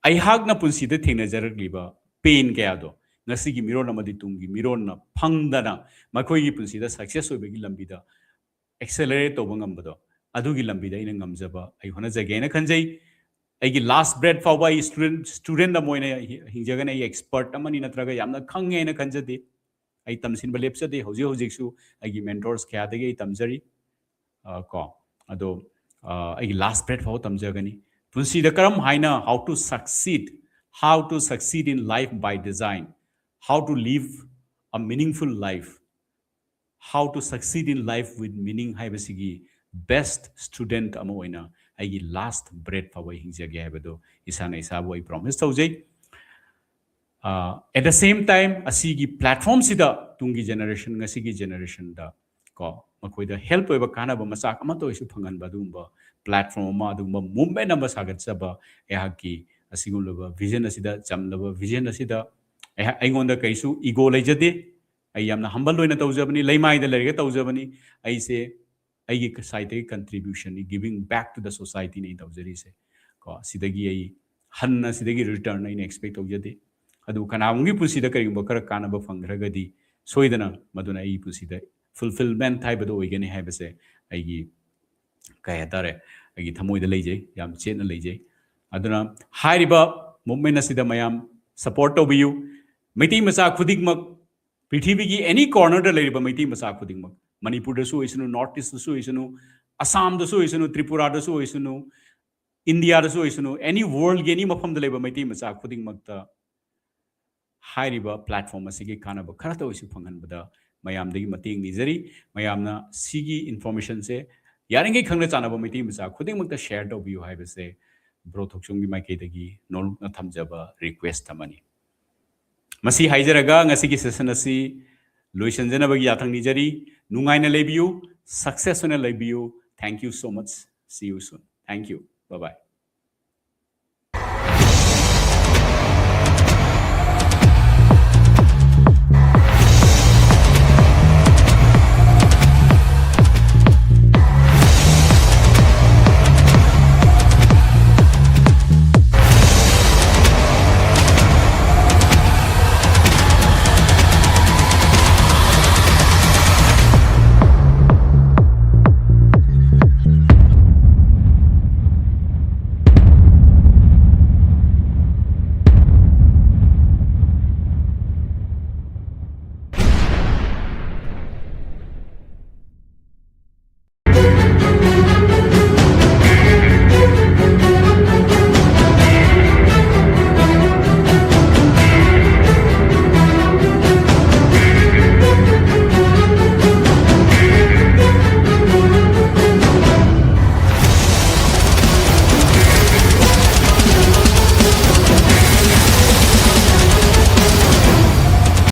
ꯑꯩꯍꯥꯛꯅ ꯄꯨꯟꯁꯤꯗ ꯊꯦꯡꯅꯖꯔꯛꯂꯤꯕ pain ꯀꯌꯥꯗꯣ ꯉꯁꯤꯒꯤ ꯃꯤꯔꯣꯟ ꯑꯃꯗꯤ ꯇꯨꯡꯒꯤ ꯃꯤꯔꯣꯟꯅ ꯐꯪꯗꯅ ꯃꯈꯣꯏꯒꯤ ꯄꯨꯟꯁꯤꯗ success ꯑꯣꯏꯕꯒꯤ ꯂꯝꯕꯤꯗ accelerate ꯇꯧꯕ ꯉꯝꯕꯗꯣ, ꯑꯗꯨꯒꯤ ꯂꯝꯕꯤꯗ ꯑꯩꯅ ꯉꯝꯖꯕ ꯑꯩ ꯍꯣꯠꯅꯖꯒꯦꯅ ꯈꯟꯖꯩ꯫ ꯑꯩꯒꯤ last breath ꯐꯥꯎꯕ ꯑꯩ student, student ꯑꯃ ꯑꯣꯏꯅ ꯍꯤ-, ꯍꯤꯡꯖꯒꯅꯤ꯫ ꯑꯩ expert ꯑꯃꯅꯤ ꯅꯠꯇ꯭ꯔꯒ ꯌꯥꯝꯅ ꯈꯪꯉꯦ ꯍꯥꯏꯅ ꯈꯟꯖꯗꯦ꯫ ꯑꯩ ꯇꯝꯁꯤꯟꯕ ꯂꯦꯞꯆꯗꯦ꯫ ꯍꯧꯖꯤꯛ ꯍꯧꯖꯤꯛꯁꯨ ꯑꯩꯒꯤ mentors ꯀꯌꯥꯗꯒꯤ ꯑꯩ ꯇꯝꯖꯔꯤ꯫ ꯑ, ꯀꯣ, ꯑꯗꯣ, ꯑ, ꯑꯩꯒꯤ last breath ꯐꯥꯎꯕ ꯇꯝꯖꯒꯅꯤ꯫ ꯄꯨꯟꯁꯤꯗ ꯀꯔꯝ ꯍꯥꯏꯅ, how to succeed, how to succeed in life by design, how to live a meaningful life, how to succeed in life with meaning ꯍꯥꯏꯕꯁꯤꯒꯤ best student ꯑꯃ ꯑꯣꯏꯅ ꯑꯩꯒꯤ last breath ꯐꯥꯎꯕ ꯑꯩ ꯍꯤꯡꯖꯒꯦ ꯍꯥꯏꯕꯗꯣ ꯏꯁꯥꯅ ꯏꯁꯥꯕꯨ ꯑꯩ promise ꯇꯧꯖꯩ꯫ ꯑ, at the same time, ꯑꯁꯤꯒꯤ platform ꯁꯤꯗ ꯇꯨꯡꯒꯤ generation, ꯉꯁꯤꯒꯤ generation ꯗ ꯀꯣ, ꯃꯈꯣꯏꯗ help ꯑꯣꯏꯕ ꯀꯥꯟꯅꯕ ꯃꯆꯥꯛ ꯑꯃꯠꯇ ꯑꯣꯏꯁꯨ ꯐꯪꯍꯟꯕ ꯑꯗꯨꯒꯨꯝꯕ platform ꯑꯃ, ꯑꯗꯨꯒꯨꯝꯕ movement ꯑꯃ ꯁꯥꯒꯠꯆꯕ ꯑꯩꯍꯥꯛꯀꯤ ꯑꯁꯤꯒꯨꯝꯂꯕ vision ꯑꯁꯤꯗ, ꯆꯝꯂꯕ vision ꯑꯁꯤꯗ ꯑꯩꯍꯥꯛ, ꯑꯩꯉꯣꯟꯗ ꯀꯩꯁꯨ ego ꯂꯩꯖꯗꯦ꯫ ꯑꯩ ꯌꯥꯝꯅ humble ꯑꯣꯏꯅ ꯇꯧꯖꯕꯅꯤ, ꯂꯩꯃꯥꯏꯗ ꯂꯩꯔꯒ ꯇꯧꯖꯕꯅꯤ꯫ ꯑꯩꯁꯦ ꯑꯩꯒꯤ side ꯇꯒꯤ contribution ꯅꯤ, giving back to the society ꯅꯤ ꯑꯩ ꯇꯧꯖꯔꯤꯁꯦ꯫ ꯀꯣ, ꯁꯤꯗꯒꯤ ꯑꯩ ꯍꯟꯅ ꯁꯤꯗꯒꯤ return ꯑꯩꯅ expect ꯇꯧꯖꯗꯦ꯫ ꯑꯗꯨ ꯀꯅꯥꯒꯨꯝꯕꯒꯤ ꯄꯨꯟꯁꯤꯗ ꯀꯔꯤꯒꯨꯝꯕ ꯈꯔ ꯀꯥꯟꯅꯕ ꯐꯪꯈ꯭ꯔꯒꯗꯤ ꯁꯣꯏꯗꯅ ꯃꯗꯨꯅ ꯑꯩꯒꯤ ꯄꯨꯟꯁꯤꯗ fulfillment ꯍꯥꯏꯕꯗꯨ ꯑꯣꯏꯒꯅꯤ ꯍꯥꯏꯕꯁꯦ ꯑꯩꯒꯤ, ꯀꯩ ꯍꯥꯏꯇꯥꯔꯦ, ꯑꯩꯒꯤ ꯊꯃꯣꯏꯗ ꯂꯩꯖꯩ, ꯌꯥꯝ ꯆꯦꯠꯅ ꯂꯩꯖꯩ꯫ ꯑꯗꯨꯅ ꯍꯥꯏꯔꯤꯕ movement ꯑꯁꯤꯗ ꯃꯌꯥꯝ support ꯇꯧꯕꯤꯌꯨ꯫ ꯃꯩꯇꯩ ꯃꯆꯥ ꯈꯨꯗꯤꯡꯃꯛ, ꯄ꯭ꯔꯤꯊꯤꯕꯤꯒꯤ any corner ꯗ ꯂꯩꯔꯤꯕ ꯃꯩꯇꯩ ꯃꯆꯥ ꯈꯨꯗꯤꯡꯃꯛ, ꯃꯅꯤꯄꯨꯔꯗꯁꯨ ꯑꯣꯏꯁꯅꯨ, North East ꯇꯁꯨ ꯑꯣꯏꯁꯅꯨ, ꯑꯁꯥꯝꯗꯁꯨ ꯑꯣꯏꯁꯅꯨ, ꯇ꯭ꯔꯤꯄꯨꯔꯥꯗꯁꯨ ꯑꯣꯏꯁꯅꯨ, ꯏꯟꯗꯤꯌꯥꯗꯁꯨ ꯑꯣꯏꯁꯅꯨ, any world ꯒꯤ any ꯃꯐꯝꯗ ꯂꯩꯕ ꯃꯩꯇꯩ ꯃꯆꯥ ꯈꯨꯗꯤꯡꯃꯛꯇ ꯍꯥꯏꯔꯤꯕ platform ꯑꯁꯤꯒꯤ ꯀꯥꯟꯅꯕ ꯈꯔꯇ ꯑꯣꯏꯁꯨ ꯐꯪꯍꯟꯕꯗ ꯃꯌꯥꯝꯗꯒꯤ ꯃꯇꯦꯡ ꯅꯤꯖꯔꯤ꯫ ꯃꯌꯥꯝꯅ ꯁꯤꯒꯤ information ꯁꯦ ꯌꯥꯔꯤꯉꯩ ꯈꯪꯅ ꯆꯥꯟꯅꯕ ꯃꯩꯇꯩ ꯃꯆꯥ ꯈꯨꯗꯤꯡꯃꯛꯇ share ꯇꯧꯕꯤꯌꯨ ꯍꯥꯏꯕꯁꯦ bro ꯊꯣꯛꯆꯣꯝꯒꯤ ꯃꯥꯏꯀꯩꯗꯒꯤ ꯅꯣꯜꯂꯨꯛꯅ ꯊꯝꯖꯕ request ꯑꯃꯅꯤ꯫ ꯃꯁꯤ ꯍꯥꯏꯖꯔꯒ ꯉꯁꯤꯒꯤ session ꯑꯁꯤ ꯂꯣꯏꯁꯤꯟꯖꯅꯕꯒꯤ ꯌꯥꯊꯪ ꯅꯤꯖꯔꯤ꯫ ꯅꯨꯡꯉꯥꯏꯅ ꯂꯩꯕꯤꯌꯨ, success ꯑꯣꯏꯅ ꯂꯩꯕꯤꯌꯨ꯫ Thank you so much. See you soon. Thank you. Bye bye.